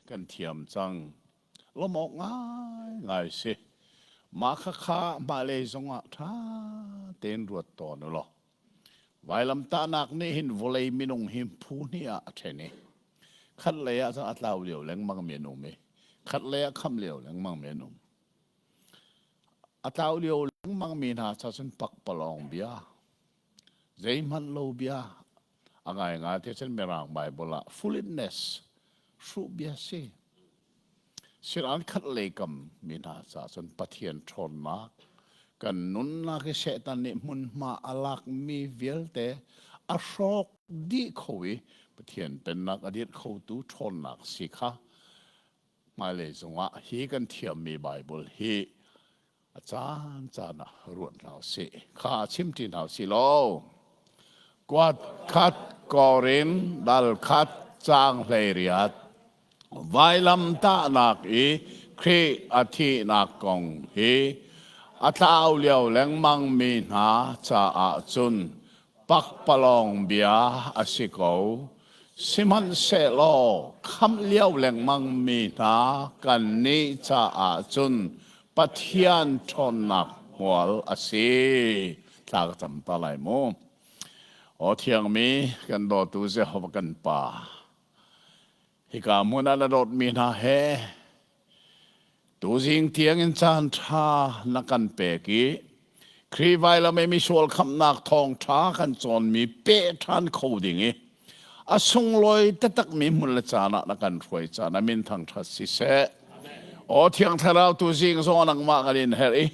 kan thiam cang. Lawmh awk ngaingai si. Mah khakha hmailei zongah ṭha tein ruat tawn u law. Vailamtahnak nih hin vawlei minung hi phu hnih ah a ṭhen i khatlei ah cun a tlau lio lengmang mi an um i khatlei ah khamh lio lengmang mi an um. A tlau lio lengmang mi hna ca cun pakpalawng bia, zeihmanh lo bia, a ngaingai te cun Mirang Bible ah foolishness, hruh bia si. Sinain khatlei kam mi hna caah cun Pathian ṭhawnnak, kan nunnak i Satan nih hmunhma a lakmi vialte a hrawk dih kho i Pathian Pennak a dirh khotu ṭhawnnak si kha hmailei zongah hi kan thiammi Baibal hi a caan caan ah ruat hna usih. Kha chim ṭi hna usih law kuat khat Korin dal khat caang 18 vailamtahnak i Khrih a thihnak kong hi a tlau lio lengmang mi hna caah cun pakpalawng bia a si ko. Sihmanhsehlaw khamh lio lengmang mi hna kannih caah cun Pathian ṭhawnnak hmual a si. Thla ka cam ta lai mu. Aw thiangmi kan dawtu Jehovah kan Pa, hika hmun ah na dawtmi hna he Tuzing tiangin caan ṭha na kan pek i Khrih vailam i misual khamhnak thawngṭha kan cawnmi peh ṭhan kho ding i a sunglawi taktakmi hmun le caan ah na kan hruai caan a min thangṭhat siseh. Aw Thiang Thlarau tuzing zong nangmah kan in herh i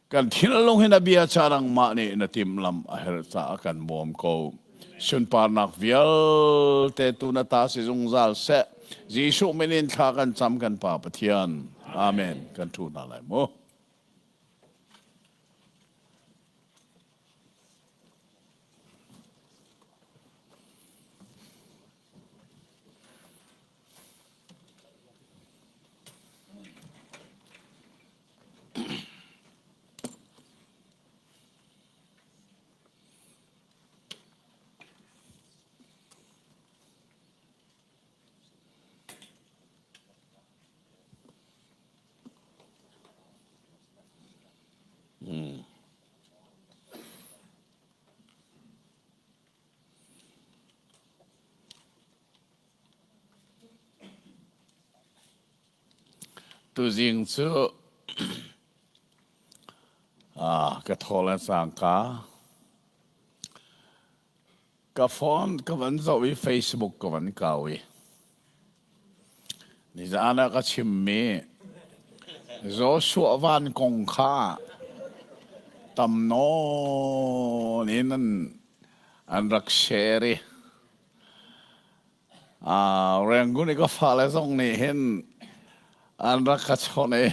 Kan thinlung hi na bia ca nangmah nih na timhlamh a herh caah kan bawm ko. Sunparnak vialte tu na ta si zungzal seh. Jesuh min in thla kan cam kan Pa Pathian. Amen. Kan ṭhu hna lai mu. Tuzing cu ka thaw le cangka ka phone ka van zoh i Facebook ka van kau i nizaan ah ka chimmi Joshua Van kong kha tam nawn in an rak share i Rangoon i ka fale zong nih hin an rak ka chawnh i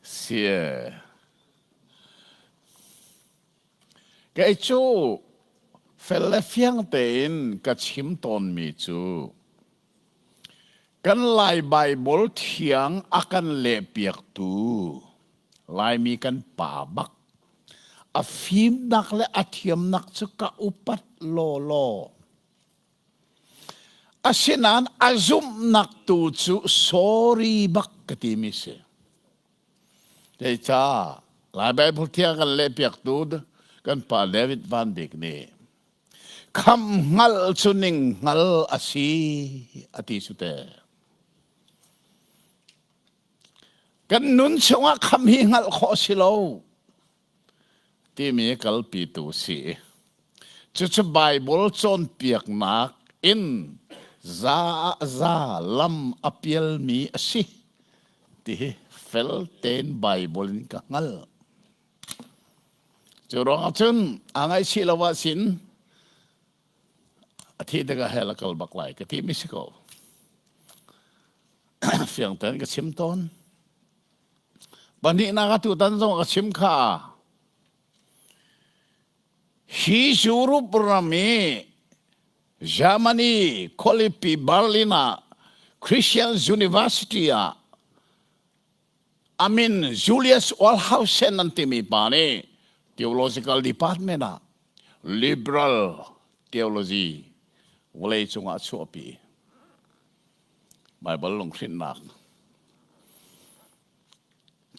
si Kei cu fel le fiang tein ka chim tawnmi cu kan Lai Baibal thiang a kan lehpiaktu Laimi kan pa bak A fimnak le a thiamnak cu ka upat lawlaw. Asinain a zumhnak tu cu sorry bak ka timi si. Zeicah Lai Bible thiang kan lehpiaktu kan pa David Van Bik nih khamh hngalh cu ning hngal a si a ti cu te. Kan nun chungah kham hi hngalh khawh si lo timi kalpitu si. Cucu Bible cawnpiaknak in za ah za lam a pialmi a si ti hi fel tein Bible in ka hngalh. Cu ruangah cun aa ngaihchih lo ah sin a thih tikah hell a kal bak lai ka ti mi si ko. Fiang tein ka chim tawn. Pahnihnak atu tan zong ka chim kha. Hi Europe ram i Germany khualipi Berlin ah Christian University ah amin Julius Wellhausen an timi pa nih theological department ah liberal theology. Vawlei cungah chuahpi. Baibal lunghrinnak.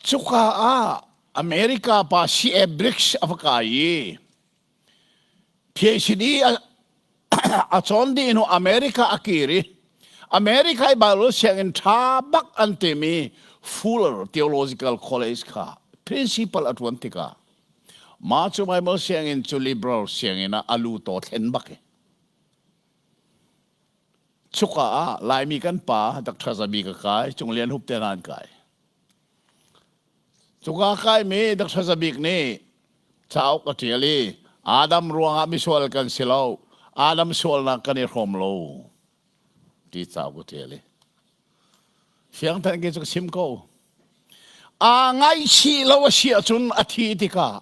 Cuka ah America pa C.A. Briggs a va kai i PhD a cawn dih hnu America a kir i America i Bible sianginn ṭha bak an timi Fuller Theological College kha principal a ṭuan tikah mah cu Bible sianginn cu liberal sianginn ah a lu taw thlen bak i Cuka ah Laimi kan pa Dr. Zabi ka kai, Cung Lian Hup te hna an kai. Cuka kaimi Dr. Zabik nih cauk a ṭial i Adam ruangah misual kan si lo, Adam sualnak kan i hrawm lo ti cauk a ṭial i fiangthan ke cu ka chim ko. Aa ngaihchih lo a si ahcun a thi tikah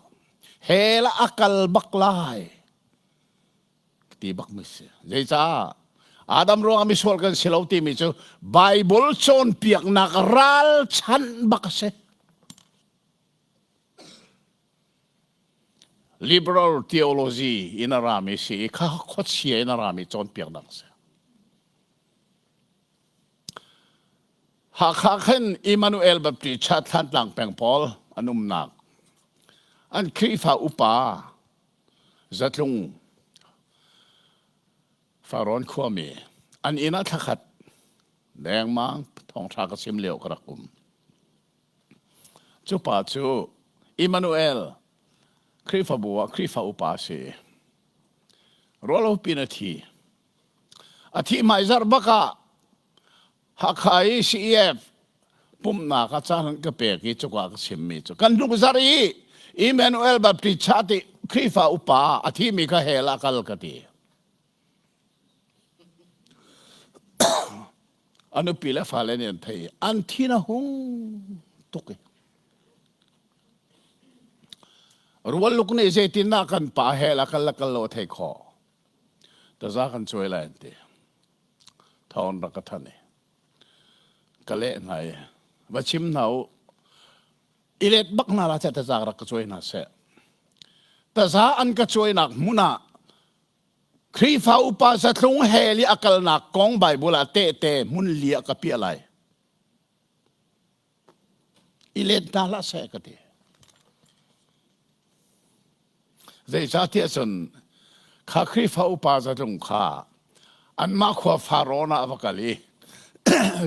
hell ah a kal bak lai. Ti bak mi si. Zeicah? Adam ruangah misual kan si lo timi cu Bible cawnpiaknak ralchanh bak a si. Liberal theology in a rami si i kha khuachia in a rami cawnpiaknak a si. Hakha khin Emmanuel Baptist Church Thantlang peng pawl an umnak an Khrihfa upa Zatlung Farrawn khuami an inn ah thlakhat dengmang thawngṭha ka chim lio ka rak um. Cu pa cu Emmanuel Khrihfabu ah Khrihfa upa a si. Ruahlopi in a thi. A thih hmaizarh bak ah Hakha i CEF pumhnak ah caan an ka pek i cuka ka chimmi cu kan hnuk zarh i Emmanuel Baptist Church i Khrihfa upa a thimi kha hell ah kal ka ti. A nupi le fale nih an thei an thin a hung tuk i rual luk nih zeitindah kan pa hell ah kal le kal lo a thei khawh taza kan cuai lai an ti. Thawng rak ka thanh i ka leh hna i va chim hna u i let bak hna la seh taza rak ka cuai hna seh taza an ka cuainak hmun ah Khrihfa upa zatlung hell i a kalnak kong Bible ah tehte hmun li ah ka piah lai i let hna hlah seh ka ti Zeicahtiah cun kha Khrihfa upa zatlung kha anmah khua Faraon ah a va kal i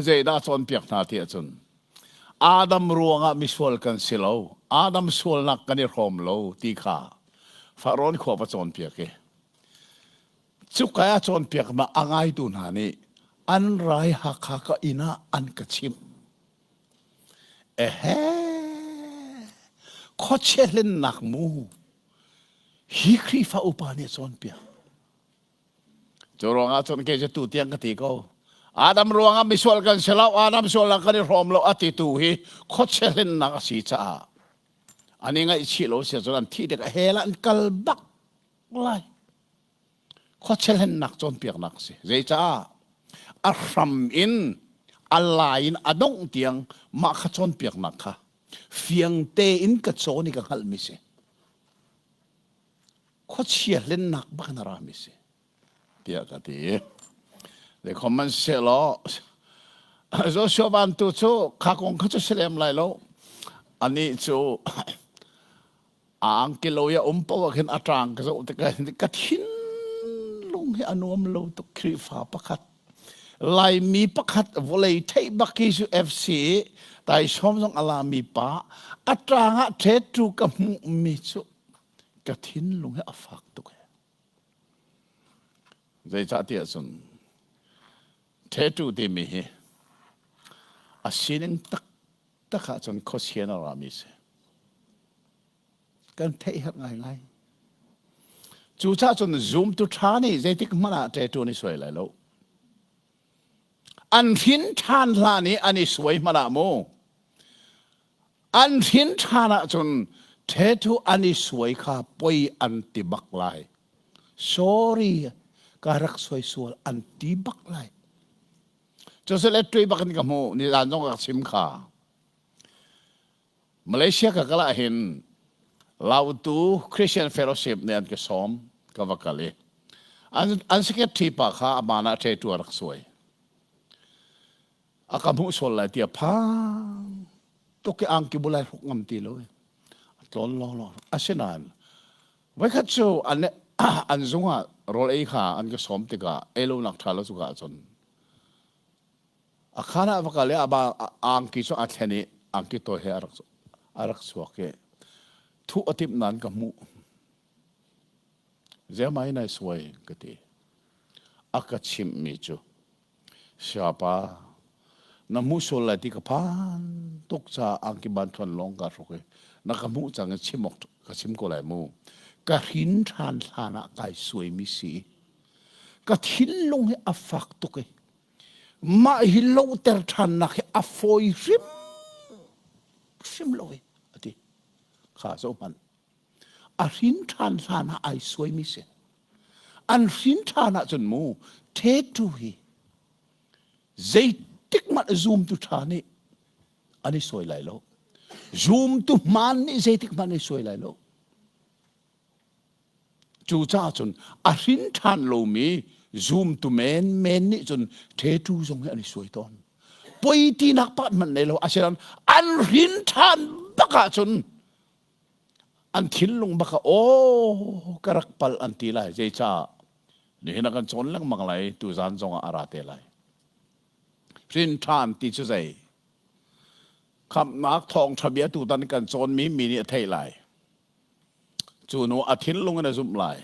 zeidah a cawnpiak hna tiah cun Adam ruangah misual kan si lo, Adam sualnak kan i hrawm lo ti kha Faraon khua va cawnpiak i cuka a cawnpiaknak a ngaitu hna nih an rai Hakha ka inn ah an ka chimh. Ehe, khuachia hlennak mu hi Khrihfa upa nih a cawnpiak. Cu ruangah cun kei cu tu tiang ka ti ko. Adam ruangah misual kan si lo, Adam sualnak kan i hrawm lo a titu hi khuachia hlennak a si caah an i ngaihchih lo si ahcun an thih tikah hell ah an kal bak lai. Khuachia hlennak cawnpiaknak a si. Zeicah? A hram in a lai in a dongh tiang mah kha cawnpiaknak kha fiang tein ka cawn i ka hngalhmi si. Khuachia hlennak bak in a rami si tiah ka ti. Zeikhom sehlaw Joshua Van tu cu kha kong kha cu si lem lai lo. Anih cu A angkilo i a um paoh ah khin a ṭang ka zoh tikah hin ka thinlung hi a nuam lo tuk Khrihfa pakhat Laimi pakhat vawlei theih bak hi cu FC taisawm zong a lami pa a ṭang ah tattoo ka hmuhmi cu ka thinlung hi a fak tuk he. Zeicahtiah cun tattoo timi hi a sining taktak ahcun khuachia na rami si. Kan theih herh ngaingai. Cucaah cun zumtu ṭha nih zeitik hmanh ah tattoo an i suai lai lo. An hrin ṭhan hlan i an i suai hmanh ah mu. An hrin ṭhan ahcun tattoo an i suai kha poi an ti bak lai. Sorry, ka rak suai sual an ti bak lai. Cucu tui bak in ka hmuh nizan zong ka chim kha. Malaysia ka kal ah hin Lautu Christian Fellowship nih an ka sawm ka va kal i. An, an secretary pa kha a man ah ṭe rak suai. A ka hmuh sual lai tiah phang tuk i angki bulai hruk ngam ti lo. A tlawn long long. Asinain voikhat cu an an zung ah rawl ei kha an ka sawm tikah ei lo nak ṭha lo cu ka cun a khan ah va kal i a angki cu a thlen i angki tawi he a rak a rak chuak i thuh a timh nain ka hmuh. Zeimai nai suai ka ti. A ka chimhmi cu Siapa na hmuh sual lai ti ka phan tuk caah angki ban thuan lawng kaa hruk i na ka hmuh cang i chim awk ka chim ko lai mu. Ka hrin ṭhan hlan ah kai suaimi si. Ka thinlung hi a fak tuk i mah hi lohter ṭhannak hi a fawi hrim hrim lo i a ti. Kha zohhmanh. A hrin ṭhan hlan ah ai suaimi si. An hrin ṭhan ahcun mu tattoo hi zeitik hmanh zumtu ṭha nih an i suai lai lo. Zumtu hmaan nih zeitik hmanh an i suai lai lo. Cucaah cun a hrin ṭhan lomi zumtu menmen nih cun tattoo zong hi an i suai tawn. Poi tinak pakhat hmanh nei lo. Asinain an hrin ṭhan bak ahcun an thinlung bak ah aw ka rak palh an ti lai zeicah nihin a kan cawn lengmang lai tuzan zongah a ra te lai hrin ṭhan ti cu zei khamhnak thawngṭha bia tutan kan cawnmi mi nih a theih lai cu nu a thinlung in a zumh lai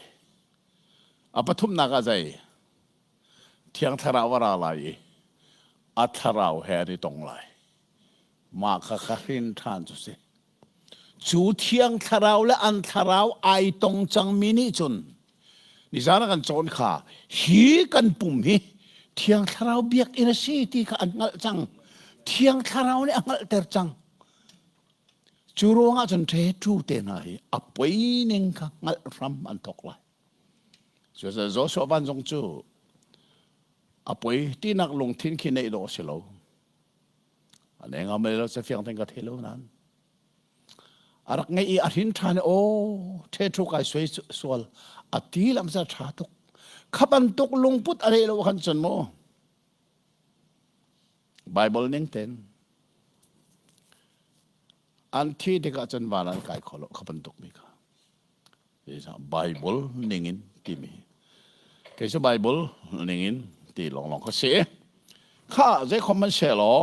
a pathumnak ah zei thiang thlarau a ra lai i a thlarau he an i tong lai mah kha kha hrin ṭhan cu si Cu Thiang Thlarau le an thlarau ai tong cangmi nih cun nizan ah kan cawn kha hi kan pum hi Thiang Thlarau biakinn a si ti kha an hngalh cang. Thiang Thlarau nih a hngalhter cang. Cu ruangah cun ṭheṭhu te hna hi a poi ning kha hngalh hram an thawk lai. Cucaah Joshua van zong cu a poi tinak lungthin khi neih dawh a si lo. A ne ngam lo ca fiang ten ka thei lo nan. A rak ngei i a hrin ṭhan i aw ṭhe ṭhu kai suai sual a ti lam sa ṭha tuk. Kha bantuk lungput a reh lo khan cun mu. Bible ning ten an thi tikah cun van an kai kho lo kha bantuk mi kha. Bible ningin timi kei cu Bible ningin ti lawnglawng ka si. Kha zeikhom man se law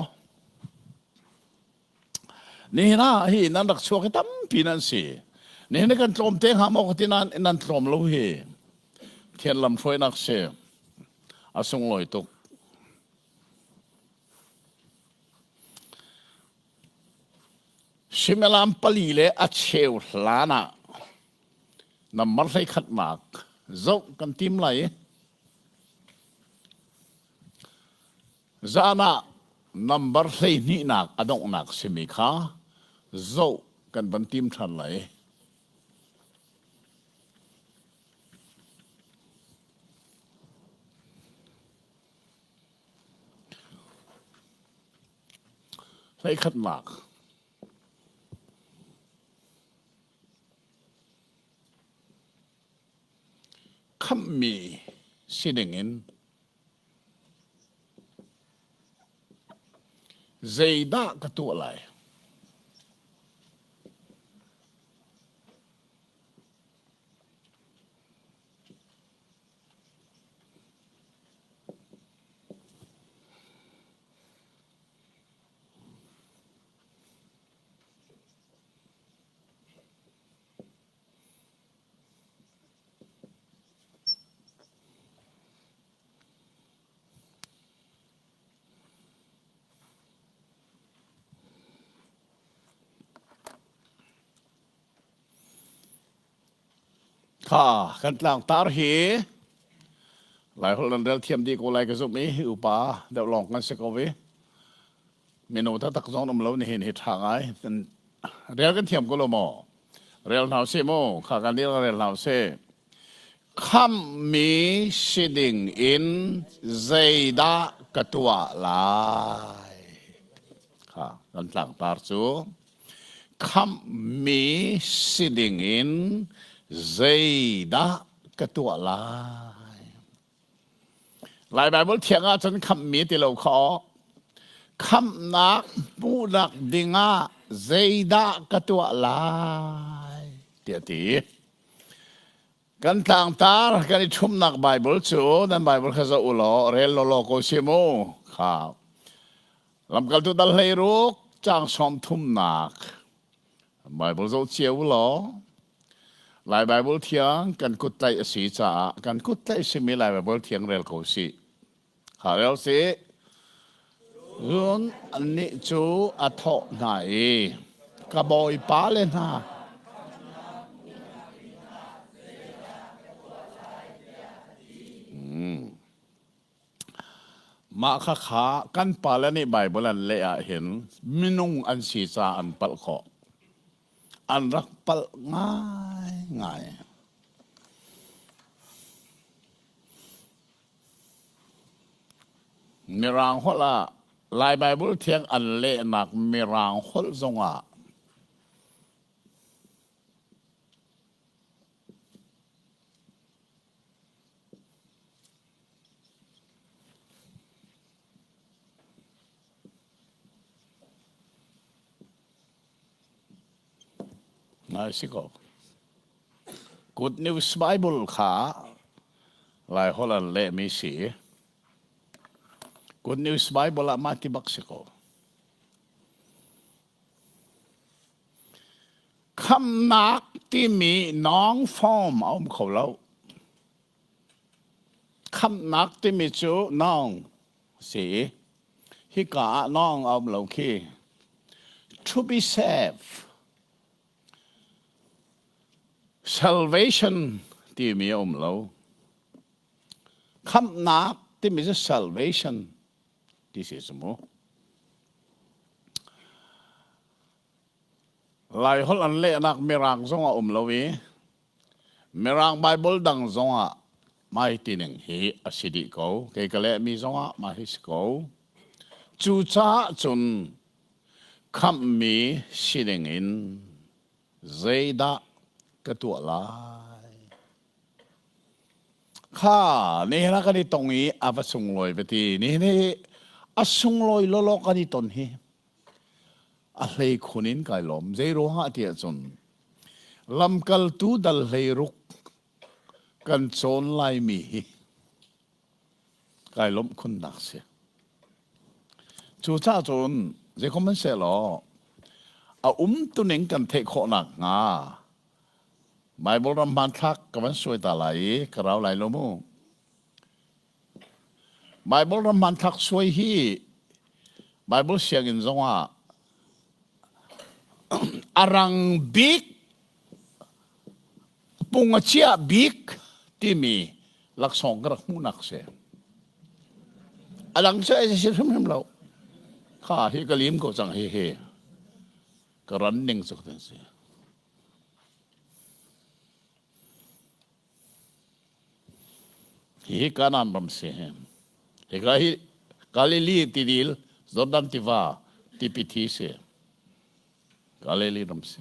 nihin ah hi nan rak chuak hi tampi nan si. Nihin kan tlawm te hnga maw ka ti nan nan tlawm lo hi. Thian lam hruainak si. A sunglawi tuk. Suimilam pali le a cheu hlan ah nambar 11nak zoh kan tim lai i zan ah nambar 12nak a donghnak simi kha zoh kan van tim ṭhan lai. 11nak Khamhmi si dingin zeidah ka tuah lai? Kha kan tlangtar hi Laiholh nan rel thiam dih ko lai ka zumh i upa deuh lawng kan si ko i mino taktak zong um lo nihin hi ṭha ngai. Rel kan thiam ko lo maw? Rel hna usih mu. Kha kan rel rel hna usih. Khamhmi si ding in zeidah ka tuah lai? Kha kan tlangtar cu Khamhmi si dingin zeidah ka tuah lai? Lai Baibal thiang ah cun khamhmi ti lo kha aw. Khamhnak hmuhnak dingah zeidah ka tuah lai tiah a ti. Kan tlangtar kan i ṭhumnak Baibal cu nan Baibal kha zoh u law rel lawlaw ko si mu. Kha Lamkaltu dal 16 caang sawm thumnak Baibal zoh cio u law Lai Baibal thiang kan kut tlaih a si caah kan kut tlaih simi Lai Baibal thiang rel ko sih. Kha rel sih. Cun annih cu a thawh hna i ka bawipa le hna Hmm. Mah khakha kan pale nih Baibal an leh ahhin minung an si caah an palh khawh. An rak palh ngaingai. Mirang holh ah Lai Baibal Thiang an lehnak Mirang holh zongah Ngai si ko. Good News Bible kha Laiholh an lehmi si. Good News Bible ah mah ti bak si ko. Khamnak timi noun form a um kho lo. Khamnak timi cu noun si. Hika ah noun a um lo khi. To be saved. Salvation timi a um lo. Khamnak timi cu salvation ti si cu mu. Laiholh an lehnak Mirang zong a um lo i Mirang Baibal dang zongah mah hi tining hi a si dih ko. Kei ka lehmi zongah mah hi si ko. Cucaah cun khamhmi sining in zeidah ka tuah lai? Kha nihin ah kan i tong i a va sunglawi va ti. Nihin hi a sunglawi lawlaw kan i ton hi a hlei khun in kai lawm. Zei ruangah ti ahcun lamkaltu dal 16 kan cawn laimi hi kai lawmh khunnak si. Cucaah cun zeikhom hmanhsehlaw a umtuning kan theih khawh nakhnga Baibal ram hmanthlak ka van suai ta lai i ka rau lai lo mu. Baibal ram hmanthlak suai hi Baibal sianginn zongah a rang bik pung a chia bik timi laksawng ka rak hmuhnak si. A dang cu ai si hrimhrim lo. Kha hi ka lim ko cang hi hi. Ka ran ning cu ka si. Hihi Kanaan ram si. Hika hi Galilee tidil, Jordan tiva, tipi thi si. Galilee ram si.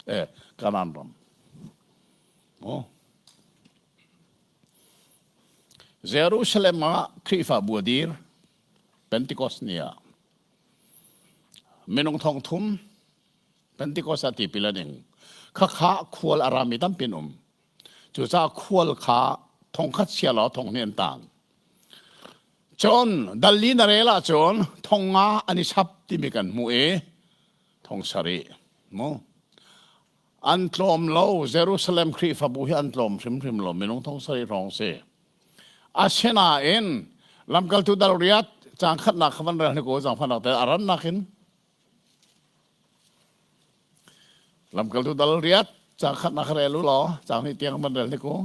Eh, Kanaan ram. Oh. Jerusalem ah Khrihfabu a dir. Pentecost ni ah. Minung thong thum Pentecost ah tipil an ing. Khakha khual a rami tampi an um. Cucaah khual kha thongkhat sia law thong hnih an tang. Cun dalli na rel ahcun thong nga an i chap timi kan hmuh i thong sarih mu. An tlawm lo Jerusalem Khrihfabu hi an tlawm hrimhrim lo minung thong sarih hrawng si. Asinain lamkaltu dal riat caang khatnak kha van rel hnik u zaangfahnak te a rannak in Lamkaltu dal riat caang khatnak kha rel u law caang hnih tiang van rel hnik u.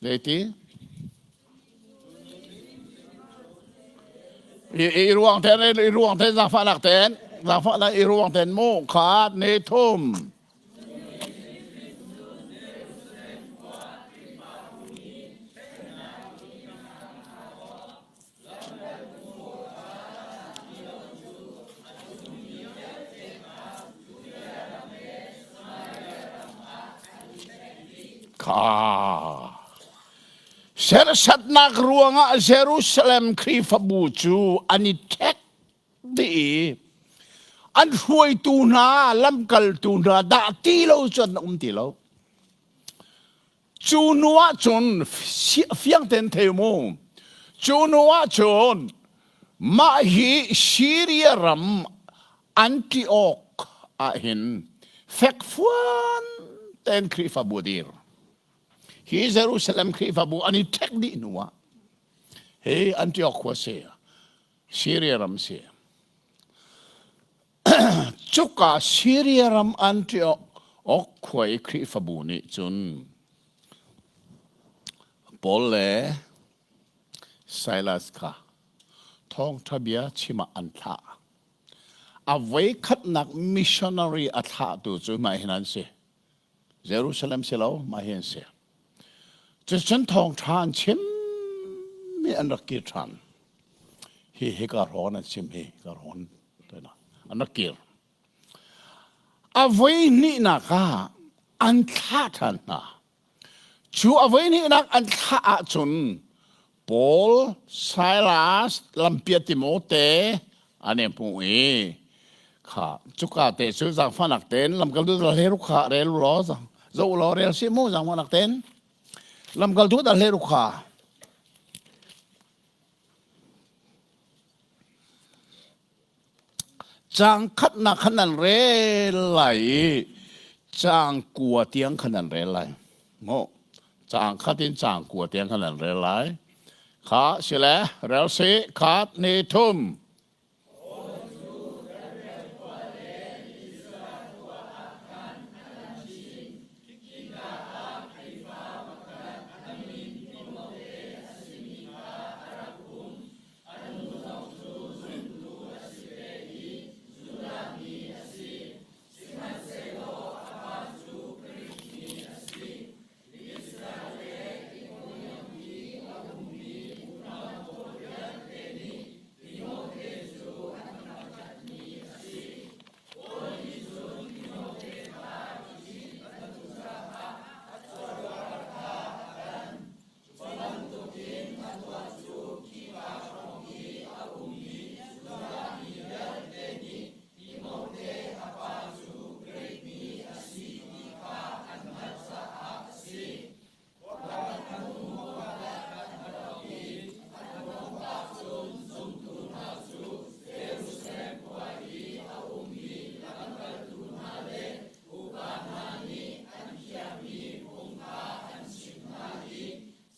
Zeiti? I, i ruang ten i ruang ten zaangfahnak ten zaangfahnak i ruang ten mu khat ni thum Kha. Serhsatnak ruangah Jerusalem Khrihfabu cu an i ṭhek dih i an hruaitu hna, lamkaltu hna dah ti lo cu an um ti lo. Cu hnu ah cun fiang tein thei mu. Cu hnu ah cun mah hi Syria ram Antioch ah hin fekfuan tein Khrihfabu a dir. Hi Jerusalem Khrihfabu an i ṭhek dih hnu ah hi Antioch khua si, Syria ram si. Cuka Syria ram Antioch khua i Khrihfabu nih cun Paul le Silas kha thawngṭha bia chim ah an thlah. A voikhatnak missionary a thlahtu cu mah hin an si. Jerusalem si lo, mah hi an si. Cucun thawngṭha an chim mi an rak kir ṭhan. Hi hika hrawn an chim hi ka hrawn an rak kir. A voi hnihnak ah an thlah ṭhan hna. Cu a voihnihnak an thlah ahcun Paul, Silas, Lampia Timote an i hmuh i kha cuka te cu zaangfahnak tein lamkaltu dal hleru kha rel u law zoh u law rel si mu zaangfahnak tein lamkaltu dal hleru kha Caang khatnak khan nan rel lai i caang kua tiang khan nan rel lai. Maw? Caang khat in caang kua tiang khan nan rel lai. Kha si le rel si khat ni thum. A nu zong cu zumtu a si ve i Judah mi a si. Sihmanhsehlaw a pa cu Grik mi a si. Listra le Ikonium i a ummi unau pawl vialte nih Timote cu an thangṭhatmi a si. Paul nih cun Timote kha ṭih a duh caah a chawhrawl kha a tan. Cu bantukin a tuah cu khika hrawng i a ummi Judah mi vialte nih Timote a pa cu Grik mi a si ti kha an hngalh caah a si. Khuakhat hnu khuakhat an rak i an dongh ahcun zumtu hna cu Jerusalem khua i a ummi lamkaltu hna le Upa hna nih an khiahmi phung kha an chimh hna i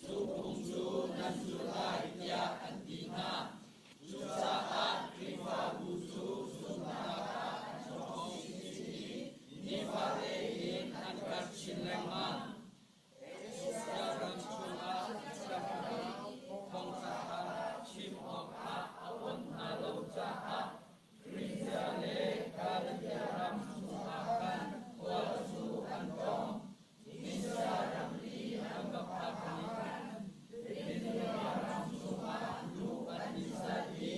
cu phung cu nan zulh lai tiah an ti hna. Cucaah Khrihfabu cu zumhnak ah an ṭhawng chinchin i nifate in an karh chin lengmang. Asia ram chungah a cangmi thawngṭha kha chim awkah a awnh hna lo caah Frigia le Galatia ram chungah khan khual cu an tlawng. Misia ramri an va phak ah khan Bithynia ram chungah luh an i zalh i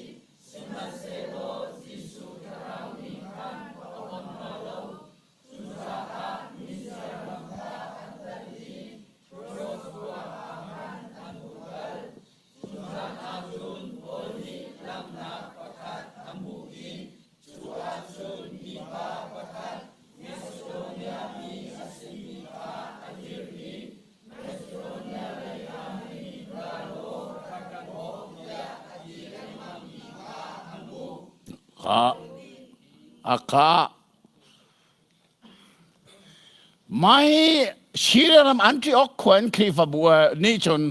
sihmanhsehlaw Jesuh Thlarau nih khan a awnh hna lo. Cucaah Misia ram kha an tan i Troas khua ah khan an hung kal. Cu zan ah cun Paul nih langhnak pakhat a hmuh i cu ah cun mipa pakhat Masidonia mi a simi kha a dir i Masidonia lei ah hin ra law rak kan bawm tiah a ti lengmangmi kha a hmuh. Kha a kha Mah hi Syria ram Antioch khua in Khrihfabu nih cun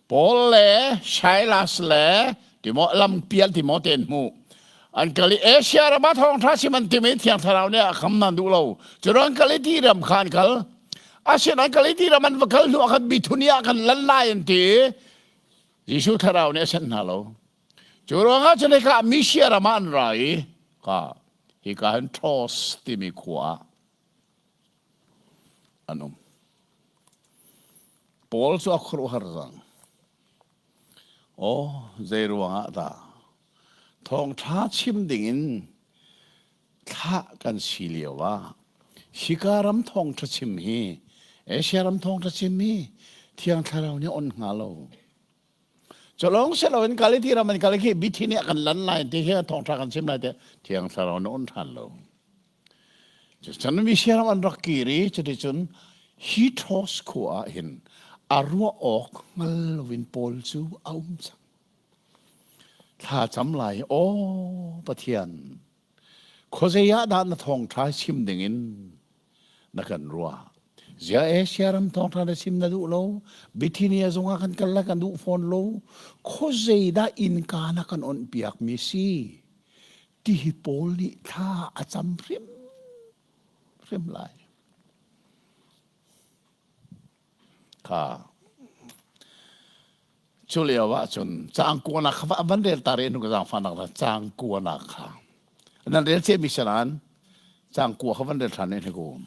Paul le Silas le Timo lampial Timote an hmuh. An kal i Asia ram ah thawngṭha chim an tim i Thiang Thlarau nih a kham nan duh lo. Cu an kal i ti ram kha an kal. Asinain an kal i ti ram an va kal hnu ah khan Bithunia ah khan lan lai an ti i Jesuh Thlarau nih a sanh hna lo. Cu ruangah cun hika Misia ram ah an ra i ka hika hin Troas timi khua ah an um. Paul cu a khuaruahhar cang. Aw, zei ruangah dah thawngṭha chim dingin thlah kan si lio ah hika ram thawngṭha chim hi Asia ram thawngṭha chim hi Thiang Thlarau nih on hnga lo. Cu lawng si loin Galati ram an kal khi Bithynia kan lan lai ti khi thawngṭha kan chim lai te Thiang Thlarau na on ṭhan lo. Cun Misia ram an rak kir i cuticun hi Troas khua ah hin a ruah awk hngal loin Paul cu a um cang. Thla cam lai, aw Pathian, khuazei ah dah na thawngṭha chim dingin na kan ruah? Ziah Asia ram thawngṭha na chim na duh lo? Bithynia zongah kan kal lai kan duh fawn lo. Khuazei dah innka na kan onh piakmi si? Ti hi Paul nih thla a cam hrimhrim lai. Kha cu lio ah cun caang kuanak kha van rel ta re nu ka zaangfahnak la caang kuanak kha nan rel cia mi sanan caang kua kha van rel ṭhan ne ku.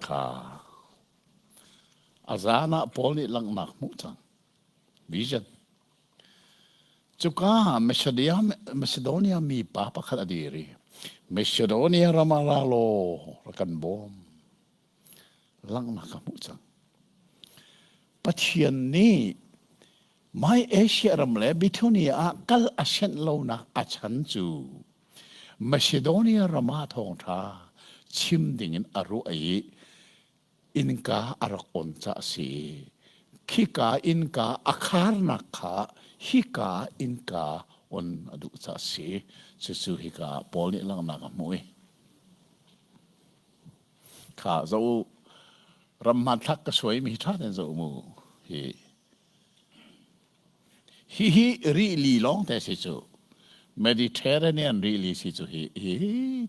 Kha a zan ah Paul nih langhnak hmuh cang. Vision. Cuka Macedonia, Macedonia mi pa pakhat a dir i Macedonia ram ah ra law rak kan bawm. Langhnak ka hmuh cang. Pathian nih Mai Asia ram le Bithunia ah kal a senh lonak a chan cu Macedonia ram ah thawngṭha chim dingin a ruah i innka a rak on ca a si. Khika innka a kharnak kha hika innka on a duh ca a si. Cucu hika ah Paul nih langhnak a hmuh i kha zoh u ram hmanthlak ka suaimi hi ṭha tein zoh mu hi Hihi rili lawngte si cu. Mediterranean rili si cu hi hi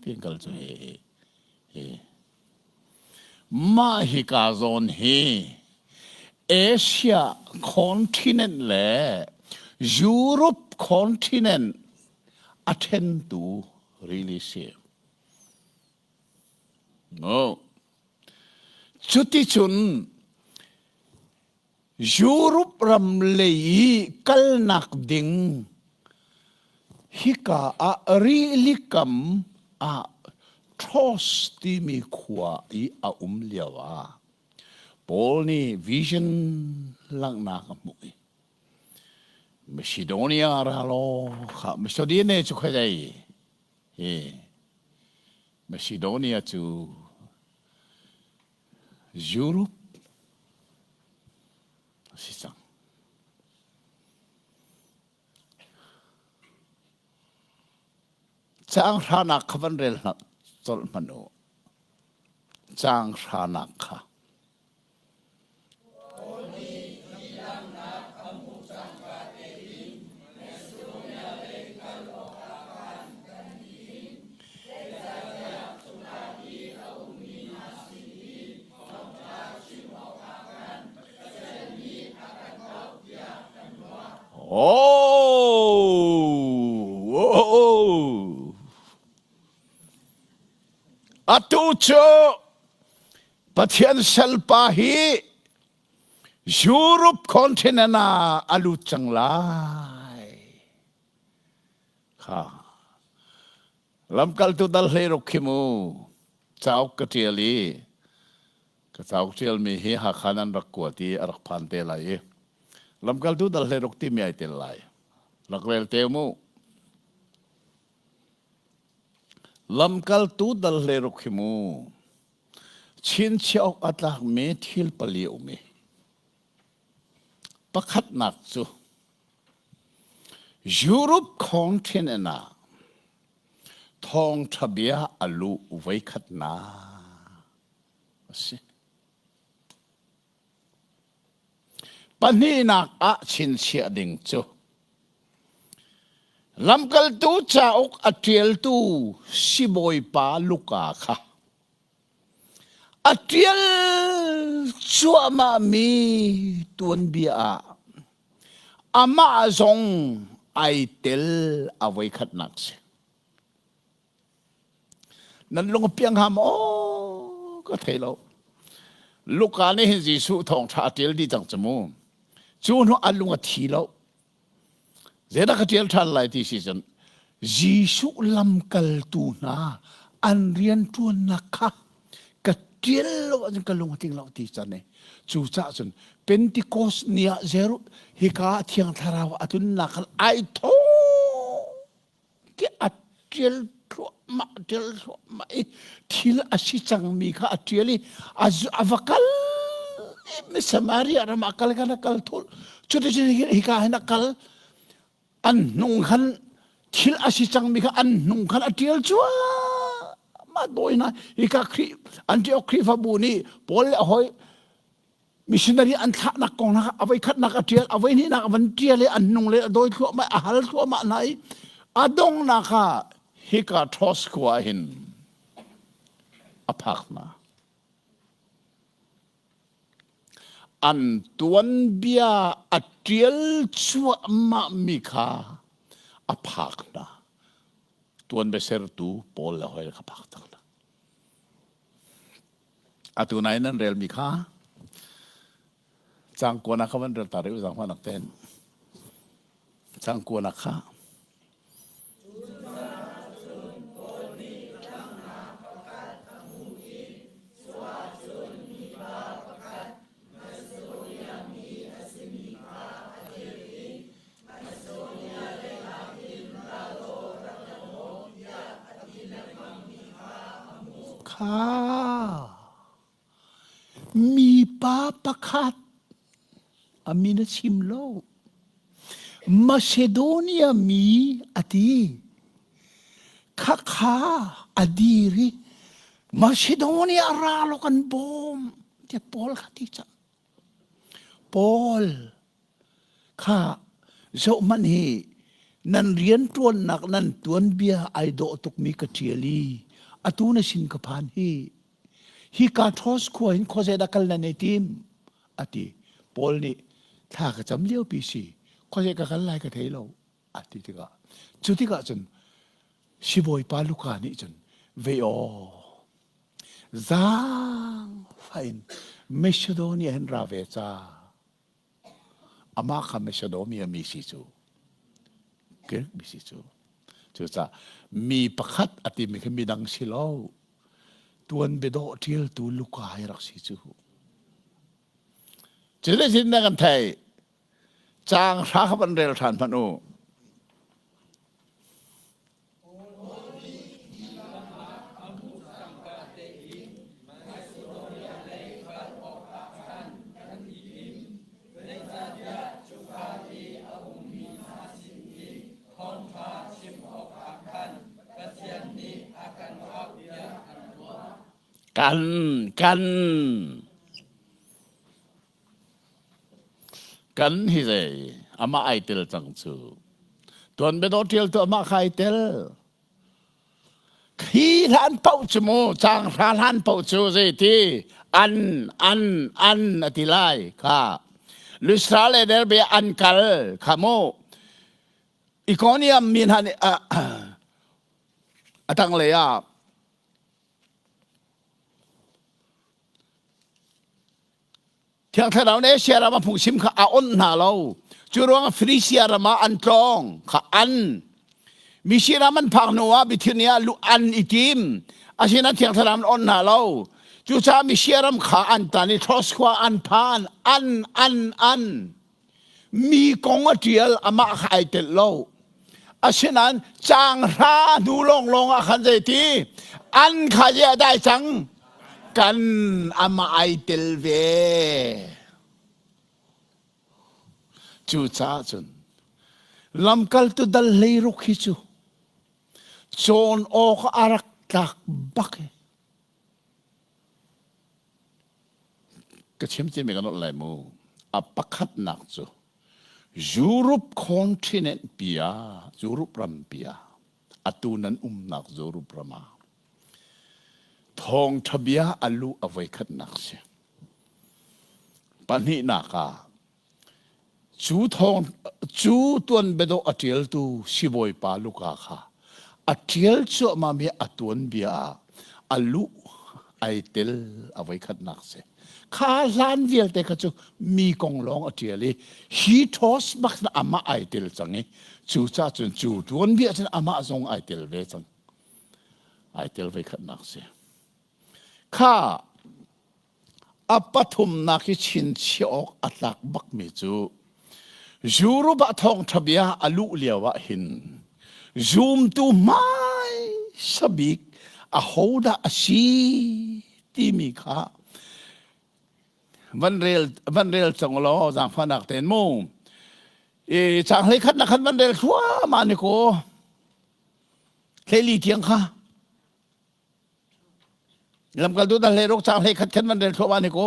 tin kal cu hi hi. Mah hika zawn hi Asia continent le Europe continent a ṭhentu rili si. No. Cuticun Europe ram lei i kalnak ding hika ah rilikam ah Troas timi khua i a um lio ah Paul nih vision langhnak a hmuh i Macedonia ra law kha Macedonia cu khuazei hi Macedonia cu Europe a si cang. Caang hranak kha van rel hna colh hmanh u. Caang hranak kha. Oh! Oh! Atu cu Pathian salpa hi Europe continent ah a lut cang lai. Kha Lamkaltu dal hleiruk khi mu cauk ka ṭial i ka cauk ṭialmi hi Hakha nan rak kuat i a rak phan te lai i lamkaltu dal hleiruk timi ai tel lai. Rak rel te mu. Lamkaltu dal hleiruk khi mu chinchiah awk a tlakmi thil pali a um i pakhatnak cu Europe continent ah thawngṭha bia a luh voikhatnak a si. Pahnihnak ah chinchiah ding cu Lamkaltu cauk a ṭialtu sibawipa Luka kha a ṭial cuahmahmi tuanbia ah amah zong ai tel a voikhatnak si. Nan lung a piang hnga maw ka thei lo. Luka nih hin Jesuh thawngṭha a ṭial dih cang cu mu. Cu hnu a lung a thi lo. Zeidah ka ṭial ṭhan lai ti si cun Jesuh lamkaltu hna an rianṭuannak kha ka ṭial lo ahcun ka lung a tling lo ti can i cucaah cun Pentecost ni ah Jeru hika Thiang Thlarau a tlunnak khan ai thawh tiah a ṭial thluahmah ṭial thluahmah i thil a si cangmi kha a ṭial i a va kal i Samaria ram ah kal khan a kal thul cuticun hika hin a kal an hnung khan thil a si cangmi kha an hnung khan a ṭial cuahmah dawi hna hika Khrih Antioch Khrihfabu nih Paul le a hawi missionary an thlahnak kong hna a voi khatnak a ṭial a voi hnihnak a van ṭial i an hnung le a dawi thluahmah a hal thluahmah hna i a donghnak ah hika Ṭhos khua hin a phak hna. An tuanbia a ṭial cuahmahmi kha a phak hna. Tuanbia sertu Paul le hoi kha phak cang hna. Atu nai nan relmi kha cang kuanak kha van rel ta rih zang nak ten. Cang kuanak kha. Kha mipa pakhat a min a chim lo. Macedonia mi a ti. Khakha a dir i Macedonia ra law kan bawm tiah Paul kha ti cang. Paul kha zohhmanh hi nan rianṭuannak nan tuanbia ai dawh tukmi ka ṭial i atu na sin ka phan hi hika Ṭhos khua hin khuazei dah kal nan i tim a ti. Paul nih thla ka cam liopi si khuazei ka kal lai ka thei lo a ti tikah cu tikah cun sibawipa Luka nih cun ve aw zaangfah in Macedonia hin ra ve ca amah kha Macedonia mi si cu Greek mi si cu cucaah mi pakhat a timi khi midang si lo tuan biadawh ṭialtu Luka hi rak si cu cu le sin na kan thei Caang hra kha van rel ṭhan hmanh u. Kan kan Kan hi zei amah ai tel cang cu. Tuan biadawh ṭial tu amah kha ai tel. Khi hlan paoh cu mu caang hra hlan paoh cu zeiti an an an a ti lai kha. Lystra le Derbe an kal kha mu. Ikonium mi hna nih a tanglei ah Thiang Thlarau nih Asia ram a phungchim kha a onh hna lo. Cu ruangah Fenisia ram ah an tlawng kha an. Misia ram an phak hnu ah Bithynia lu an i tim. Asinain Thiang Thlarau an onh hna lo. Cucaah Misia ram kha an tan i Troas khua an phan. An, an, an. Mi kong a ṭial amah kha ai telh lo. Asinain caang hra hnu lawnglawng ah khan zeiti an kha ye a dai cang kan amah ai tel ve. Cucaah cun lamkaltu dal hleiruk hi cu cawn awk a rak tlak bak i Ka chim timi kan nolh lai mu. A pakhatnak cu Europe continent pi ah, Europe ram pi ah, atu nan umnak Europe ram ah thawngṭha bia a luh a voikhatnak si. Pahnihnak ah Cu thawng cu tuanbiadawh a ṭialtu sibawipa Luka kha a ṭial cuahmahmi a tuanbia ah a luh ai tel a voikhatnak si. Kha hlan vialte kha cu mi kong lawng a ṭial i hi ṭhos bak na amah ai tel cang i cu ca cun cu tuanbia cun amah zong ai tel ve cang. Ai tel ve khatnak si. Kha A pathumnak hi chinchiah awk a tlak bakmi cu Europe ah thawngṭha bia a luh lio ah hin zumtu hmaisa bik ahodah a si timi kha van rel van rel cang law zaangfahnak tein mu i caang hlei khatnak khan van rel thluahmah ni kaw hleili tiang kha Lamkaltu dal hlei ruk cang hlei khat khan van rel thluahmah ni ko.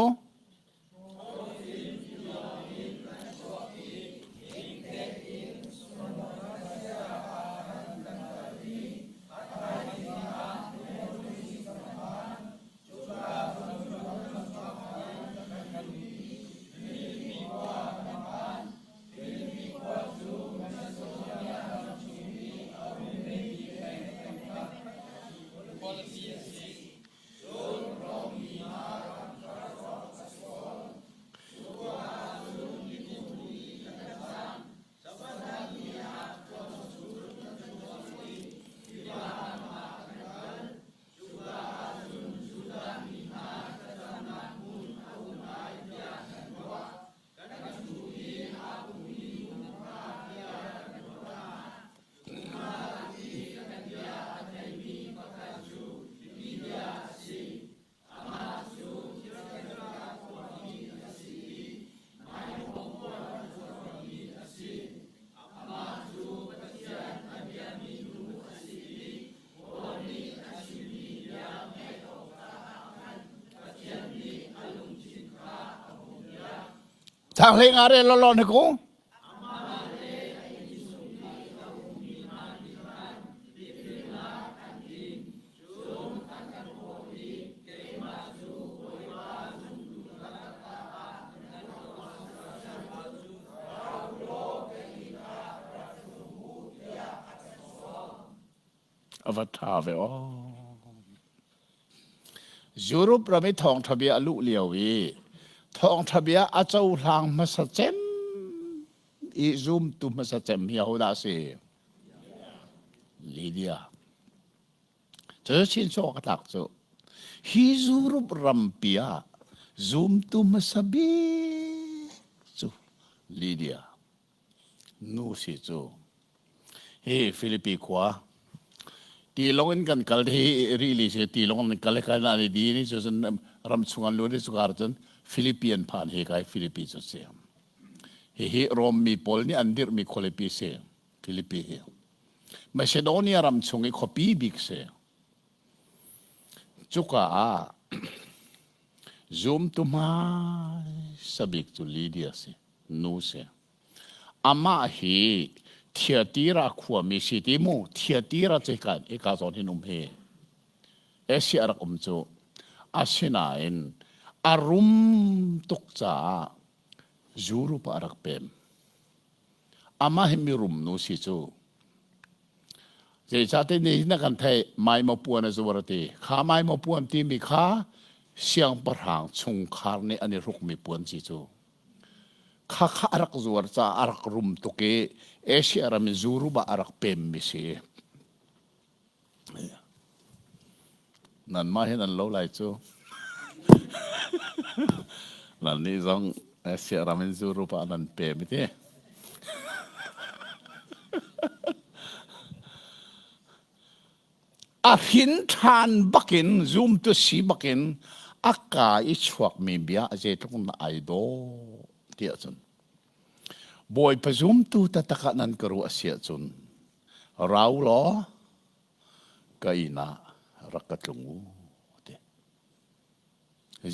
Thang hlei nga re lo ne ko. A va ṭha ve aw. Europe ram i thawngṭha bia a luh lio i thawngṭha bia a cohlang hmasa cem i zumtu hmasa cem hi ahodah a si? Lydia. Cu chinchuak a tlak cu. Hi Europe rampi ah zumtu hmasa bik cu Lydia. Nu si cu. Hi Filipi khua tilawng in kan kal hi rili si tilawng in kal kal na ni di ni cu cun ram chung an lut i cukar cun Filipi an phan hi kai Filipi cu si. Hihi Rom mi pawl nih an dirhmi khualipi si Filipi hi. Macedonia ram chung i khuapi bik si. Cuka ah zumtu hmaisa bik cu Lydia si, nu si. Amah hi Thiatira khuami si ti mu, Thiatira cu hika, hika zawn hin um hi. Asia rak um cu. Asinain a rum tuk caah Europe ah a rak pem. Amah hi mirum nu si cu. Zeicahtiah ni na kan theih maimaw puan a zuar a ti. Kha maimaw puan timi kha siangpahrang chungkhar nih an i hrukmi puan si cu. Kha kha a rak zuar caah a rak rum tuk i Asia ram in Europe ah a rak pemmi si. Nanmah hi nan lo lai cu. Nannih zong Asia ram in Europe ah nan pem ti. A hrin ṭhan bakin zumtu si bakin a ka i chuakmi bia a zeitluk na ai dawh ti ahcun Bawipa zumtu taktak ah nan ka ruah si ahcun rau law ka inn ah rak ka tlung u ti.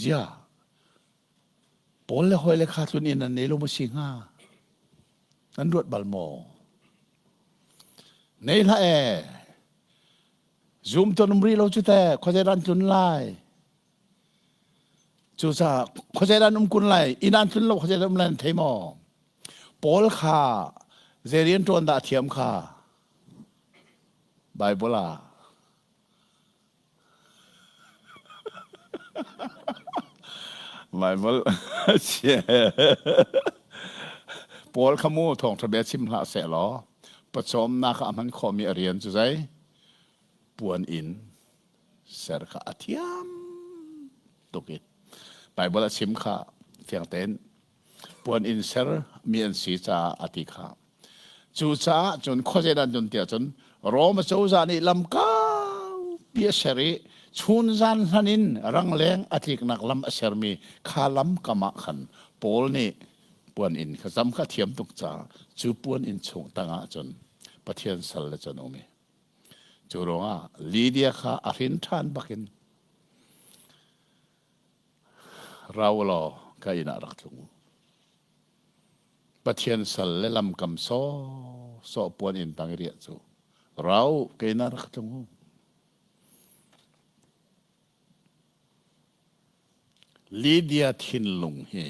Ziah Paul le hawi le kha tlun inn an nei lo maw si hnga? Nan ruat bal maw? Nei hlah e. Zum ton um rih lo cu te khuazei ran tlun lai. Cucaah khuazei ran um kun lai. Inn an tlun lo khuazei ran um lai nan thei maw? Paul kha zei rian ṭuan dah a thiam kha? Bible ah Bible Paul kha mu thawngṭha bia chim hlah seh law pawcawmnak ah a hman khawhmi a rian cu zei puan inn ser kha a thiam tuk i Bible a chim kha fiang tein puan inn ser mi an si caah a ti kha. Cucaah cun khuazei dah an dun tiah cun Rom acozah nih lam kaupi a ser i chunzan hlan in rangleng a tliknak lam a sermi kha lam kam ah khan Paul nih puan inn kha zam kha thiam tuk caah cu puan inn chung tangah cun Pathian sal le cun um i cu ruangah Lydia kha a hrin ṭhan bakin ra u law ka inn ah rak tlung u. Pathian sal le lamkam sawhsawh puan inn tang i riah cu rau kei na rak tlung u. Lydia thinlung hi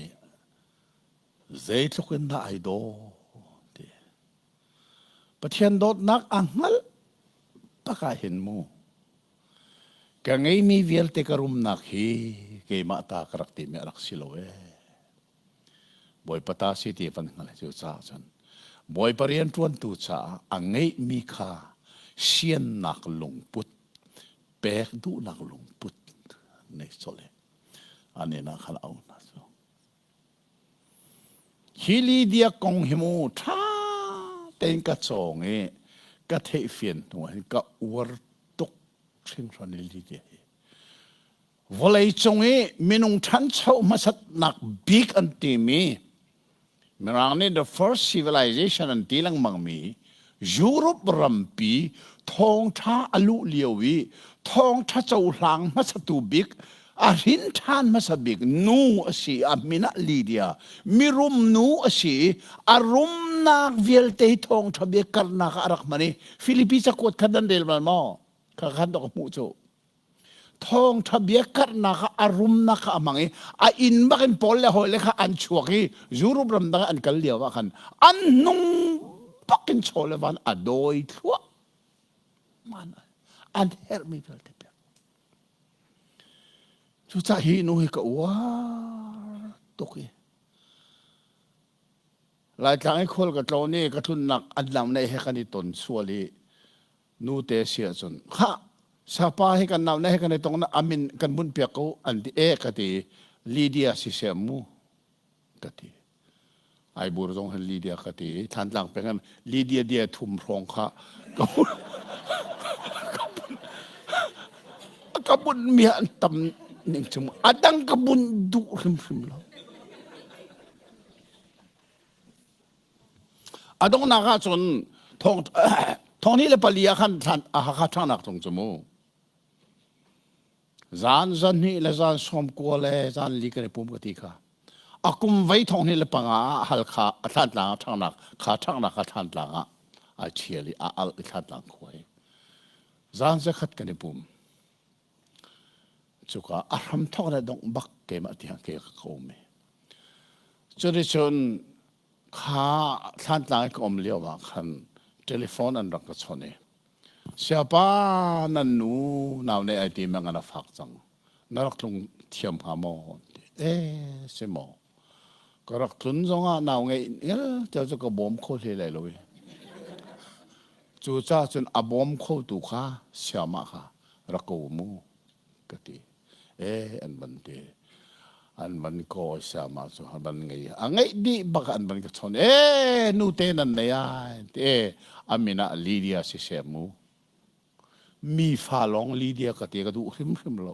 zeitluk in dah ai daw ti. Pathian dawtnak a hngalh tak ah hin mu ka ngeimi vialte ka rumnak hi keimah ta ka rak timi a rak si lo ee. Bawipa ta si ti van hngalh cu caah cun Bawipa rianṭuantu caah a ngeihmi kha siannak lungput pek duhnak lungput nei colh i an inn ah khan a auh hna cu. Hi Lydia kong hi mu ṭha tein ka cawng i ka theihfian hnu ah hin ka uar tuk hringhran i Lydia hi. Vawleicung i minung ṭhancho hmasatnak bik an timi Mirang nih the first civilization an ti lengmangmi Europe rampi thawngṭha a luh lio i thawngṭha cohlang hmasatu bik a hrin ṭhan hmasa bik nu a si a min ah Lydia mirum nu a si i a rumnak vialte hi thawngṭha bia karnak ah a rak hman i Filipi cakuat kha nan rel bal maw? Kha khan dok hmuh cu. Thawngṭha bia karhnak ah a rumnak kha a hmang i a inn bak in Paul le hawile kha an chuak i Europe ram dang ah an kal lio ah khan an hnung bak in chaw le van a dawi thluah man an herhmi vialte pek. Cucaah hi nu hi ka uar tuk i Laitlang i khual ka tlawn i ka tlunnak an lam nei he kan i ton sual i nute si ahcun khah sapa hi kan nau ne he kan i tong na amin kan bunh piak ko an ti e ka ti Lydia si seh mu ka ti Aibur zong hin Lydia ka ti Thantlang peng in Lydia dia thum hrawng kha ka bunh mi an tam ning chung adang ka bunh duh hrimhrim lo. A donghnak ah cun thong thong hnih le pali ah khan Hakha ṭhangnak tung cu mu. Zan zan hnih le zan sawm kua le zan li kan i pum ka ti kha. A kum vei thong hnih le panga ah Halkha a Thlantlang ah ṭhangnak kha ṭhangnak kha Thlantlang ah ai ṭhial i a al i Thlantlang khua i zan zakhat kan i pum. Cuka a hram thawk le dongh bak keimah tiang ke ka um i. Cuticun kha Thlantlang i ka um lio ah khan telephone an rak ka chawnh i siapa nan nu nau ne ai ti mang an a fak cang na rak tlung thiam hnga maw ti eh si maw ka rak tlun zongah nau ngeih ngel tel cu ka bawm kho hlei lai lo i cu ca cun a bawm kho tu kha siamah kha rak ko mu ka ti eh an van ti an van kawi siama cu an van ngei a ngeih dih bak an van ka chawn eh nu te nan nei ai ti eh amin ah Lydia si seh mu mi fa lawng Lydia ka ti ka duh hrimhrim lo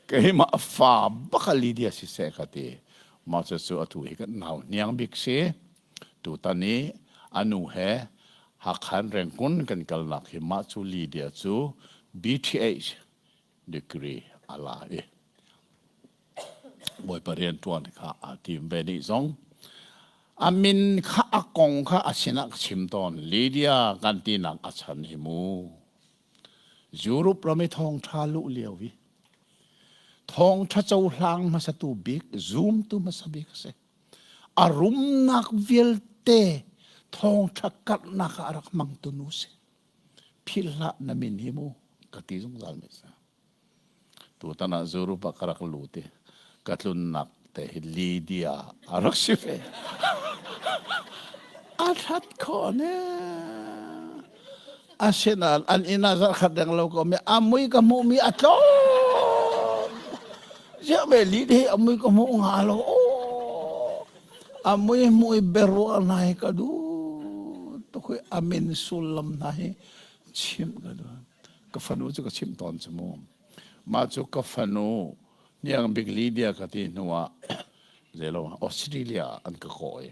keimah fa bak ah Lydia si seh ka ti mah cu cu atu hi kan nau hniang bik si Tutan i a nu he Hakhan Rengkun kan kalnak hi mah cu Lydia cu BTH degree a la i Bawipa rianṭuan kha aa tim ve nih zong a min kha a kong kha a sinah ka chim tawn Lydia kan tinak a chan hi mu Europe ram i thawngṭha luh lio i thawngṭha cohlang hmasatu bik zumtu hmasa bik a si A rumnak vialte thawngṭha karhnak ah a rak hmangtu nu si. Philh hlah na min hi mu ka ti zungzal mi si. Tutan ah Europe ah ka rak lut i ka tlunnak te hi Lydia a rak si ve. A that khawh ne. Asinain an inn ah zarhkhat deng lo ko mi a mui ka hmuh mi a tlawm. Ziah me Lydia hi a mui ka hmuh nga lo. A mui hmuh i biaruah hna hi ka duh tuk i a min sullam hna hi chimh ka duh. Ka fanu cu ka chimh tawn cu mu. Mah cu ka fanu hniang bik Lydia ka ti hnu ah zeilo Australia ah an ka kawh i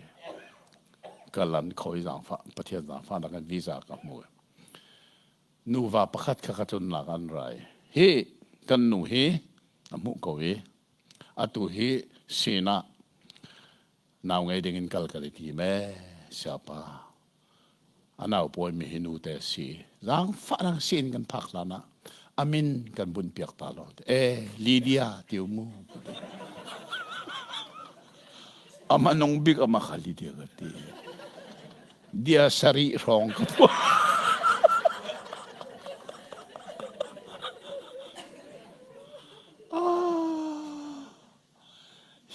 ka lan kho i zaangfah Pathian zaangfahnak in visa ka hmu. Nuva pakhat kha ka tlunnak an rai. Hi kan nu hi a hmuh ko i atu hi sinah nau ngei ding in kal kan i tim ee siapa a nau pawimi hi nu te si zaangfahnak sin kan phak hlan ah a min kan bunh piak ta lo e Lydia ti mu ama nung bik ama kha Lydia ka ti dia sari hrawng ka phuah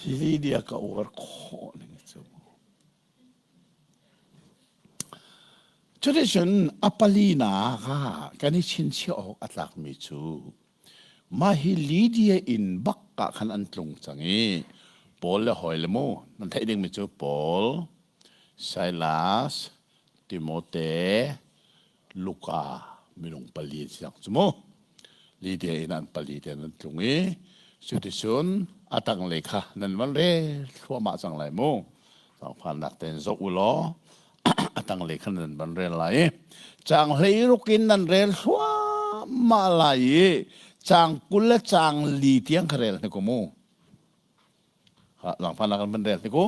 Hi Lydia ka uar khawh ning cu. Cuticun a palinak ah kan i chinchiah awk a tlakmi cu mah hi Lydia inn bak ah khan an tlung cang i Paul le hawi le mu nan theih dingmi cu Paul, Silas, Timote, Luka minung pali an si cang cu mu. Lydia inn an pali te an tlung i cuticun a tanglei kha nan van rel thluahmah cang lai mu. Zaangfahnak tein zoh u law a tanglei kha nan van rel lai i caang 16 in nan rel thluahmah lai i caang 20 le caang li tiang kha rel hnik u mu. Zaangfahnak kan van rel hnik u.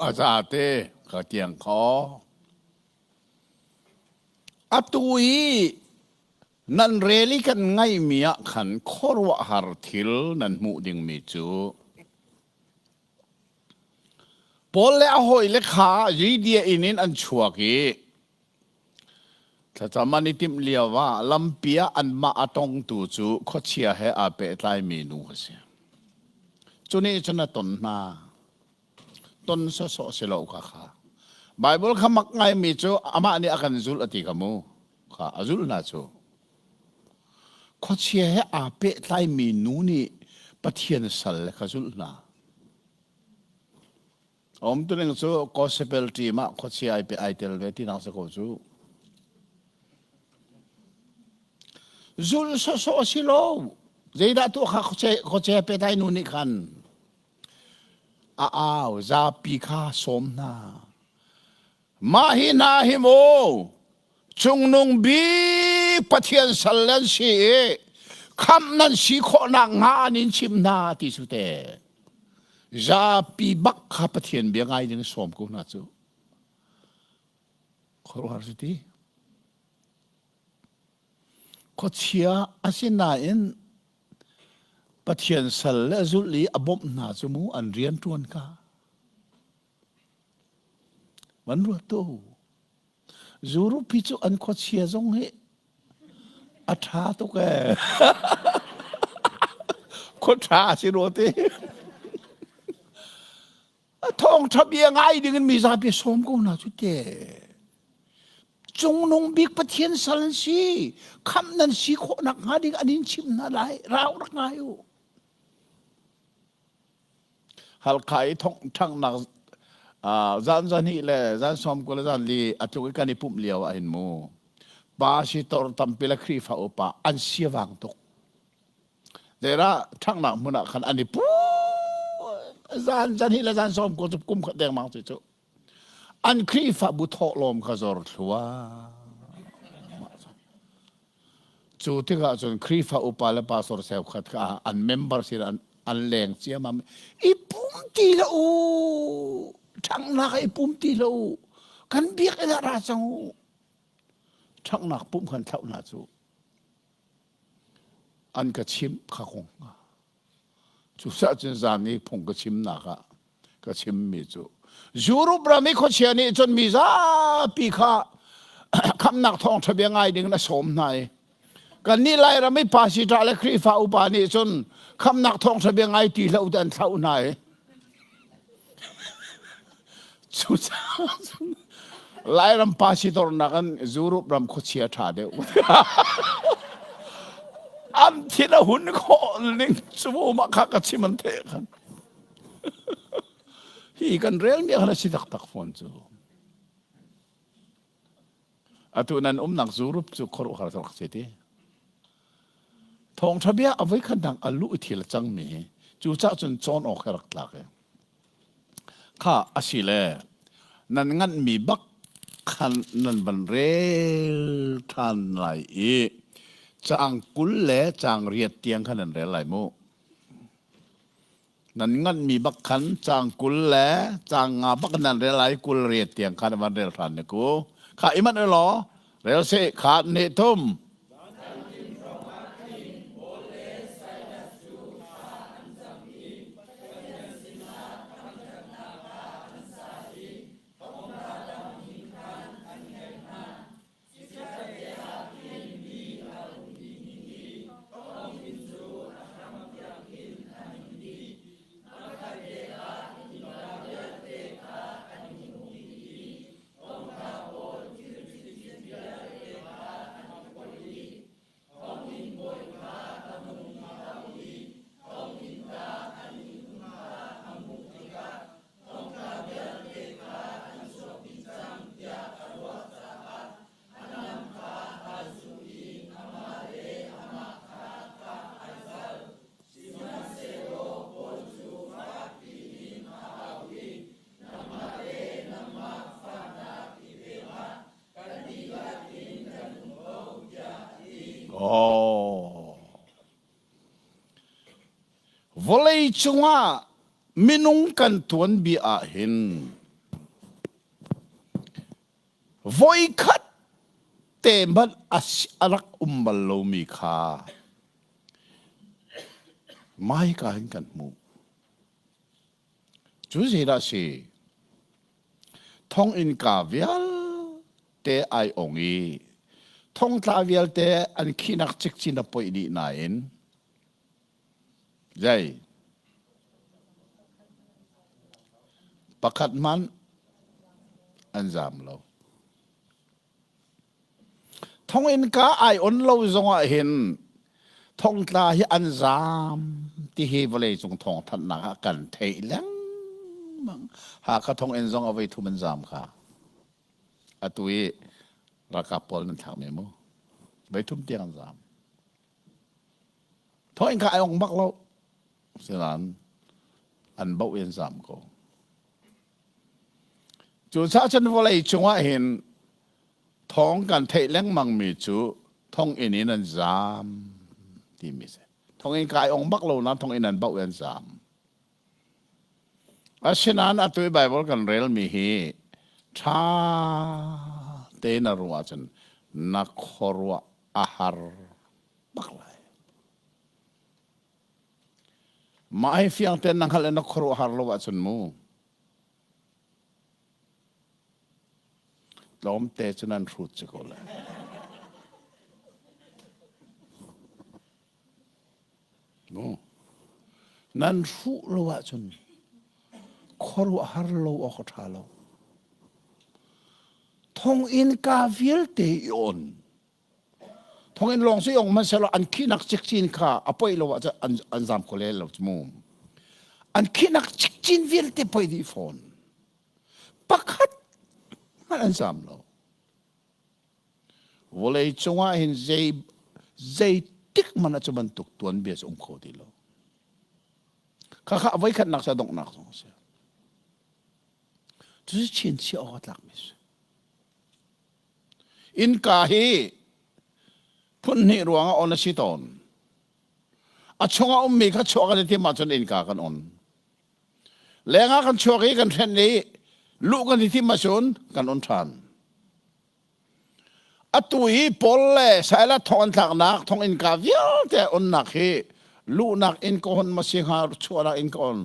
A zate ka tiang kho. Atu i nan rel i kan ngaihmi ah khan khuaruahhar thil nan hmuh dingmi cu. Paul le a hawile kha Judea inn in an chuak i thlacam an i timh lio ah lampi ah anmah a tongtu cu khuachia he aa pehtlaimi nu a si. Cu nih cun a ton hna. Ton sawsawh si lo kha kha. Bible kha mak ngaimi cu amah nih a kan zulh a ti kha mu. Kha a zulh hna cu. Khuachia he aa pehtlaimi nu nih Pathian sal le kha zulh hna. Umtuning cu gospel team ah khuachia ai pe ai tel ve tinak si ko cu. Zulh sawsawh a si lo. Zeidah tuah kha khuachia petlai nu nih khan a au zapi kha sawm hna. Mah hi hna hi mu cungnung bik Pathian sal nan si i khamh nan si khawhnak hnga an in chimh hna ti cu te. Zapi bak kha Pathian bia ngai ding sawm ko hna cu. Khuaruahhar si ti. Khuachia asinain Pathian sal le zulh i a bawmh hna cu mu an rian ṭuan ka. Van ruat tu. Zurupi cu an khuachia zong hi a ṭha tuk ee. Khua ṭha a si rua ti. A thawngṭha bia ngai ding in mizapi sawm ko hna cu te. Cungnung bik Pathian sal an si. Khamh nan si khawh nak hnga ding an in chimh hna lai. Rau rak ngai u. Halkha i ṭhanghnak zan zan le zan 90 le zan li a tluk i kan i pumh lio ah hin mu pa sitor tampi le Khrihfa upa an siavang tuk. Zeirah ṭhanghnak hmun ah khan an i pu zan zan hi le zan 90 cu kum khat dengmang cu cu an Khrihfabu thawhlawm kha zor thlua. Cu tikah cun Khrihfa upa le pastor cheukhat kha an member sin an, an leng ciammam. I pum ti hlah u! Ṭhanghnak ah i pum ti hlah u! Kan biakinn ah ra cang u! Ṭhanghnak pumh khan thlauh hna cu an ka chimh kha kong hnga. Cucaah cun zan i phung ka chimnak ah ka chimmi cu Europe ram i khuachia nih cun mi zapi kha khamnak thawngṭha bia ngai ding in a sawm hna i kannih Lairam i pastor le Khrihfa upa nih cun khamnak thawngṭha bia ngai ti hlah u ti an thlauh hna i cucaah cun Lairam pastor nakin Europe ram khuachia ṭha deuh. An thin a hun khawh ning cu mah kha ka chim an theh khan. Hi kan rel mi khan a si taktak fawn cu. Atu nan umnak Europe cu khuaruahhar rak si ti. Thawngṭha bia a voi khat dang a luh i thil a cangmi hi cucah cun cawn awk he rak tlak i. Kha a si le nan nganhmi bak khan nan van rel ṭhan lai i caang 20 le caang riat tiang khan nan rel lai mu. Nan nganhmi bak khan caang 20 le caang nga bak nan rel lai 28 tiang khan van rel hran ne ku. Kha i manh law rel seh kha ne thum. Oh. Vawlei cungah minung kan tuanbia ah hin voikhat te hmanh a rak um bal lomi kha maika hin kan hmuh. Cu zeidah a si? Thonginn ka vialte ai ong i thongtla vialte an khinak cikcin a poih dih nain zei pakhat hmanh an zam lo. Thonginn ka ai on lo zongah hin thongtla hi an zaam ti hi vawleicung thawngthanhnak ah kan theih lengmang. Hakha thonginn zong a voi thum an zaam kha. Atu i ralkap pawl nan thlakmi mu. Voi thum tiang an zaam. Thonginn ka ai ong bak lo. Sinain an boh i an zaam ko. Cucaah cun vawlei cungah hin thawng kan theih lengmangmi cu thonginn in an zaam timi si. Thonginn kai ong bak lo nain thonginn an bauh i an zaam. Asinain atu i Baibal kan relmi hi ṭha tein na ruah ahcun na khuaruah a har bak lai. Mah hi fiang tein na hngalh i na khuaruahhar lo ahcun mu tlawmte cu nan hrut si ko lai. Mu nan hruh lo ahcun khuaruahhar lo awk a ṭha lo. Thonginn ka vialte i on. Thonginn lawng si ong hmanhsehlaw an khihnak cikcin kha a poih lo ahcun an, an zam kho lel lo mu. An khihnak cikcin vialte poih dih fawn. Pakhat hmanh an zam lo. Vawlei cungah hin zei zeitik hmanh ah cu bantuk tuanbia cu um kho ti lo. Khakha voikhatnak sa donghnak zong a si. Cucu chinchiah awk a tlakmi si. Innka hi phunhnih ruangah on a si tawn. A chungah ummi kha chuah kan i timh ahcun innka kan on. Lengah kan chuak i kan hrenh i luh kan i timh ahcun kan on ṭhan. Atu hi Paul le Silas thong an tlaknak thong innka vialte onnak hi luhnak inn ka hon ma si hnga chuahnak inn ka on.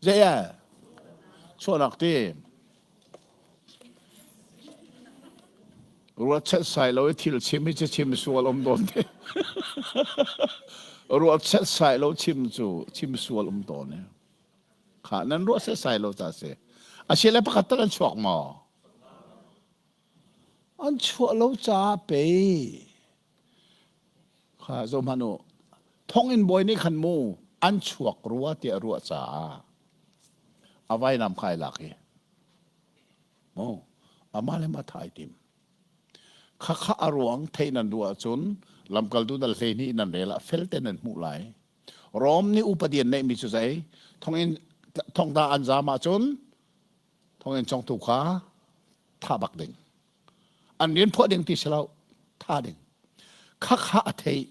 Zei ah chuahnak ti ruat set sai lo i thil chim hi cu chim sual um dawn te. Ruat set sai lo chim cu chim sual um tawn e. Kha nan ruah set sai lo ta si. Asile pakhat tal an chuak maw? An chuah lo caah pei. Kha zoh hmanh u. Thonginn bawi nih khan mu an chuak rua tiah a ruah caah a vainam kha ai lak i mu amah le mah thah ai tim. Khakha a ruang theih nan duh ahcun lamkaltu dal 12 nan rel ah felte nan hmuh lai. Rom nih upadi an neihmi cu zei? Thonginn thongtla an zaam ahcun thonginn congtu kha thah bak ding. An rian phuah ding ti si lo, thah ding. Khakha a theih.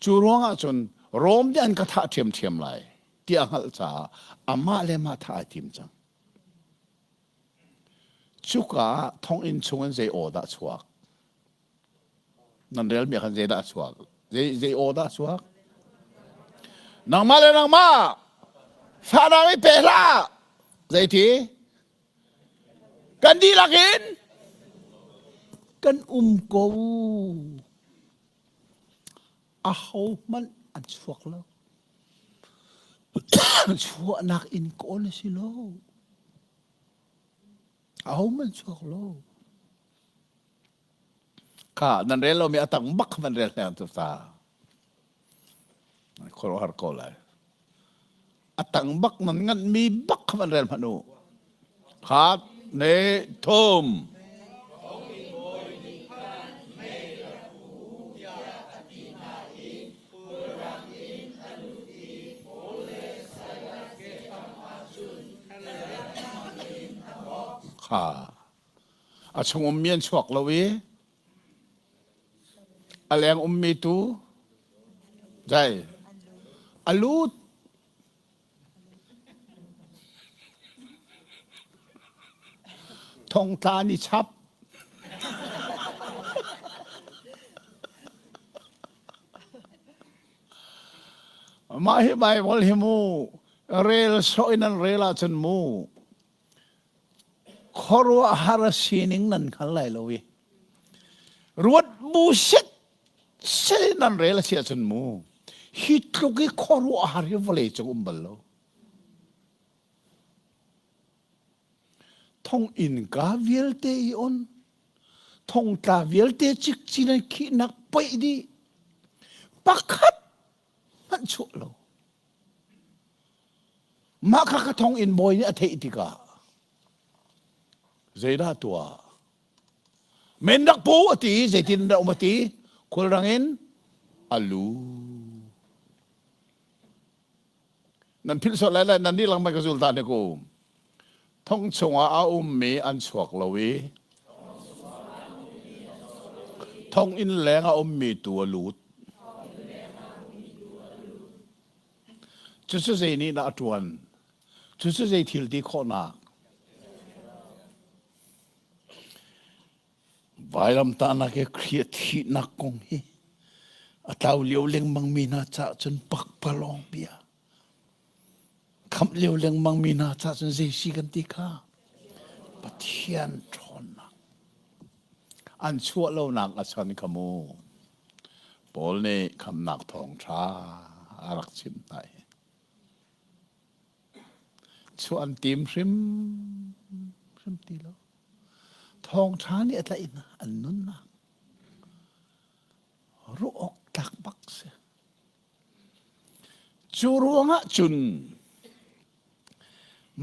Cu ruangah cun Rom nih an ka thah ṭhiamṭhiam lai ti a hngalh caah amah le mah thah ai tim cang. Cuka ah thonginn chungin zei aw dah chuak? Nan relmi ah khan zei dah a chuak? Zei, zei aw dah a chuak? Nangmah le nangmah fahnak i pe hlah! Zeiti? Kan dihlak in kan um ko. Ahohmanh an chuak lo. Chuahnak in kawl a si lo. Ahohmanh chuak lo. Kha nan rel lomi a tang bak van rel hleng tu ta. Khuaruahhar ko lai. A tang bak nan nganhmi bak kha van rel hmanh u. Khat, ne, thum. Kha. A chung ummi an chuak lo i A leng ummi tu zei a lut. Thongtla an i chap. Mah hi Baibal hi mu rel sawh in an rel ahcun mu. Khuaruahhar a sining nan hngal lai lo i ruat bu set set in nan rel a si ahcun mu hi tluk i khuaruahhar hi vawlei cung um bal lo. Thonginn ka vialte i on, thongtla vialte cikcin an khihnak poih dih. Pakhat hmanh chuah lo. Mah kha ka thonginn bawi nih a theih tikah zeidah tuah? Men rak pu a ti zeitin dah um a ti khulrang in a lu. Nan philh sual lai lai nan nih lang ka zul ta ne ku. Thong chungah a ummi an chuak lo i thonginn leng a ummi tu a lut. Cucu zei nih dah a ṭuan? Cucu zei thil ti khawhnak? Vailamtahnak i Khrih a thihnak kong hi a tlau lio lengmangmi hna caah cun pakpalawng bia. Khamh lio lengmangmi hna caah cun zei si kan ti kha? Pathian ṭhawnnak. An chuah lonak a chan kha mu. Paul nih khamhnak thawngṭha a rak chimh hna hi. Chuah an tim hrim hrim ti lo. Thawngṭha nih a tlaih hna an nunnak. Ruah awk tlak bak si. Cu ruangah cun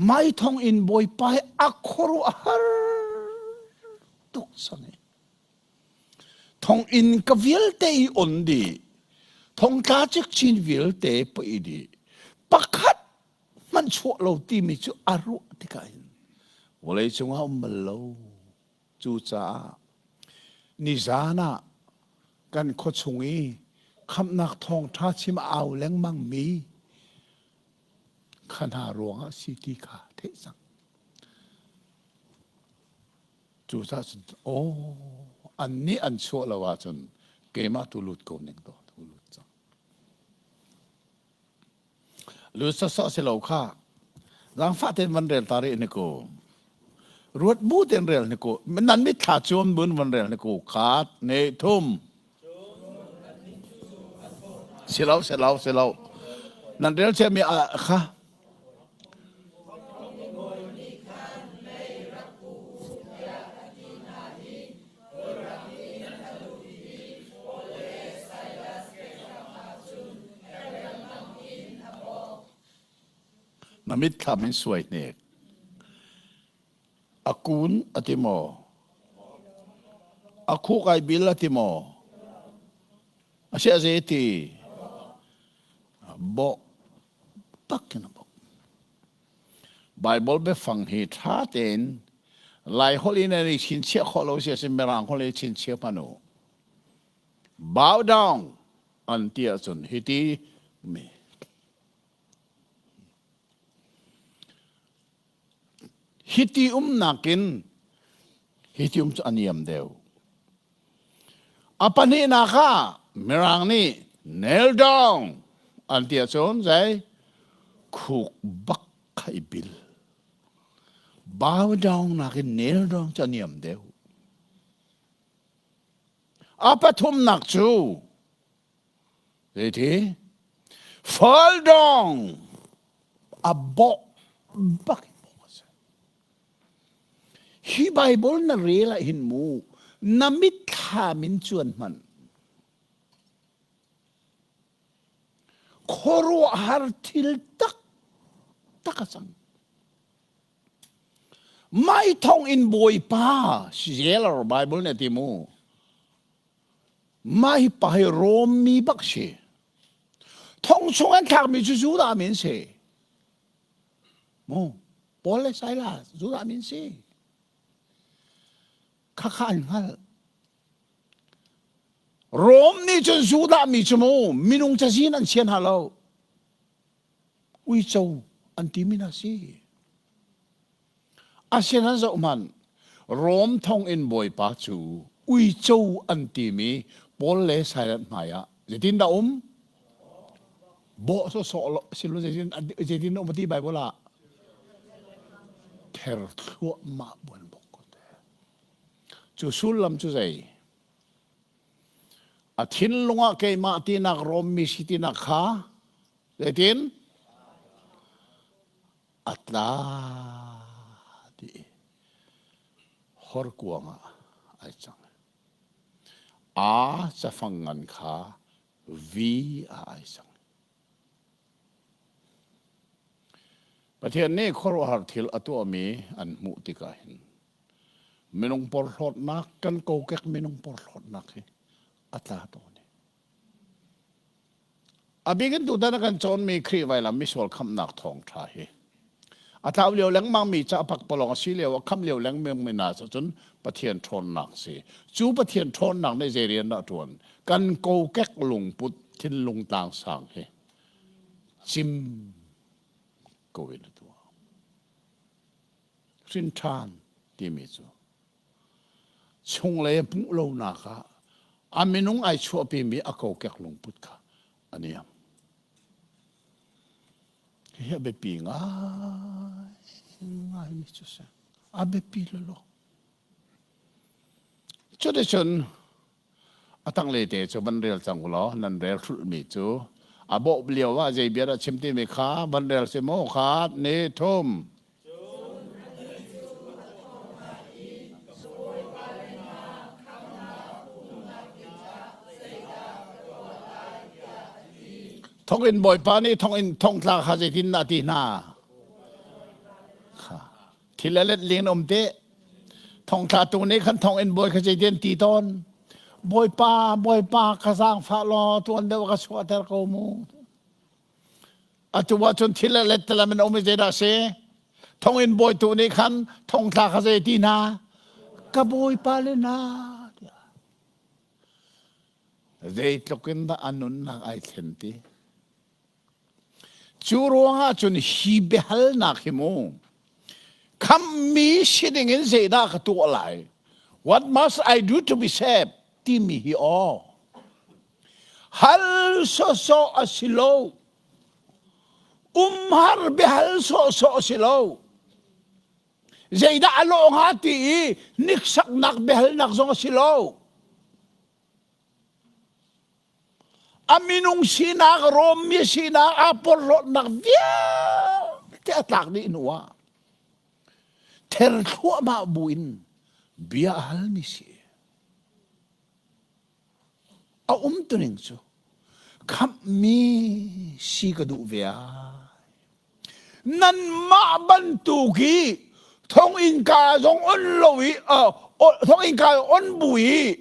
mai thonginn bawipa hi a khuaruahhar tuk cang i thonginn ka vialte i on dih thongtla cikcin vialte poi dih pakhat hmanh chuah lo timi cu a ruah tikah hin vawlei cungah um bal lo. Cucaah nizan ah kan khuachung i khamhnak thawngṭha chim a au lengmang mi kha hna ruangah si ti kha theih cang. Cucaah cun aw annih an chuah lo ahcun keimah tu lut ko ning to tu lut cang. Lut sawsawh si lo kha. Zaangfah tein van rel ta rih ni ku. Ruat bu tein rel ni ku. Nan mitthla cuam bun van rel ni ku. Khat, ne, thum. Si lo, si lo, si lo. Nan rel ciami kha. Na mitthlam in suai hnek. A kun a ti maw? A khuk ai bil a ti maw? A si a zei ti? Bawh tak in a bawh. Bible biafang hi ṭha tein Laiholh in an i chinchiah khawh lo si a si Mirang holh i chinchiah hmanh u. Bow down an ti ahcun hiti mi hiti umnak in hiti um cu a niam deuh. A pahnihnak ah Mirang nih nail down an ti ahcun zei khuk bak kha i bil. Bow down nakin nail down cu a niam deuh. A pathumnak cu zeiti fall down a bawh bak in bawh a si. Hi Bible na rel ah hin mu na mitthlam in cuan hmanh. Khuaruahhar thil tak tak a cang. Mai thong in Bawipa jailer Bible nih a ti mu. Mah hi pa hi Rom mi bak si. Thong chung an thlakmi cu Judah mi an si. Mu Paul le Silas Judah mi an si. Khakha an hngalh. Rom nih cun Judah mi cu mu minung cazin an chia hna lo. Uico an timi hna si. Asinan zoh hmanh, Rom thonginn bawipa cu uico an timi Paul le Silas hmai ah zeitindah um? Bawh sawsawh lo si lo zeitin zeitin um ti Bible ah? Ther thluahmah buan bok ko te. Cu sullam cu zei? A thinlung ah keimah tinak Rom mi si tinak kha zeitin? A tla ti horkuang ah ai cang. A cafang ngan kha V ah ai cang. Pathian nih khuaruahhar thil a tuahmi an hmuh tikah hin minung porhlawtnak kan kokek minung porhlawtnak hi a tla tawn. A bik in tutan a kan cawnmi Khrih vailam misual khamhnak thawngṭha hi a tlau lio lengmang mi ca pakpalawng a si lio a khamh lio lengmang mi hna cun Pathian ṭhawnnak si. Cu Pathian ṭhawnnak nih zei rian dah ṭuan? Kan kokek lungput thinlung tlangsang hi cim ko in a tuah. Hrin ṭhan timi cu chunglei hmuh lonak ah a minung ai chuahpimi a kokek lungput kha a niam. Hi a biapi ngai ngaimi cu si. A biapi lolo. Cuticun a tanglei te cu van rel cang u law nan rel hrulhmi cu a bawh lio ah zei bia dah chim timi kha van rel si maw kha ni thum. Thonginn bawipa nih thonginn thongtla kha zeitin dah ti hna? Kha thil a let ling um te. Thongtla tu nih khan thonginn bawi kha zeitin ti tawn? Bawipa, bawipa ka zaangfah law tuan deuh ka chuahter ko mu. Atu ahcun thil a let telam in um i zeidah si? Thonginn bawi tu nih khan thongtla kha zei ti hna? Ka bawipa le na tiah. Zeitluk in dah a nunnak ai thlen ti? Cu ruangah cun hi biahalnak hi mu khammi si dingin zeidah ka tuah lai? What must I do to be saved? timi hi aw. Hal sawsawh a si lo. Umhar biahal sawhsawh a si lo. Zeidah a lawh hnga ti i niksaknak biahalnak zong a si lo. A minung sinak, Rom mi sinak, aa porhlawtnak vialte a tlak dih hnu ah ther thluahmah buin bia a halmi si. A umtuning cu khamhmi si ka duh ve ai. Nanmah bantuk hi thonginn ka zong on lo i thonginn ka on bu i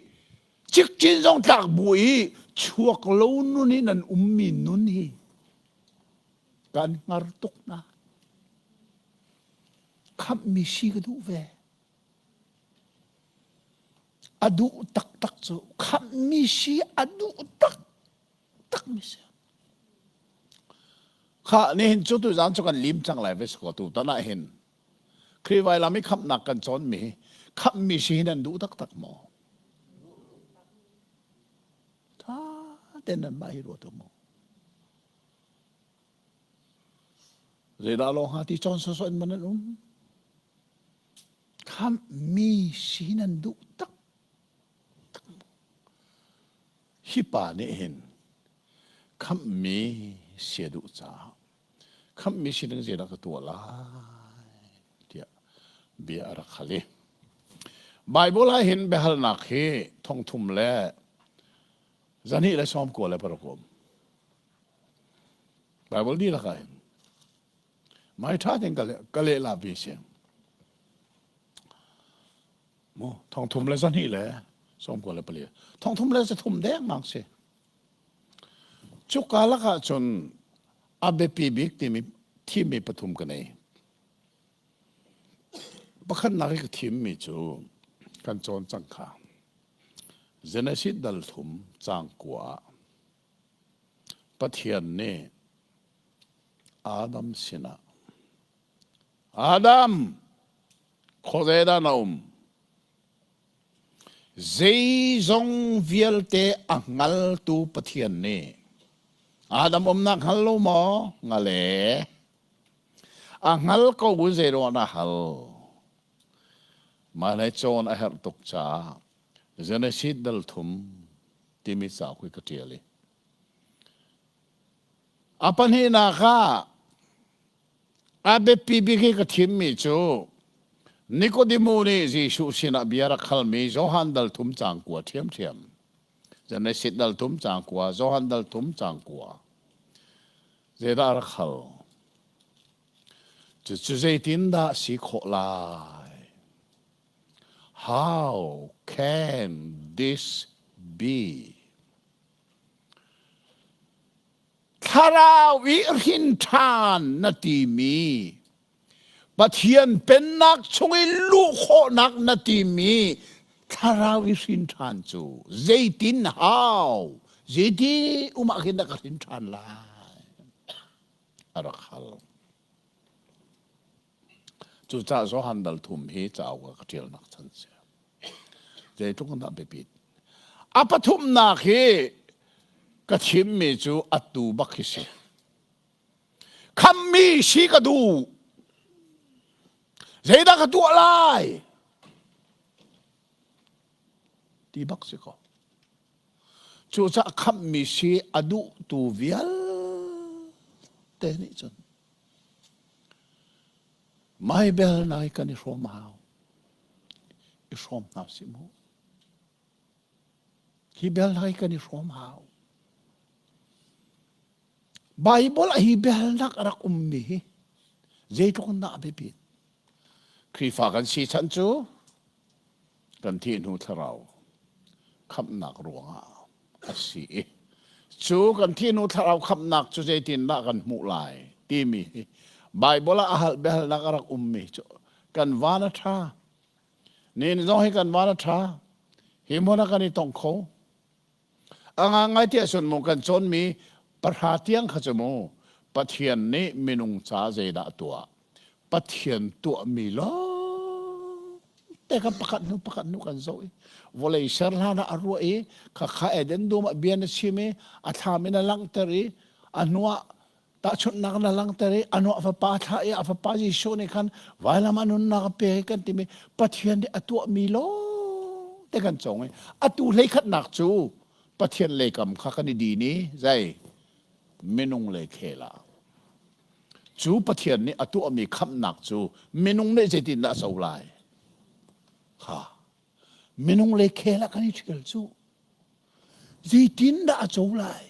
cikcin zong tlak bu i chuak lo nun i nan ummi nun hi kan hngar tuk hna. Khamhmi si ka duh ve. A duh taktak cu khamhmi si a duh taktakmi si. Kha nihin cu tuzaan cu kan lim cang lai ve ko tu tan ah hin Khrih vailam i khamhnak kan cawnmi khamhmi si hi nan duh taktak maw? Tha ten nan mah hi ruat u mu. Zeidah lawng hnga ti cawn sawsawh in man an um? Khamhmi si nan duh tak tak Hi pa nih hin khamhmi si a duh caah khamhmi si ding zeidah ka tuah lai tiah bia a rak hal i Bible ah hin biahalnak hi thongthum le zahnih le 96 um. Bible dihlak ah hin mai ṭha tein ka leh la bi si. Mu thongthum le zahnih le 94. Thongthum le zathum dengmang si. Cuka lakah cun a biapi bik timi thimmi pathum ka nei. Pakhatnak i ka thimmi cu kan cawn cang kha. Genesis dal thum caang kua ah Pathian nih Adam sinah Adam khuazei dah na um? Zeizong vialte a hngaltu Pathian nih Adam umnak hngal lo maw? Hngal e. A hngal ko bu zeiruang dah hal? Hmailei cawn a herh tuk caah Genesis dal thum timi cauk hi ka ṭial i a pahnihnak ah a biapi bik hi ka thimmi cu Nikodemu nih Jesuh sinah bia rak halmi Johan dal thum caang kua ṭhiamṭhiam. Genesis dal thum caang kua, Johan dal thum caang kua. Zeidah a rak hal? Cucu zeitindah si khawh lai? How can this be? Thlarau i hrin ṭhan na timi Pathian pennak chung i luh khawhnak na timi thlarau i hrin ṭhan cu zeitin hau zeiti um ah khin dah ka hrin ṭhan lai a rak hal. Cucaah Johan dal thum hi cauk ah ka ṭialnak chan si. Zeitluk in dah biapit. A pathumnak hi ka chimmi cu atu bak hi si. Khammi si ka duh. Zeidah ka tuah lai? Ti bak si ko. Cucaah khammi si a duhtu vialte nih cun Mai bel nai kan i hrawm hau. I hrawm hna sih mu. Hi bel nai kan i hrawm hau. Bible ah hi biahalnak a rak ummi hi zeitluk in dah a biapit? Khrihfa kan si chan cu kan thih hnu thlarau khamhnak ruangah a si i cu kan thih hnu thlarau khamhnak cu zeitindah kan hmuh lai timi hi Bible ah a hal biahalnak a rak ummi cu kan van a ṭha. Ni zong hi kan van a ṭha. Hi hmun ah kan i tong kho. A ngangai tiah cun mu kan cawnmi pahra tiang kha cu mu Pathian nih minung ca zeidah tuah Pathian tuahmi lawng te kha pakhat hnu pakhat hnu kan zoh i vawlei ser hlan ah a ruah i khakha Eden dum ah bia na chim i a thlam in a langhter i a hnuah Tahchunhnak na langhter i a nuah fapa thlah i a fapa Jesuh nih khan vailam a nunnak a pek kan timi Pathian nih a tuahmi lawng te kan cong i atu hleikhatnak cu Pathian leikam kha kan i din i zei minung lei khel ah cu Pathian nih a tuahmi khamhnak cu minung nih zeitindah a co lai kha minung lei khel ah kan i ṭhial cu zeitindah a co lai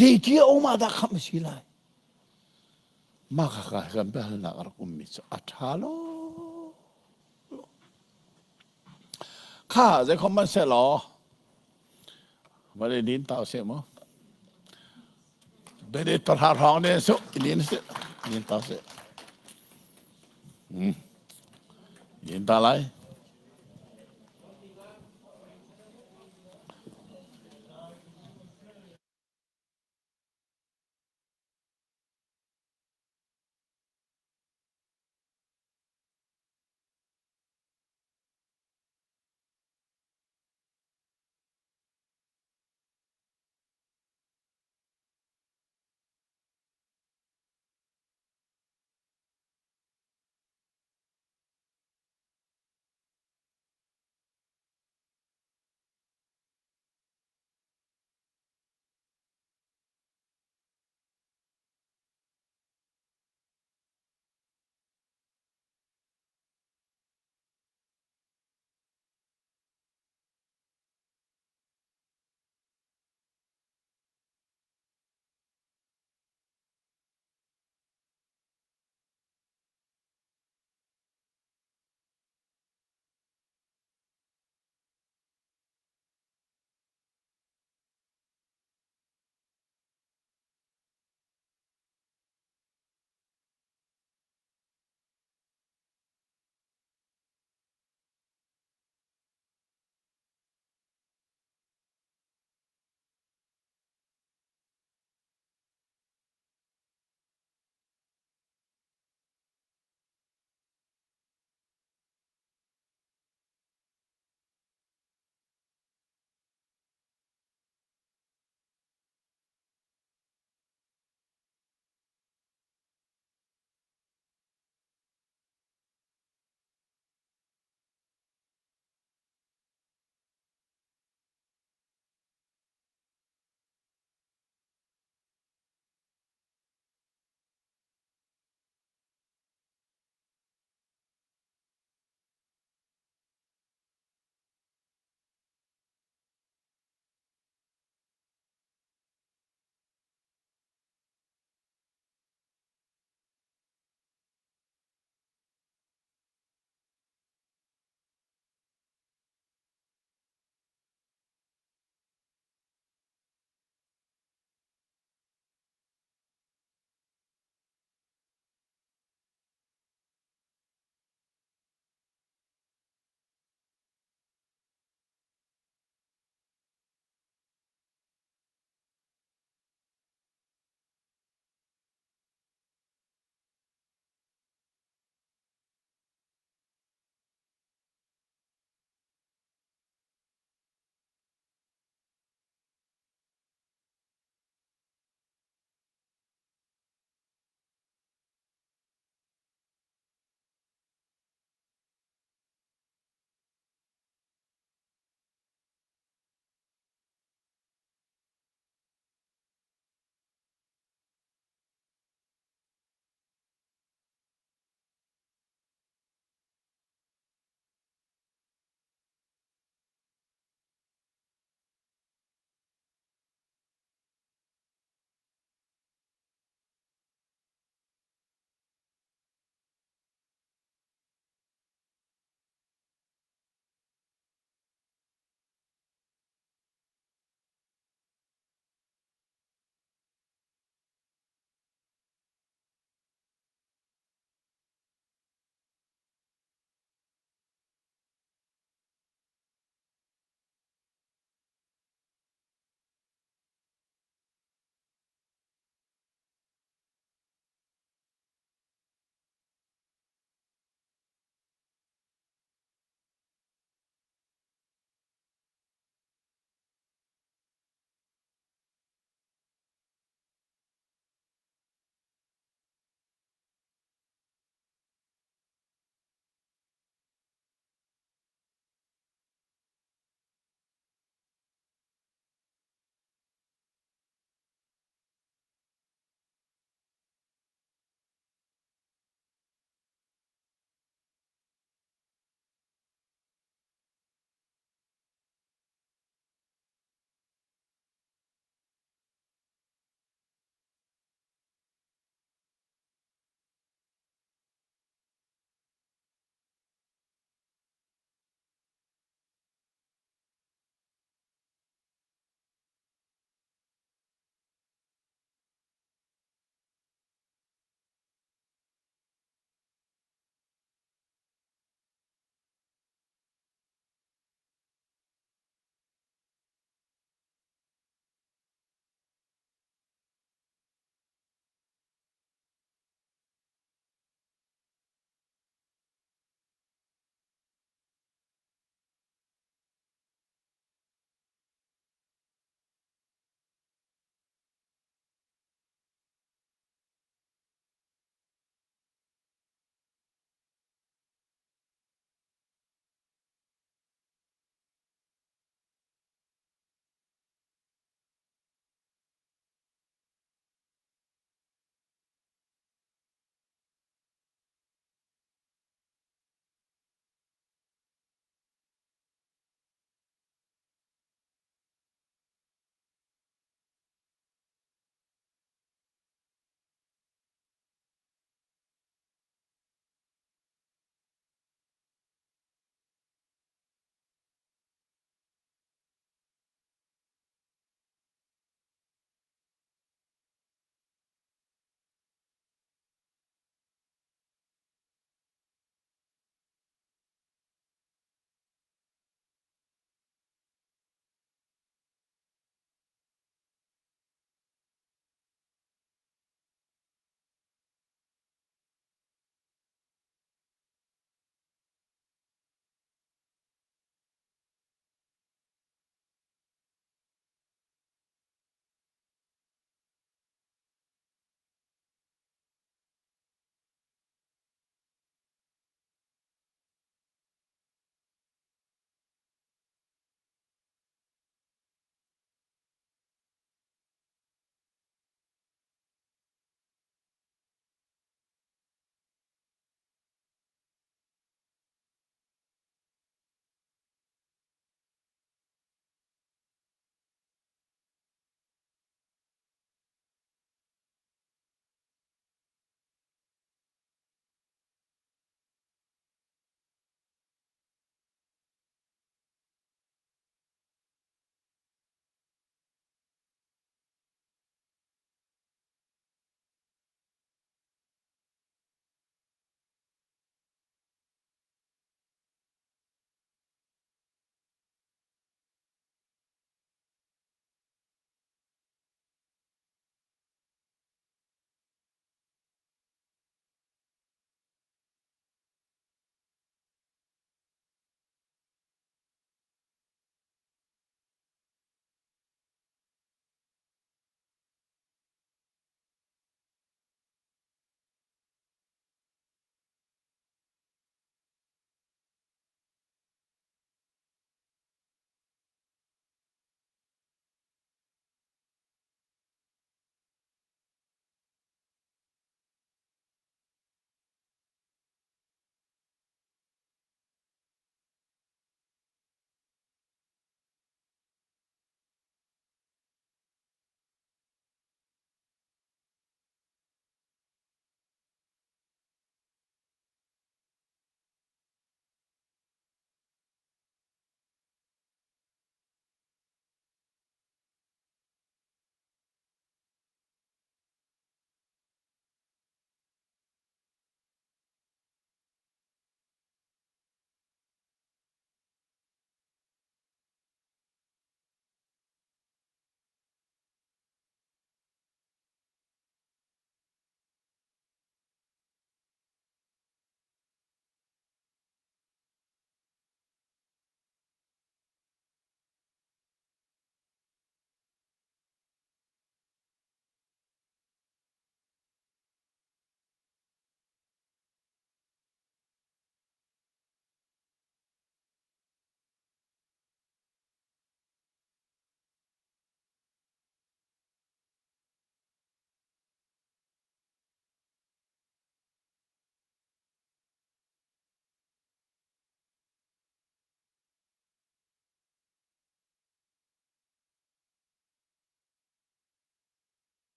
Zeiti a um ah dah khamh a si lai? Mah kha kan biahalnak a rak ummi cu a ṭha lo. Kha zeikhom man seh law vale din tau seh mu. Bede parha hrawng ne su din si din tau seh. Hmm. Din ta lai.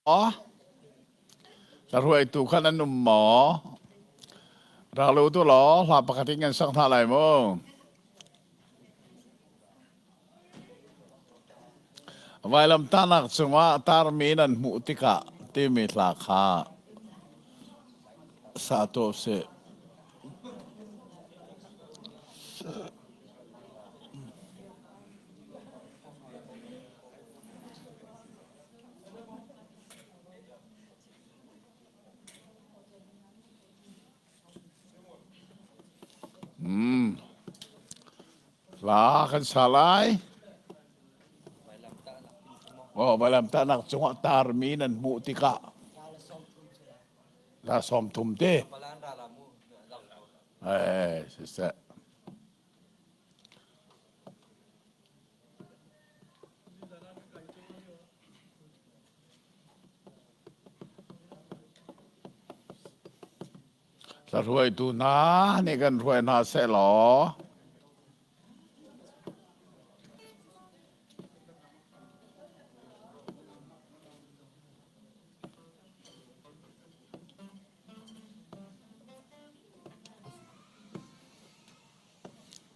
Hla hruaitu kha nan um maw? Rak lut u law hla pakhat in kan sak hna lai mu. Vailamtahnak cungah tarmi nan hmuh tikah timi hla kha sa tuah usih. Hla kan sa lai. Oh, vailamtahnak cungah tarmi nan hmuh tikah la 30 te. Eh, siseh. Hruaitu hna nih kan hruai hna sehlaw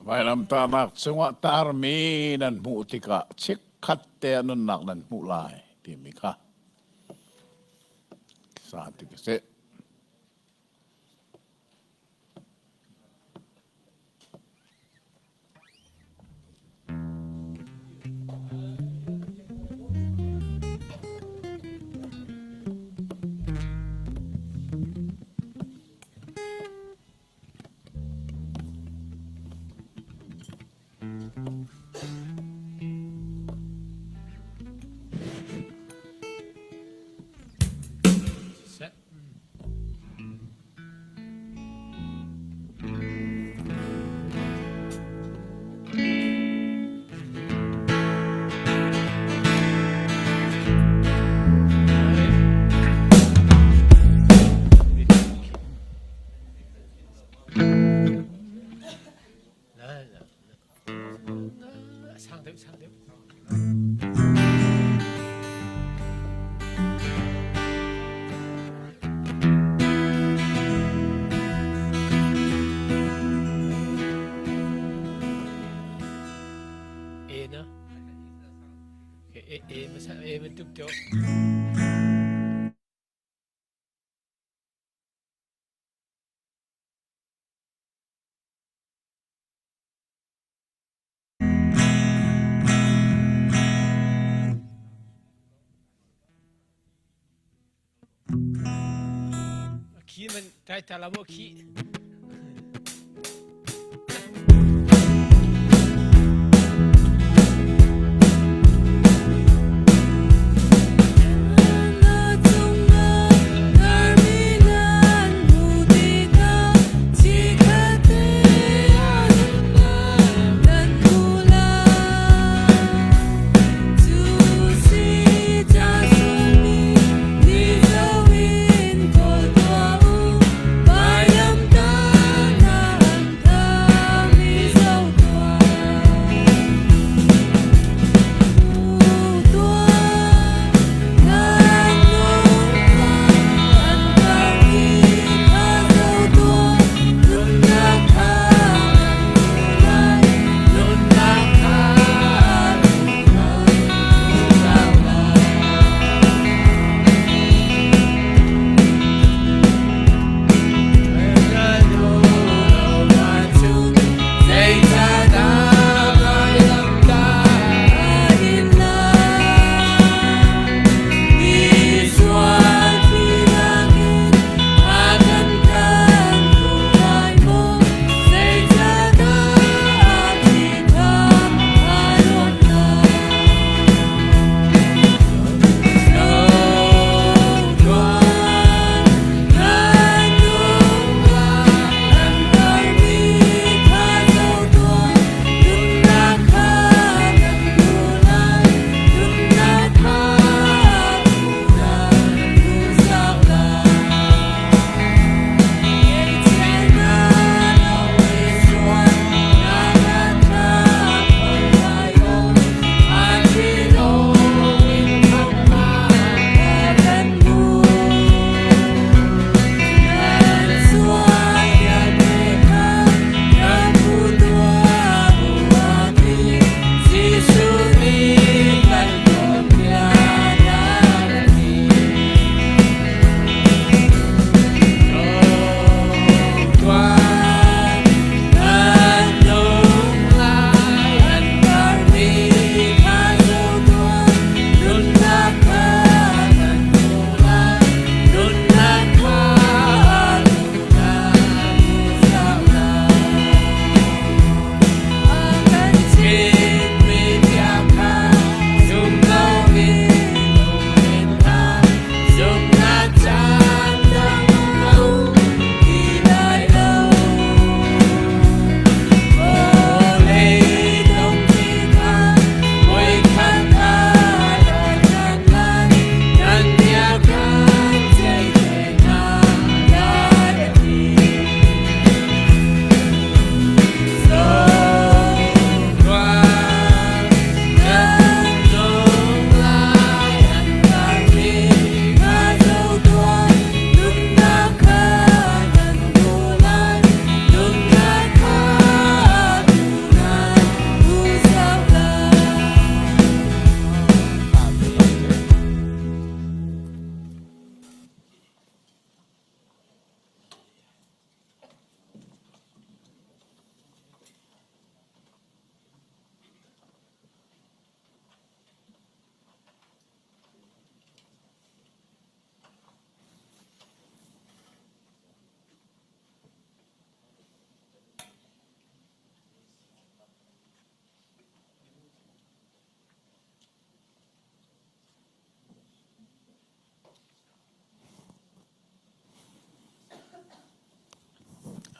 Vailamtahnak cungah tarmi nan hmuh tikah chikkhat te ah nunnak nan hmuh lai timi kha sa ti ka si. Sang deuh, sang deuh. E na. E e masa e bentuk tu. Khi man tai ta la mo khi.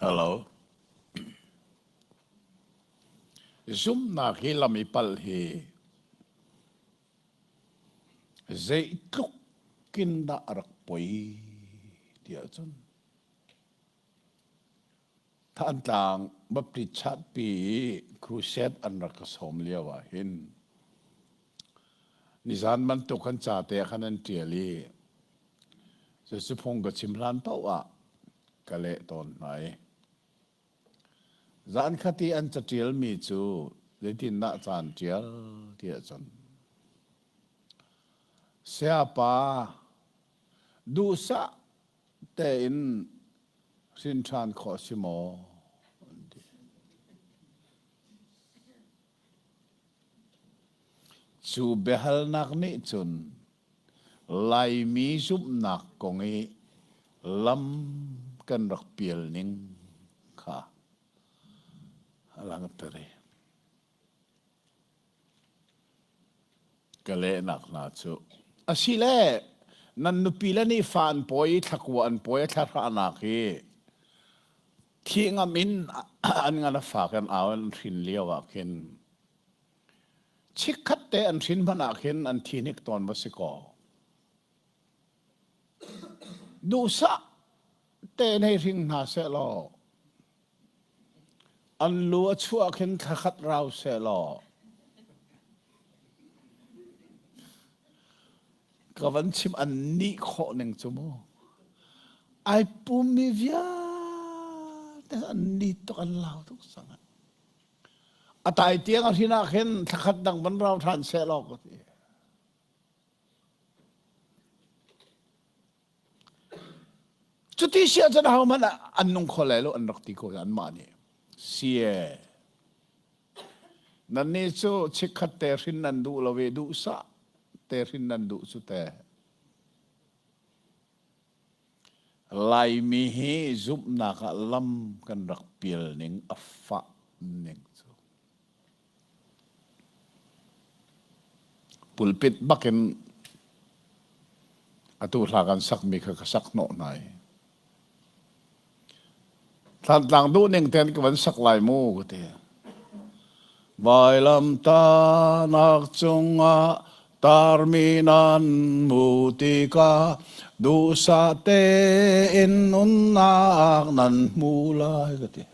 Hello. Zumhnak hi lam i palh hi zeitluk in dah a rak poi ti ahcun Thantlang Baptist Chatpi i crusade an rak ka sawm lio ah hin nizan bantuk kan ca te khan an ṭial i cucu phung ka chim hlan paoh ah ka leh tawn hna i zan khat i an caṭialmi cu zeitindah ca an ṭial ti ahcun sayapa duhsah tein hrin ṭhan khawh a si maw? An ti. Cu biahalnak nih cun Laimi zumhnak kong i lam kan rak pial ning kha a langhter i Ka lehnak hna cu asile nan nupi le nih fa an pawi i thlakua an pawi a thlahrahnak hi thi ngam in an ngan a fak an au an hrin lio ah khin chikkhat te an hrin hmanh ah khin an thi hnik tawn va si kaw duhsah tein hei hring hna seh law An lu a chuah khin thlakhat rau sehlaw ka van chim an nih khawh ning cu mu. Ai pummi vialte an ni tuk an lau tuk sang. A tai tiang a hrin ah khin thlakhat dang van rau ṭhan sehlaw ka ti. Cuti si ahcun ahohmanh an nung kho lai lo an rak ti ko anmah nih. Sie. Nannih cu chikkhat te hrin nan duh lo i duhsah te hrin nan duh cu te. Laimi hi zumhnak ah lam kan rak pial ning a fah ning cu. Pulpit bakin atu hla kan sakmi kha ka sak hnawh hna i Thlantlang duh ning ten ka van sak lai mu ka ti. Vailamtahnak cungah tarmi nan mu tikah duhsah tein nunnak nan hmu lai ka ti.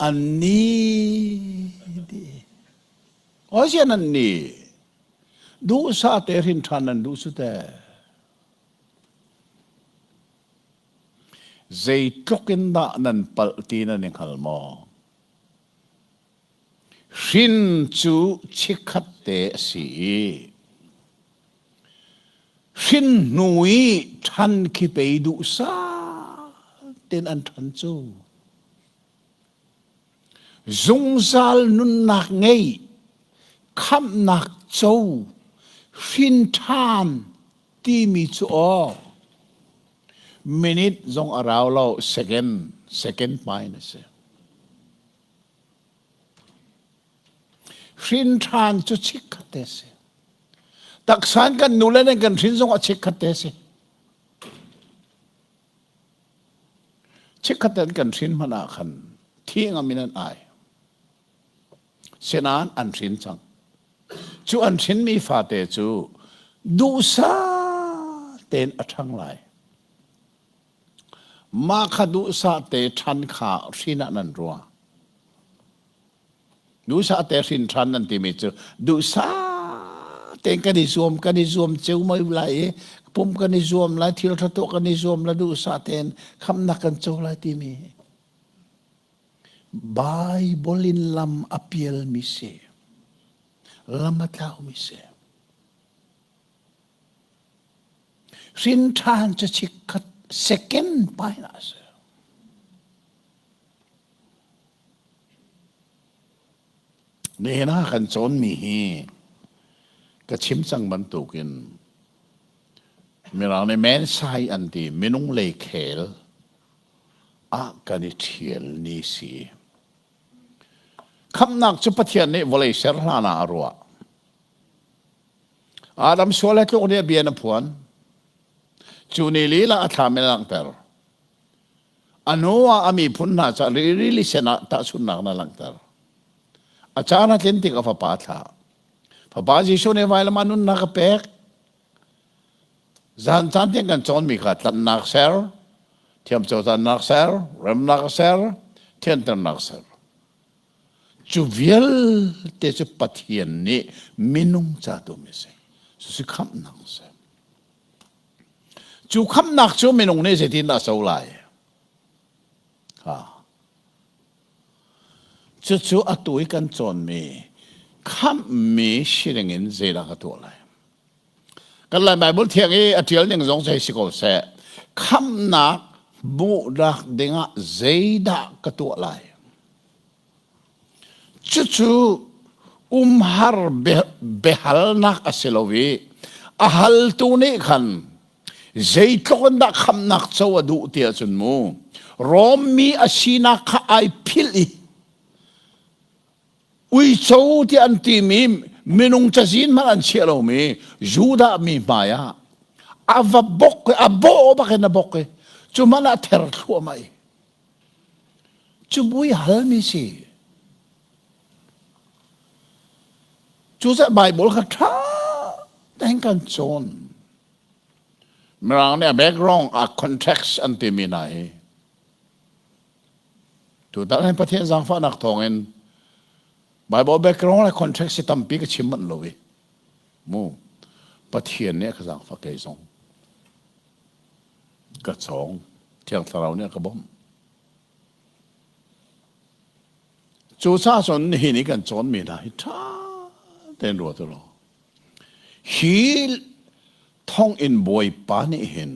An ni ti. Oi nan ni. Duhsah te hrin ṭhan nan duh su te. Zeitluk in dah nan palh ti nan i hngal maw? Hrin cu chikkhat te a si i hrin hnu i ṭhan khi pei duhsah tein an ṭhan cu. Zungzal nunnak ngei, khamhnak co, hrin ṭhan timi cu aw minute zong a rau lo second second hmai na si hrin ṭhan cu chikkhat te si taksan kan nu le nan kan hrin zong a chikkhat te si chikkhat ten kan hrin hmanh ah khan thi ngam in an ai Sinain an hrin cang. Cu an hrinmi fate cu duhsah tein a ṭhang lai. Mah kha duhsah te ṭhan kha hrin ah nan ruah. Duhsah te hrin ṭhan nan timi cu duhsah tein kan i zuam kan i zuam ceu mai lai i pum kan i zuam lai thil ṭha tuah kan i zuam lai duhsah tein khamnak kan co lai timi Baibal in lam a pialmi si. Lam a tlaumi si. Hrin ṭhan cu chikkhat second pai na si. Nihin ah kan cawnmi hi ka chim cang bantukin Mirang nih mensai an ti minung lei khel ah kan i ṭhial ni si. Khamhnak cu Pathian nih vawlei ser hlan ah a ruah. Adam sual he tluk nih a bia na phuan. Cu ni lila a thlam in a langhter. A hnu ah a miphun hna ca rili sen ah tahchunhnak na langhter. A caan a tlin tik a fapa thlah. Fapa Jesuh nih vailam ah nunnak a pek. Zan caan tiang kan cawnmi kha tlanhnak ser, thiamcotannak ser, remnak ser, thianternak ser. Cu vialte cu Pathian nih minung ca tuahmi a si. Cucu khamhnak a si. Cu khamhnak cu minung nih zeitindah a co lai? Ha. Cucu atu i kan cawnmi khamhmi sining in zeidah ka tuah lai? Kan Lai Baibal thiang i a ṭial ning zong zei si ko seh, khamhnak hmuhnak dingah zeidah ka tuah lai? Cucu umhar biahalnak a si lo i a haltu nih khan zeitluk in dah khamhnak co a duh ti ahcun mu Rom mi a sinak kha ai philh i uico ti an timi minung cazin hmanh an chiah lomi Judah mi hmai ah a va bok i a bawh bak in a bok i cu hmanh ah ther thluahmah i cu bui halmi si cucaah Bible kha ṭha tein kan cawn Mirang nih a background a context an timi hna hi Tutan hin Pathian zaangfahnak thawngin Bible background le context hi tampi ka chim manh lo i mu Pathian nih a ka zaangfah kei zong ka cawng Thiang Thlarau nih a ka bawmh cu ca cun nihin i kan cawnmi hna hi ṭha tein ruat u law hi thonginn bawipa nih hin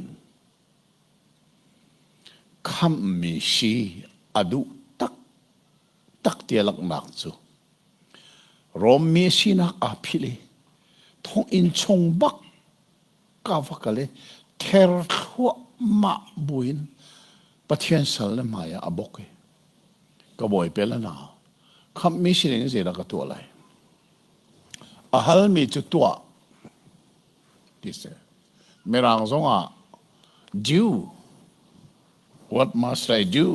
Khamhmi si a duh taktak ti a langhnak cu Rom mi sinak aa philh i thonginn chung bak ka va kal i ther thluahmah buin Pathian sal le hmai ah a bok i ka bawipe le na khamhmi sining zeidah ka tuah lai a halmi cu tuah ti si Mirang zongah do what must I do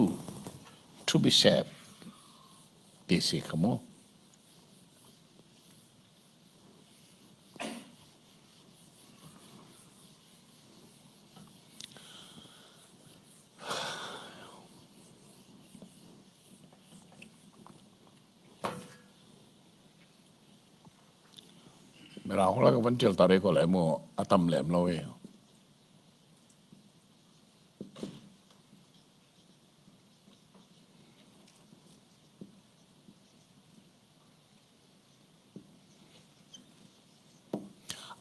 to be saved ti si kha mu. Mirang holh ka van ṭial ta re ko lai mu a tam lem lo i.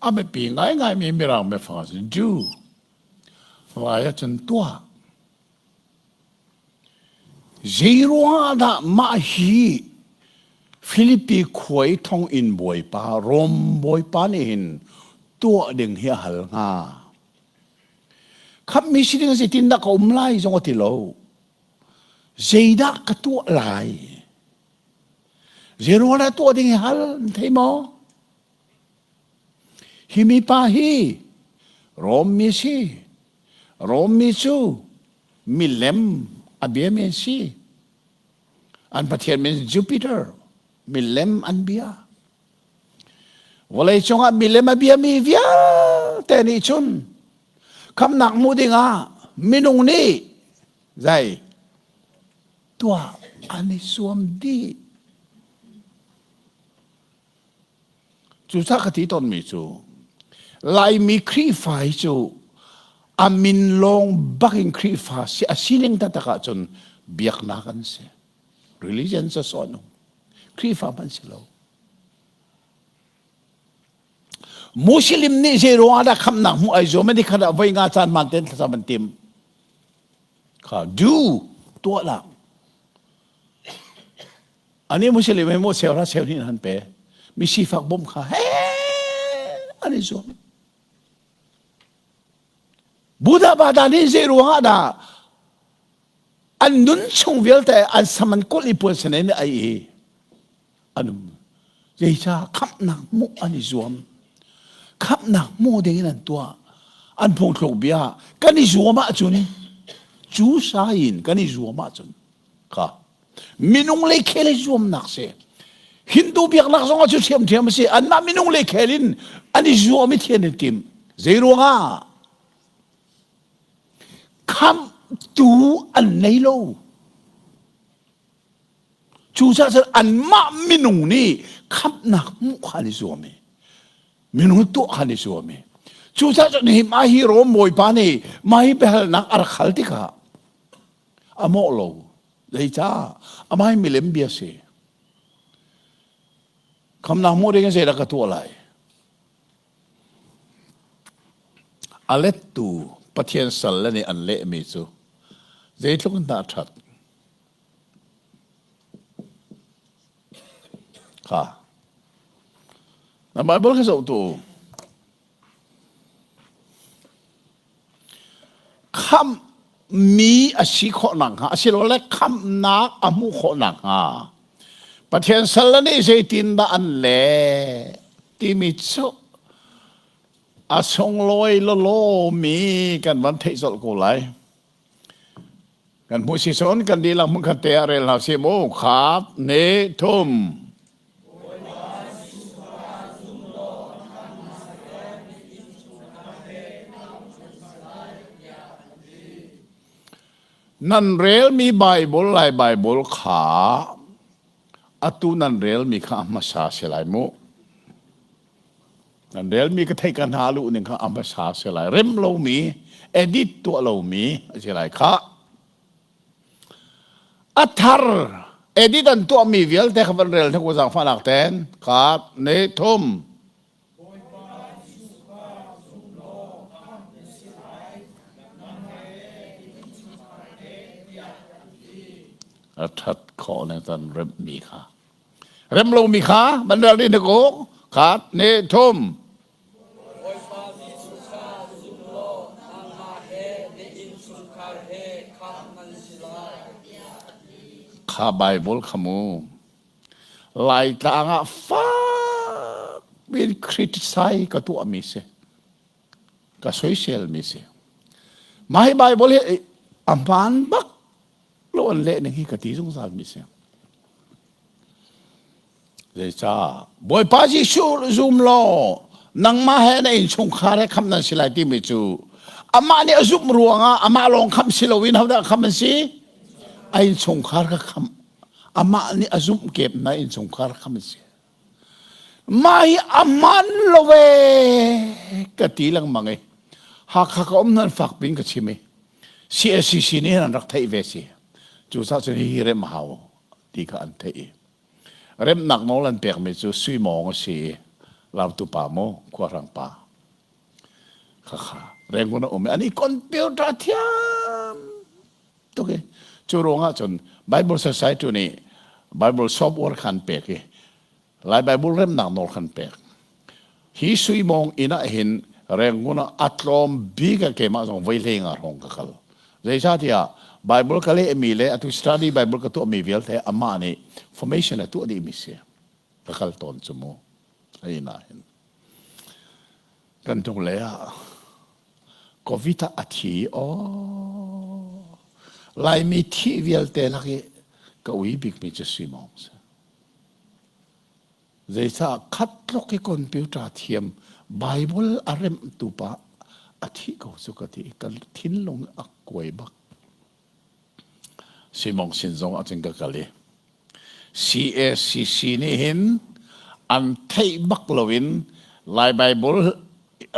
A biapi ngaingaimi Mirang biafang ah cun do lai ahcun tuah. Zeiruangah dah mah hi Filipi khua i thonginn bawipa, Rom bawipa nih hin tuah ding hi a hal hnga? Khamhmi si ding zeitindah ka um lai zong a ti lo. Zeidah ka tuah lai? Zeiruangah dah tuah ding hi hal, na thei maw? Hi mipa hi Rom mi si. Rom mi cu milem a biami an si. An pathian min Jupiter milem an bia. Vawlei cungah milem a biami vialte nih cun khamnak hmu dingah minung nih zei tuah an i zuam dih. Cucaah ka ti tawnmi cu Laimi Khrihfa hi cu a min lawng bak in Khrihfa si a sining taktak ahcun biaknak an si. Religion cu sawn um. Khrihfa hmanh si lo. Muslim nih zei ruangah dah khamnak hmuh ai zuam ani khat ah voi nga caan man ten thlacam an tim. Kha du tuah lang. Ani Muslim he mo seu ra seu ni han pe. Mi sifak bom kha he an i zuam. Buddha bada nih zei ruangah dah an nun chung vialte an sam an kulh i puan senen ai i an um. Zeicah khamhnak hmuh an i zuam. Khamhnak hmu ding in an tuah. An phungthluk bia kan i zuam ahcun. Cu sai in kan i zuam ahcun kha minung le khel i zuamnak si. Hindu biaknak zong ah cu ṭhiamṭhiam a si. Anmah minung le khel in an i zuam i thian in tim. Zei ruangah? Khamhtu an nei lo. Cucaah cun anmah minung nih khamhnak hmuh kha an i zuam i minung tuah kha an i zuam i cucaah cun hi mah hi Rom bawipa nih mah hi biahalnak a rak hal tikah a mawh lo. Zeicah? Amah hi milem bia si. Khamnak hmuh ding in zeidah ka tuah lai? A lettu Pathian salle nih an lehmi cu zeitluk in dah a ṭhat? Kha. Na Bible kha zoh tu. Khamhmi a si khawh nakhnga asilole khamhnak a hmuh khawh nakhnga Pathian salle nih zeitindah an leh timi cu a sunglawi lawlawmi kan van theih colh ko lai. Kan hmuh si cun kan dihlak hmunkhat te ah rel hna sih mu. Khat, hnih, thum. Nan relmi Baibal lai Baibal kha atu nan relmi kha a hmasa si lai mu. Nan relmi ka theih ka hna luh ning kha a hmasa si lai. Rem lomi, edit tuah lomi a si lai kha. A thar edit an tuahmi vialte kha van rel hnik u zaangfahnak ten. Khat, ne, thum. A that khawh ne tan remmi kha. Rem lomi kha van rel dih hnik u. Khat, ne, thum. Bawipa Jesuh kha zum law nangmah he na innchungkhar he khamh nan si lai. Kha Bible kha mu. Laitlang ah fak in criticize ka tuahmi si. Ka soiselmi si. Mah hi Bible hi a hmaan bak lo an leh ning hi ka ti zungzal mi si. Zeicah? Bawipa Jesuh zum law nangmah he na innchungkhar he khamh nan si lai timi cu amah nih a zumh ruangah amah lawng khamh si loin hodah khamh an si? A innchungkhar ka khamh. Amah nih a zumh kep na innchungkhar khamh an si. Mah hi a man lo ve ka ti lengmang i Hakha ka um nan fak pin ka chim i CSCC nih an rak theih ve si. Cucaah cun hihi rem a hau ti kha an theih i Remnak nawl an pekmi cu sui mawng a si i lautu pa maw khuahrang pa khakha Rangoon a um i an i computer thiam tuk i cu ruangah cun Bible Society nih Bible software khan pek i Lai Bible remnak nawl khan pek. Hi sui mawng inn ah hin Rangoon ah a tlawm bik ah keimah zong voi hlei nga hrawng ka kal. Zeicahtiah Bible ka lehmi le atu study Bible ka tuahmi vialte amah nih formation a tuah dihmi si. Ka kal tawn cu mu. Ai na hin. Kan hnulei ah Covid ah a thi aw. Laimi thih vialte lak i ka ui bikmi cu sui mawng si. Zeicah khat tluk i computer thiam Bible a remhtu pa a thih ko cu ka ti ka thinlung a kuai bak. Simong sin zong ah cun ka kal i CACC nih hin an theih bak loin Lai Bible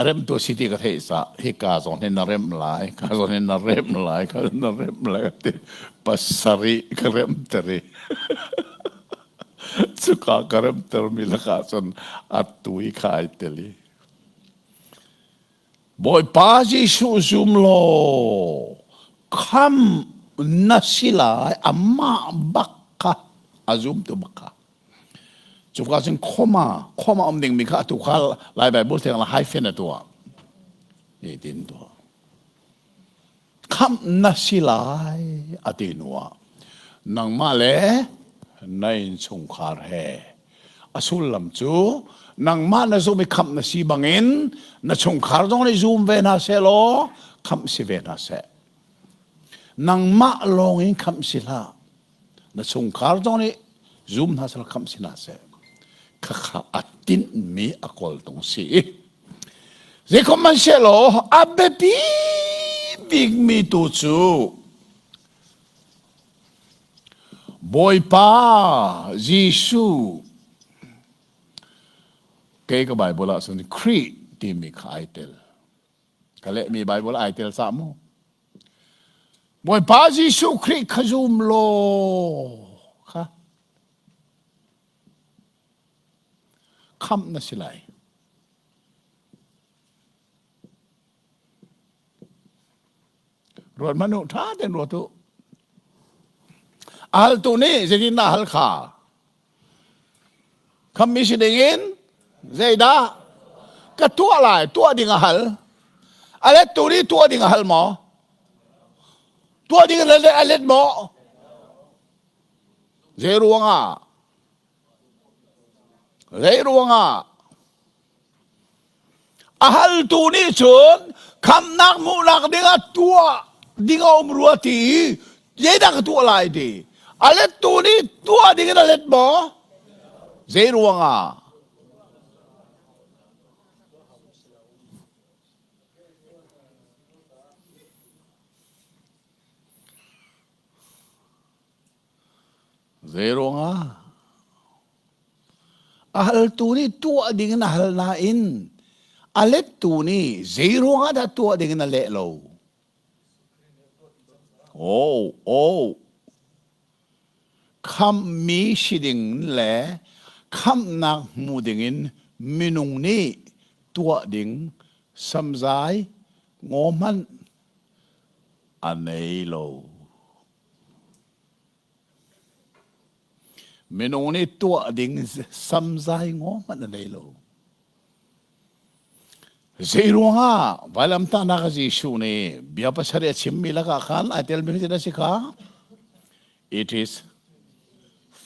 remtu si ti ka theih caah hika zong hin na remh lai ka zong hin na remh lai ka na remh lai ka ti pasarih ka remter i cuka ka remtermi lakah cun a tui kha ai tel i Bawipa Jesuh zum law kham na si lai amah bak kha a zumtu bak kha Cuka cun khoma khoma um dingmi kha atu kha Lai Bible theng la hyphen a tuah. Ni tin tuah. Khamh na si lai a ti hnu ah nangmah le na innchungkhar he a sullam cu nangmah na zum i khamh na si bangin na chungkhar zong nih zum ve hna seh law khamh si ve hna seh. Nangmah lawng in khamh si hlah. Na chungkhar zong nih zum hna seh khamh si hna seh. Khakha a tinhmi a kawltung si. Zeikhom hmanhsehlaw a biapi bikmi tu cu Bawipa Jesuh kei ka Bible ah cun Khrih timi kha ai tel. Ka lehmi Bible ai tel cah mu. Bawipa Jesuh Khrih kha zum law kha khamh na si lai. Ruat hmanh u, ṭha tein ruat u. A haltu nih zeitindah hal kha? Khammi si dingin zeidah ka tuah lai? Tuah ding a hal. A lettu nih tuah ding a hal maw? Tuah ding a let, a let maw? Zei ruangah? Zei ruangah? A haltu nih cun khamnak hmuhnak dingah tuah ding a um rua ti i zeidah ka tuah lai ti. A lettu nih tuah ding in a let maw? Zei ruangah? Zei ruangah? A haltu nih tuah ding in a hal nain a lettu nih zei ruangah dah tuah ding in a leh lo? Oh, oh. Khamhmi si ding le khamhnak hmu dingin minung nih tuah ding samzai ngaw hmanh a nei lo. Minung nih tuah ding samzai ngaw hmanh a nei lo. Zei ruangah vailamtahnak Jesuh nih bia pasarih a chimmi lakah khan ai telmi khi a si kha? It is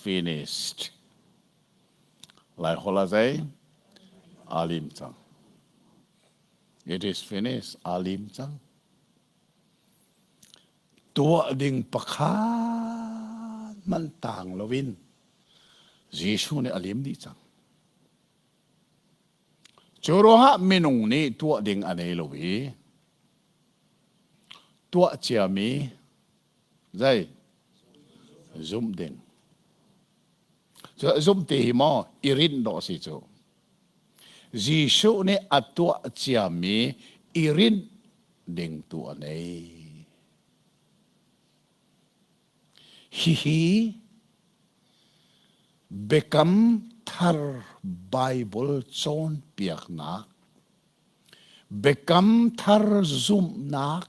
finished. Lai holh ah zei? Aa lim cang. It is finished. Aa lim cang. Tuah ding pakhat hmanh tang loin Jesuh nih a lim dih cang. Cu ruangah minung nih tuah ding a nei lo i tuah ciami zei zumh ding. Cu zumh ti hi maw i rinh dawh si cu. Jesuh nih a tuah ciami i rinh ding tu a nei. Hihi Biakam Thar Baibal cawnpiaknak, Biakam Thar zumhnak,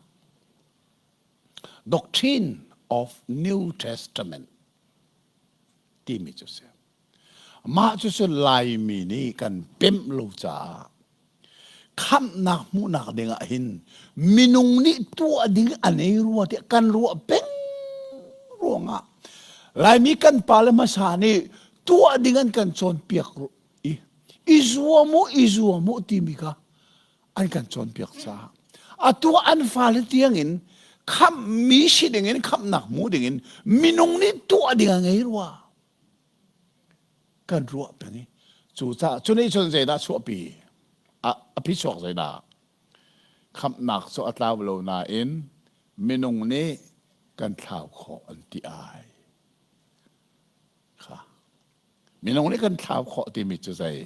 Doctrine of New Testament timi cu si. Mah cucu Laimi nih kan pemh lo caah khamhnak hmuhnak ding ah hin minung nih tuah ding a nei rua tiah kan ruah peng ruangah Laimi kan pale hmasa nih tuah ding an kan cawnpiak i i zuam u i zuam u timi kha an kan cawnpiak caah atu an fale tiangin khamhmi si dingin khamhnak hmu dingin minung nih tuah ding a ngei rua kan ruah peng i cucaah cu nih cun zeidah chuahpi a phichuak zeidah khamhnak cu a tlau lo nain minung nih kan thlau khawh an ti ai kha minung nih kan thlau khawh timi cu zei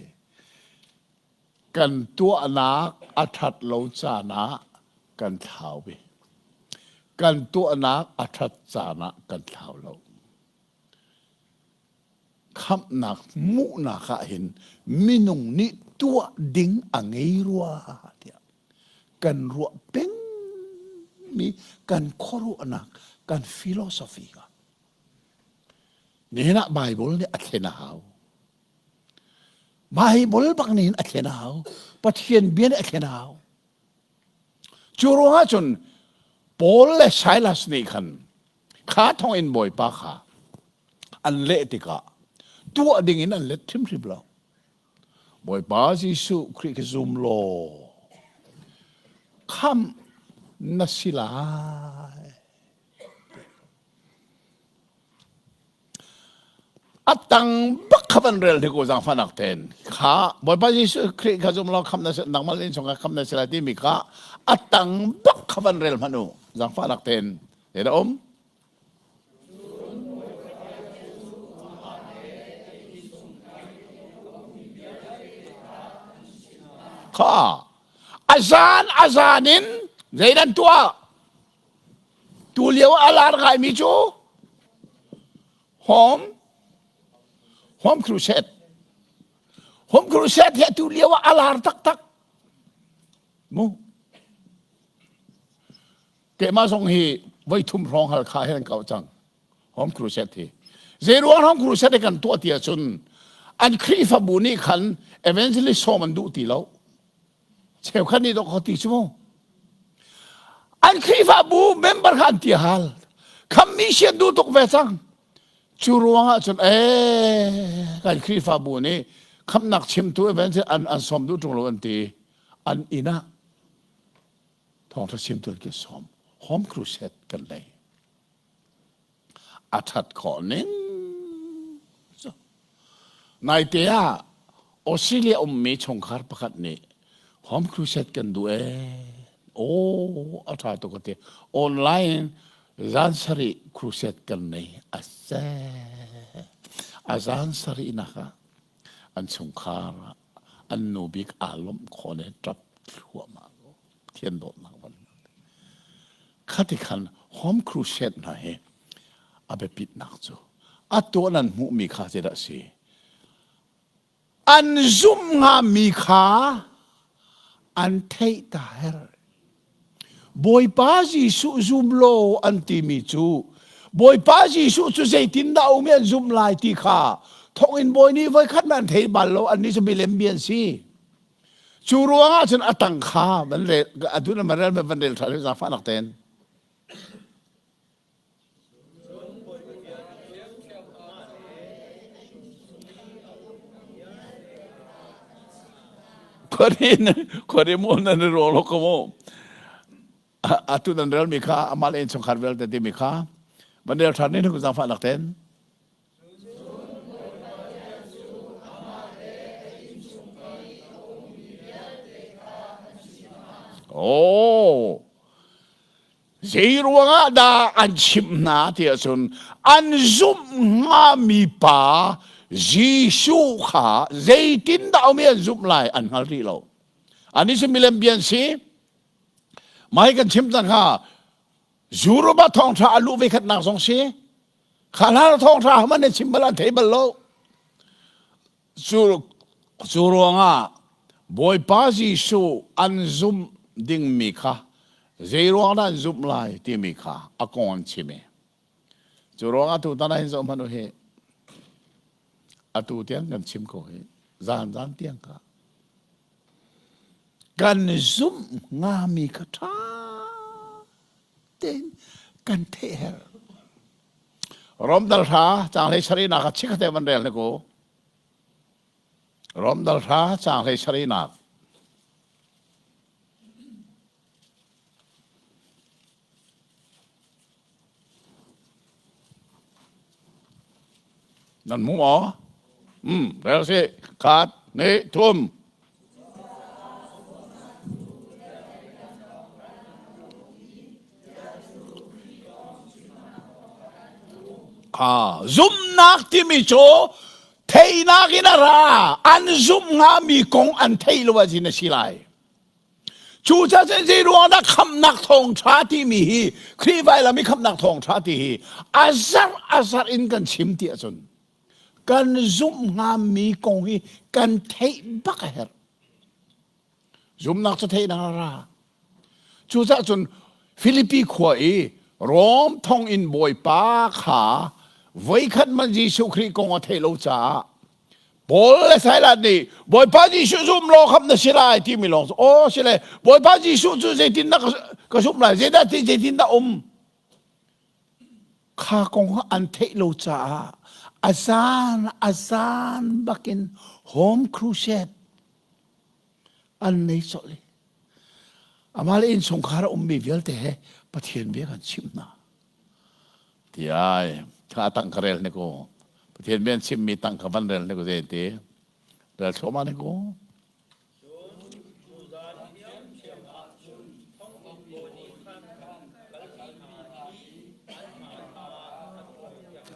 kan tuahnak a ṭhat lo caan ah kan thlau bi kan tuahnak a ṭhat caan ah kan thlau lo Khamhnak hmuhnak ah hin minung nih tuah ding a ngei rua tiah kan ruah pengmi kan khuaruahnak kan philosophy kha nihin ah Bible nih a thlen a hau. Bible bak nih hin a thlen a hau. Pathian bia nih a thlen a hau. Cu ruangah cun Paul le Silas nih khan kha thawngin Bawipa kha an leh tikah tuah dingin an let hrimhrim lo. Bawipa Jesuh Khrih khi zum law khamh na si lai. A tang bak kha van rel hnik u zaangfahnak tein. Kha Bawipa Jesuh Khrih kha zum law khamh na si nangmah le innchung kha khamh na si lai timi kha a tang bak kha van rel hmanh u zaangfahnak tein. Zeidah um? Kha a zan a zan in zei nan tuah? Tu lio a lar ngaimi cu Home Home Crusade Home Crusade hi atu lio ah a lar taktak mu Keimah zong hi voi thum hrawng Halkha he an kau cang Home Crusade hi zei ruang Home Crusade kan tuah ti ahcun an Khrihfabu nih khan evangelist sawm an duh ti lo cheukhat nih dawk ti cu mu an Khrihfabu member kha an ti hal khammi si an duh tuk ve cang cu ruangah cun ee kan Khrihfabu nih khamnak chimtu evangelist an an sawm duh ṭung lo an ti an inn ah thawngṭha chimtu an kan sawm home crusade kan lei a ṭhat khawh ning cu naite ah Australia ummi chungkhar pakhat nih home crusade kan duh ee aw a ṭha tuk a ti online zan sarih crusade kan nei a se a zan sarih nak ah an chungkhar ah an nu bik aa lawmh khawh ne ṭap thluahmah ko thian dawtnak van Khati khan home crusade hna hi a biapitnak cu a tuah nan hmuhmi kha zeidah a si? An zumh hngami kha an theih ta her. Bawipa Jesuh zum law an timi cu Bawipa Jesuh cu zeitindah um i an zumh lai ti kha thonginn bawi nih voikhat an thei bal lo annih cu milem mi an si. Cu ruangah cun a tang kha van rel a dun van rel van rel ṭha zaangfahnak tein. Khuarin khuari mu nan ro lo ko mu. Atu nan rel mi kha amal in chungkhar vialte ti mi kha van rel ṭhan ni zaangfahnak tein. Oh, zei ruangah dah an chimh hna ti ahcun an zumh hngami pa Jesuh kha zeitindah um i an zumh lai an hngal rih lo. Ani cu milem bia an si. Mai kan chim cang kha Europe ah thawngṭha a luh ve khatnak zong si. Kha hlan thawngṭha hmanh nan chim bal an thei bal lo. Cu, cu ruangah Bawipa Jesuh an zumh dingmi kha zei ruang dah an zumh lai timi kha a kong an chim i cu ruangah tutan ah hin zoh hmanh u hi atu tiang kan chim ko hi zan zan tiang kha kan zumh ngami kha ṭha tein kan theih her. Rom dal hra caang hlei sarihnak ah chikkhat van rel hnik u. Rom dal hra caang hlei sarihnak. Nan hmu maw? Hmm, rel si. Khat, hnih, thum. Ah, zumhnak timi cu theihnak in a ra. An zumh hngami kong an theih lo ahcun a si lai. Cucaah zei ruang dah khamhnak thawngṭha timi hi Khrih vailam i khamhnak thawngṭha ti hi a zarh a zarh in kan chim ti ahcun kan zumh hngami kong hi kan theih bak a herh. Zumhnak cu theihnak a ra. Cucaah cun Filipi khua i Rom thonginn bawipa kha voikhat man Jesuh Khrih kong a theih lo caah Paul le Silas nih Bawipa Jesuh zum law khamh na si lai timi lawng cu aw si le Bawipa Jesuh cu zeitindah ka zumh lai zeidah ti zeitindah um kha kong an theih lo caah a zan a zan bakin home crusade an nei colh i amah le innchungkhar a ummi vialte he Pathian bia kan chimh hna tiai kha tang ka rel ne ko. Pathian bian chimmi tang kha van rel ne ko zei ti. Rel thluahmah ne ko.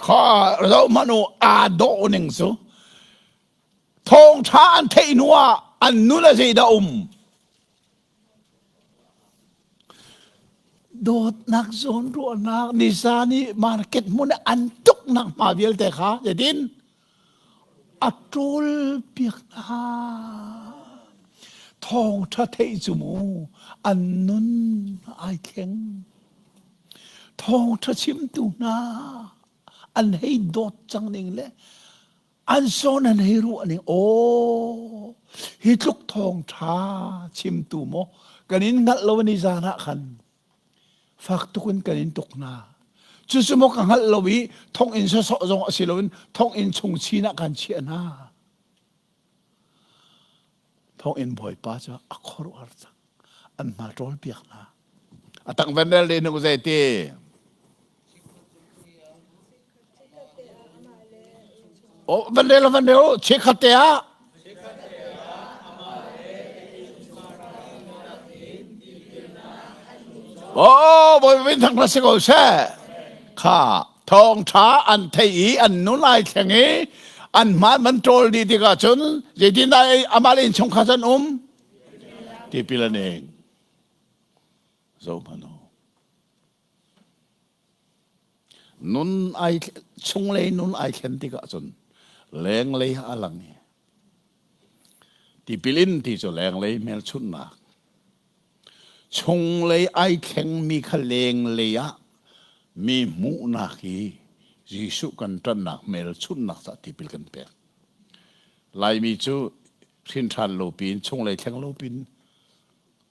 Kha zoh hmanh u aa dawh ning cu thawngṭha an theih hnu ah an nun a zeidah um dawtnak zawnruahnak nizan i market hmun i an tuknak hma vialte kha zeitin a ṭawl piak hna thawngṭha theih cu mu an nun ai thleng thawngṭha chimtu hna an hei dawt cang ning le an sawn an hei ruah ning aw hi tluk thawngṭha chimtu maw kan in hngalh lo ni zan ah khan fak tuk in kan in tuk hna cucu maw ka hngalh lo i thonginn sawsawh zong a si loin thonginn chung chin ah kan chiah hna thonginn bawipa cu a khuaruahhar cang an hma ṭawl piak hna a tang vendel le nu zei ti Oh, van rel van rel chikkhat te ah Oh, bawi min thang si ko seh. Kha thawng tha an thei i an nun ai thleng i an hmaan man ṭawl dih tikah cun zeitindah amah le innchungkhar an um? Tipil an ing. Zohhmanh u. Nun ai chunglei nun ai thlen tikah cun lenglei ah a lang i tipil in ti cu lenglei hmelchunhnak chunglei ai thlengmi kha lenglei ah mi hmuhnak i Jesuh kan ṭannak hmelchunhnak caah tipil kan pek. Laimi cu hrin ṭhan lo piin chunglei thleng lo pin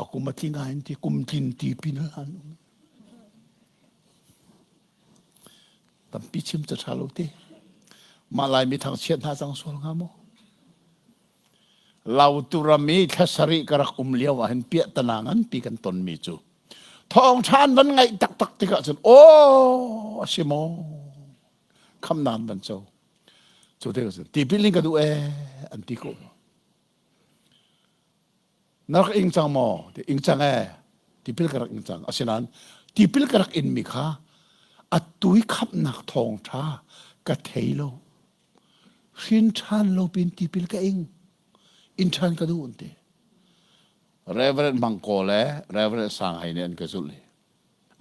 a kum a tling ai ti kum tlin ti pin an um. Tampi chim ca ṭha lo te. Mah Laimi thangchiat hna cang sual hnga maw? Lautu ram i thla sarih ka rak um lio ah hin piahtana nganpi kan tonmi cu thawngṭha an van ngaih taktak tikah cun aw a si maw khamnak an van co cu tikah cun tipil in ka duh ee an ti ko na rak ing cang maw ti ing cang ee tipil ka rak ing cang asinain tipil ka rak in mi kha atu i khamhnak thawngṭha ka thei lo hrin ṭhan lo pin tipil ka ing in ṭhan ka duh an ti Reverend Mangko le Reverend Sanghai nih an ka zulh i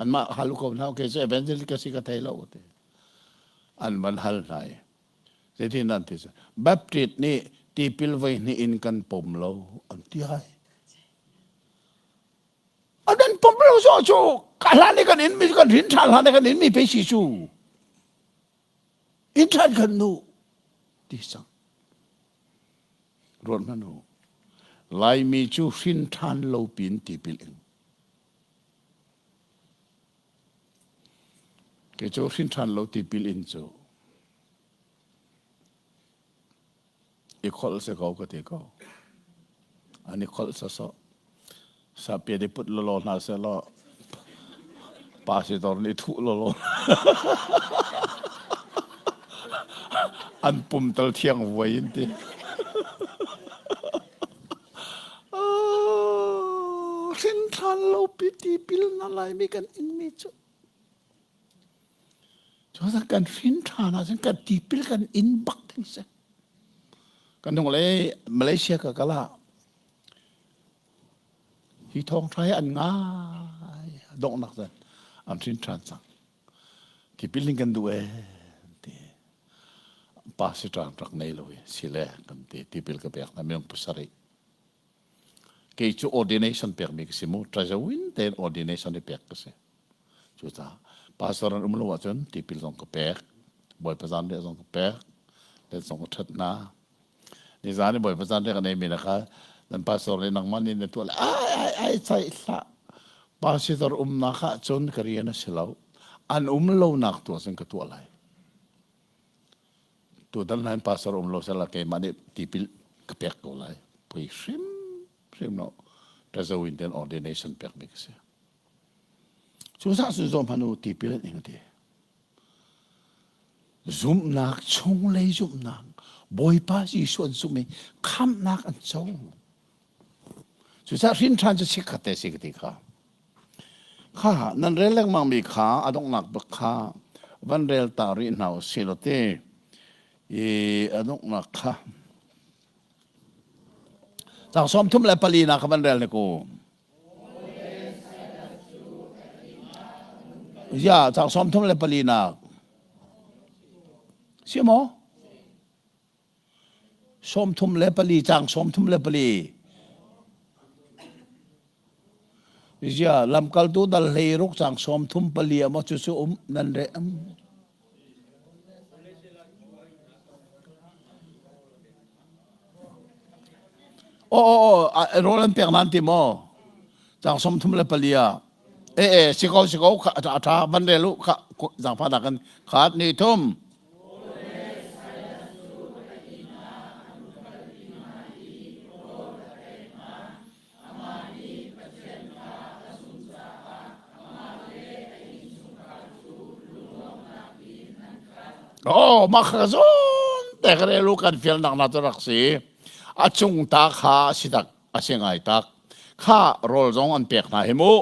anmah hal ko hna okay cu evangelist ka si ka thei lo ti an van hal hna i Zeitin an ti Baptist nih tipil voi hnih in kan pom lo an ti ai. An kan pom lo so cu ka hlan i kan in mi kan rin ṭhan hlan i kan in mi pe si cu. In ṭhan kan nu ti sang. Ruat hmanh u. Laimi cu hrin ṭhan lo pin tipil ing. Kei cu hrin ṭhan lo tipil in cu i kholh si ko ka ti ko. An i kholh sawsawh. Sapia di put lawlaw hna sehlaw pastor nih thuh lawlaw an pum tal thiang vuai in ti. Hrin ṭhan lo pi tipil na Laimi kan inmi cu. Cucaah kan hrin ṭhan ahcun kan tipil kan in bak ding si. Kan nung le Malaysia ka kal ah hi thawngṭha hi an ngai donghnak zan an hrin ṭhan cang. Tipil ning kan duh ee ti. Pa si ṭan rak nei lo i sile kan ti tipil ka pek hna minung pasarih. Kei cu ordination pekmi ka si mu ṭazawin tein ordination i pek ka si. Cucaah pastor an um lo ahcun tipil zong ka pek, Bawipa zanriah zong ka pek, let zong ka ṭhat hna. Nizan i Bawipa zanriah ka neimi na kha nan pastor nih nangmah nih na tuah le ai ai ai caih hlah. Pastor umnak ah cun ka rian a si lo. An um lonak tu ah cun ka tuah lai. Tutan hlan pastor um lo sela keimah nih tipil ka pek ko lai. Pui hrim hrim no. Tazo in ten ordination pek mi ka si. Cu zah cu zo hmanu tipil an ing ti. Zumhnak chunglei zumhnak Bawipa Jesuh an zumh i khamhnak an co. Cucaah hrin ṭhan cu chikkhat te si ka ti kha. Kha nan rel lengmang mi kha a donghnak bak kha van rel ta rih hna u sih law ti i a donghnak kha Cang sawm thum le pali na kha van rel ne ku. Ya, cang sawm thum le pali nak. Si maw? 34 caang 34. Zia lamkaltu dal hlei ruk caang 34 amaw cu cu um nan re um. Oh oh oh rawl an pek nan ti maw? Caang 34 ah. E e si ko si ko a tha van rel u kha zangfa dak kan khat ni thum. Oh, mah kha zawn te ka rel u kan fial nak na cu rak si. A cung ta kha a si tak a si ngai tak. Kha rawl zong an pek hna hi mu.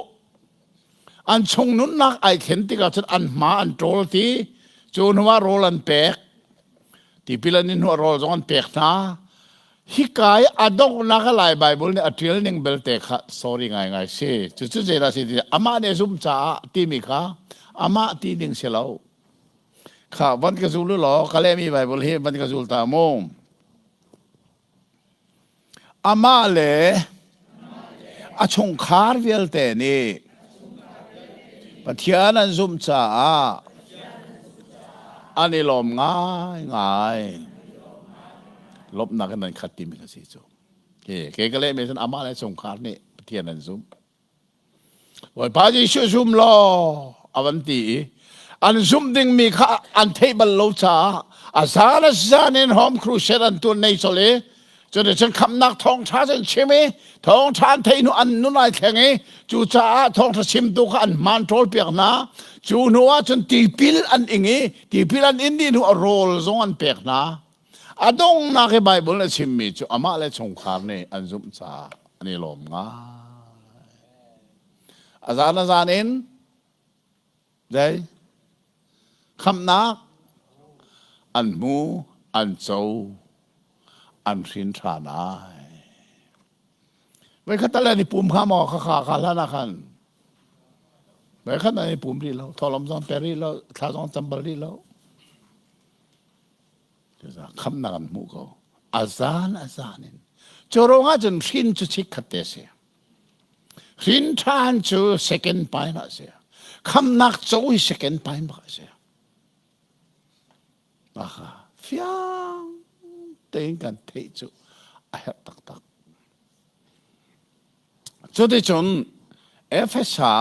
An chung nunnak ai thlen tikah cun an hma an ṭawl ti cu hnuah rawl an pek tipil an in hnuah rawl zong an pek hna hika i a donghnak a Lai Baibal nih a ṭial ning belte kha sorry ngaingai si cucu zeidah si ti amah nih a zumh caah timi kha amah ti ding si lo kha van ka zul u law ka lehmi Baibal hi van ka zul ta mu Amah le a chungkhar vialte nih Pathian an zumh caah an i lawm ngaingai. Lawmhnak in an khat timi kha si cu. Ke ka lehmi cun amah le chungkhar nih Pathian an zumh. Bawipa Jesuh zum law a van ti i an zumh dingmi kha an theih bal lo caah a zan a zan in home crusade an tuan nei chol i cuticun khamnak thawngṭha an chim i thawngṭha an theih hnu an nun ai thleng i cucaah thawngṭha chimtu kha an hmaan ṭawl piak hna cu hnu ah cun tipil an ing i tipil an in dih hnu a rawl zong an pek hna a donghnak i Baibal a chimmi cu amah le chungkhar nih an zumh caah an i lawm ngai. A zan a zan in zei khamhnak an hmu, an co, an hrin ṭhan ai. Voikhat tal an i pum hnga maw kha kha kha hlan ah khan voikhat an i pum rih lo, thawhlawm zong pe rih lo, thla zong cam bal rih lo. Khamnak an hmuh ko. A zan a zan in. Cu ruangah cun hrin cu chikkhat te si. Hrin ṭhan cu second pine ah si. Khamnak co hi second pine bak a si. Aha, fiang tein kan theih cu a herh taktak. Cuticun Efesa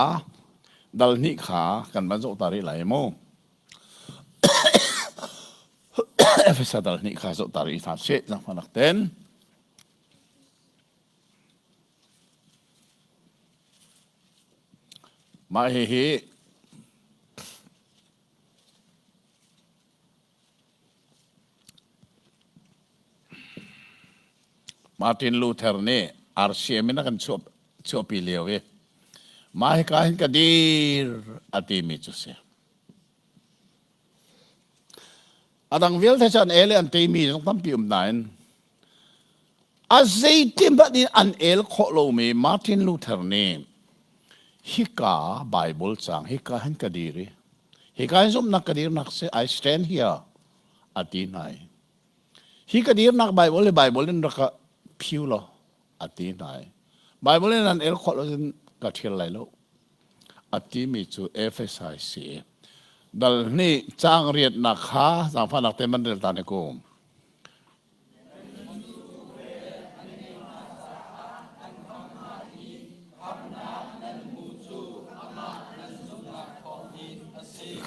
dal hnih kha kan van zoh ta rih lai mu. Efesa dal hnih kha zoh ta rih hna sih zangfahnak ten. Mah hihi Martin Luther nih RCM in a kan chuahpi lio i mah hika hin ka dir a timi cu si. A dang vialte cu an el i an teimi zong tampi um nain a zeiti hmanh in an el khawh lomi Martin Luther nih hika Bible cang hika hin ka dir i hika hin zumhnak ka dirnak si I stand here a ti hna i hi ka dirnak Bible hi Bible in rak ka phiu law a ti hna i Bible in an el khawh lo cun ka ṭhial lai lo a timi cu Efesai si dal hnih caang riatnak kha zaangfahnak te man rel ta ne ku.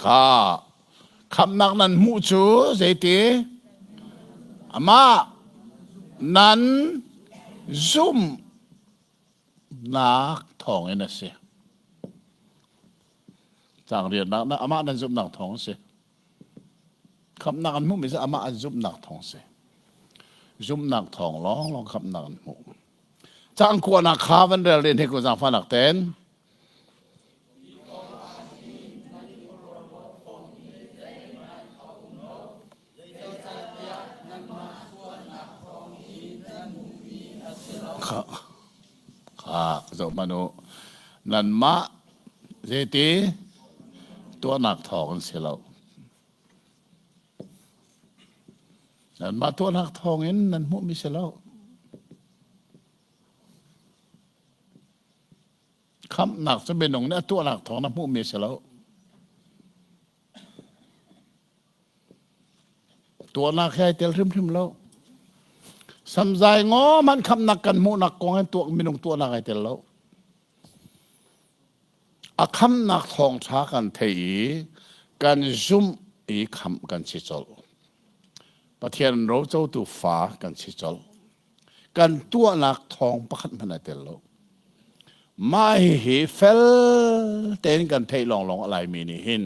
Kha khamnak nan hmuh cu zeiti amah nan zumhnak thawngin a si. Caang riatnak amah nan zumhnak thawng a si. Khamhnak an hmuhmi cu amah an zumhnak thawng si. Zumhnak thawng lawnglawng khamhnak an hmuh. Caang kuanak kha van rel len he ko zaangfahnak ten. Kha kha zoh hmanh u. Nanmah zeiti tuahnak thawng an si lo. Nanmah tuahnak thawngin nan hmuhmi si lo. Khamhnak cu minung nih a tuahnak thawng na hmuhmi si lo. Tuahnak he ai tel hrimhrim lo. Samzai ngaw hmanh khamhnak kan hmuhnak kong in tuah minung tuahnak ai tel lo. A khamnak thawngṭha kan thei i kan zumh i khamh kan si colh. Pathian rocotu fa kan si colh. Kan tuahnak thawng pakhat hmanh ai tel lo. Mah hihi fel tein kan theih lawnglawng a Laimi nih hin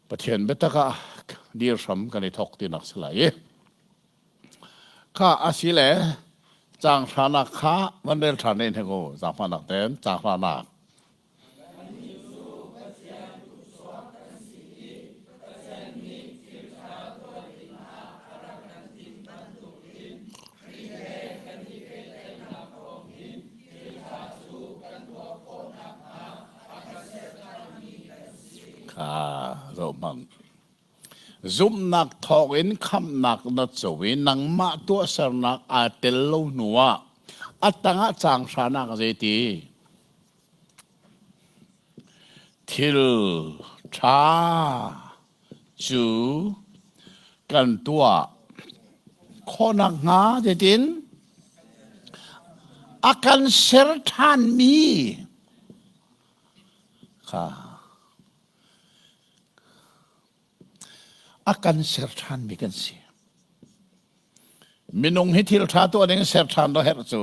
Pathian biatak ah dir hram kan i thawk tinak si lai i Kha a si le caang hranak kha van rel ṭhan ne hnek u, zaangfahnak tein caang hranak. Kha zoh hmang. Zumhnak thawngin khamhnak na co i nangmah tuahsernak aa tel lo hnuah a tangah caang hranak zeiti? Thil ṭha cu kan tuah khawh nakhnga zeitin? A kan ser ṭhanmi kha A kan ser ṭhanmi kan si. Minung hi thil ṭha tuah ding ser ṭhan lo herh cu.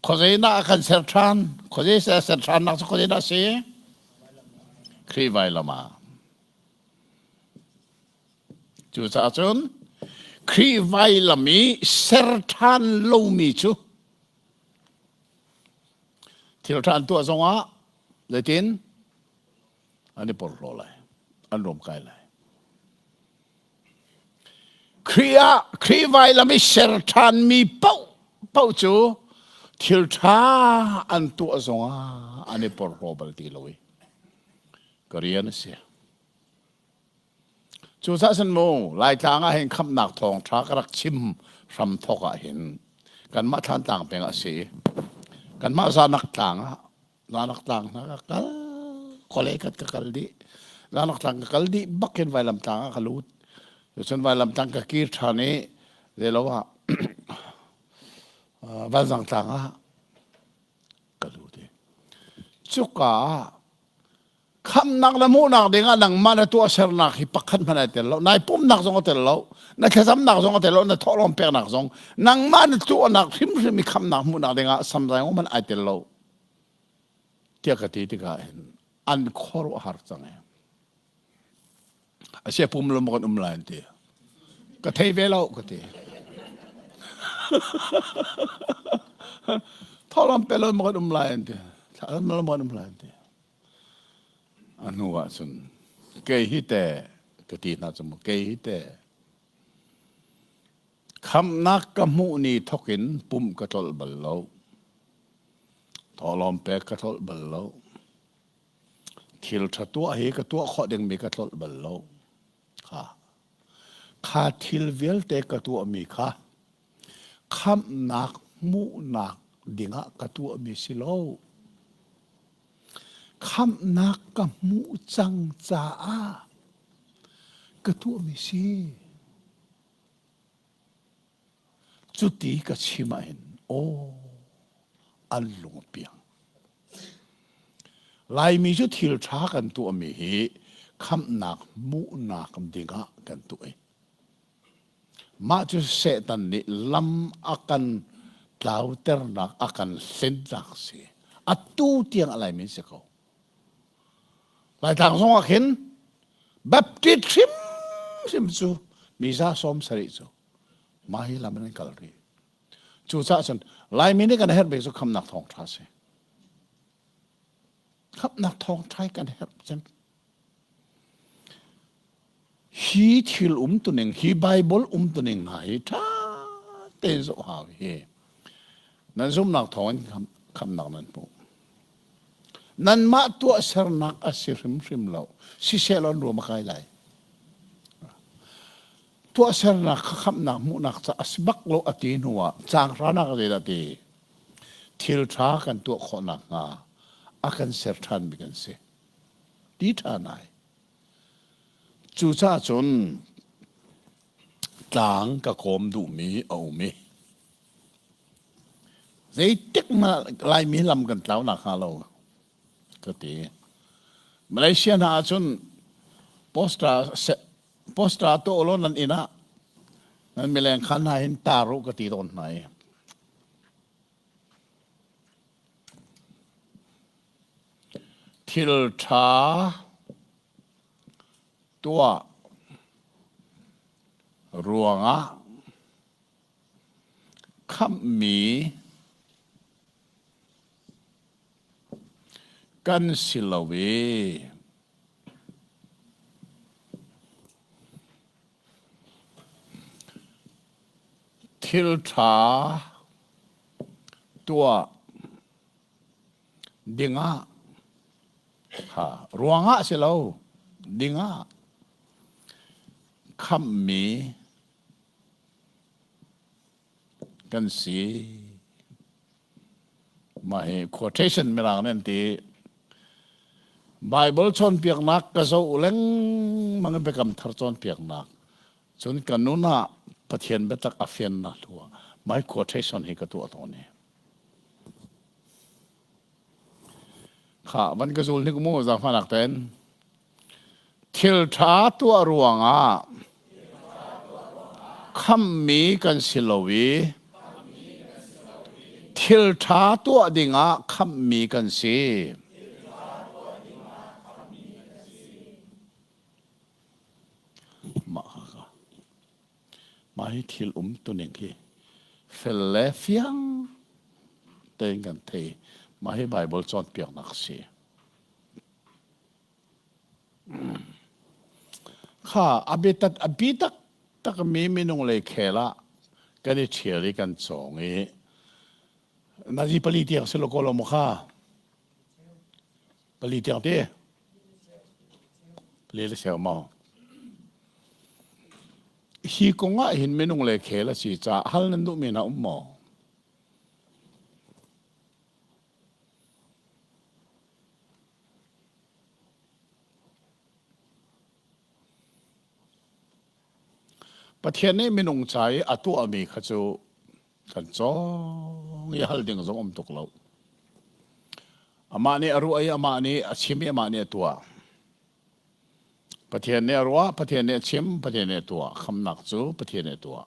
Khuazei dah a kan ser ṭhan? Khuazei ser ṭhannak cu khuazei dah si? Khrih vailam ah. Cucaah cun Khrih vailam i ser ṭhan lomi cu thil ṭha an tuah zongah Zeitin? An i porhlaw lai. An ruamkai lai. Khrih ah Khrih vailam i ser ṭhanmi paoh paoh cu thil ṭha an tuah zongah an i porhlaw bal ti lo i ka rian a si. Cucaah cun mu Laitlang ah hin khamhnak thawngṭha ka rak chim hram thawk ah hin kanmah Thlantlang peng ah a si. Kanmah Zanak tlang ah Zanak tlang hna ka kal khualei khat ka kal dih. Zanak tlang ka kal dih bak hin vailam tlang ah ka lut. Cun vailam tlang ka kir ṭhan i zeilo ah Vanzang tlang ah ka lut i cuka ah Khamnak le hmuhnak dingah nangmah na tuahsernak hi pakhat hmanh ai tel lo. Nai pumnak zong a tel lo. Na thlacamnak zong a tel lo. Na thawhlawm peknak zong. Nangmah na tuahnak hrimhrim i khamnak hmuhnak dingah samzai hmanh ai tel lo. Tiah ka ti tikah hin an khuaruahhar cang e. Asia pum lo maw kan um lai an ti. Ka thei ve lo ka ti. Thawhlawm pe lo maw kan um lai an ti. Thawhlawm lo maw kan um lai an ti. A hnu ah cun kei hi te ka ti hna cu mu kei hi te khamnak ka hmuh ni thawk in pumh ka tlolh bal lo. Thawhlawm pek ka tlolh bal lo. Thil ṭha tuah hi ka tuah khawh dingmi ka tlolh bal lo. Kha kha thil vialte ka tuahmi kha khamhnak hmuhnak dingah ka tuahmi si lo. Khamhnak ka hmuh cang caah ka tuahmi si. Cuti ka chim ahhin aw an lung a piang. Laimi cu thil ṭha kan tuahmi hi khamhnak hmuhnak dingah kan tuah i mah cu Satan nih lam a kan tlauternak a kan hlennak si. Atu tiang a Laimi si ko. Laitlang zongah khin Baptist hrimhrim cu mi za 70 cu mah hi lam in an kal rih. Cucaah cun Laimi nih kan herh bik cu khamnak thawngṭha si. Khamnak thawngṭha kan herh cem. Hi thil umtuning, hi Bible umtuning hna hi ṭha tein zoh hau hi. Nan zumhnak thawngin khamnak nan hmuh. Nanmah tuahsernak a si hrimhrim lo. Siseh law an ruam a kai lai. Tuahsernak kha khamhnak hmuhnak ca a si bak lo a ti hnu ah caang hranak a zeidah ti? Thil ṭha kan tuah khawh nakhnga a kan ser ṭhanmi kan si. Ti ṭha nai. Cucaah cun tlang ka kawm duhmi a um i zeitik hmanh Laimi lam kan tlau nakhnga lo ka ti. Malaysia hna ahcun poster poster tuah ulaw nan inn ah nan mileng khan hna hin tar u ka ti tawn hna i thil ṭha tuah ruangah khamhmi kan si lo i thil ṭha tuah dingah ha ruangah si lo dingah khamhmi kan si. Mah hi quotation mirang nih an ti. Bible cawnpiaknak ka zoh lengmang i Biakam Thar cawnpiaknak. Cun ka nun ah Pathian biatak a fiannak hnu ah my quotation hi ka tuah tawn i. Kha van ka zul hnik mu zaangfahnak ten. Thil ṭha tuah ruangah khamhmi kan si lo i thil ṭha tuah dingah khamhmi kan si. Mah kha mah hi thil umtuning hi fel le fiang tein kan thei. Mah hi Baibal cawnpiaknak a si. Kha a biatak a bi taktak mi minung lei khel ah kan i ṭhial i kan cawng i nazi pali tiang si lo ko lo maw kha? Pali tiang ti? Pali le cheu maw? Hi kong ah hin minung le khel a si caah hal nan duhmi hna um maw? Pathian nih minung ca i a tuahmi kha cu kan cawng i hal ding zong um tuk lo. Amah nih a ruah i amah nih a chim i amah nih a tuah. Pathian nih a ruah, Pathian nih a chim, Pathian nih a tuah. Khamnak cu Pathian nih a tuah.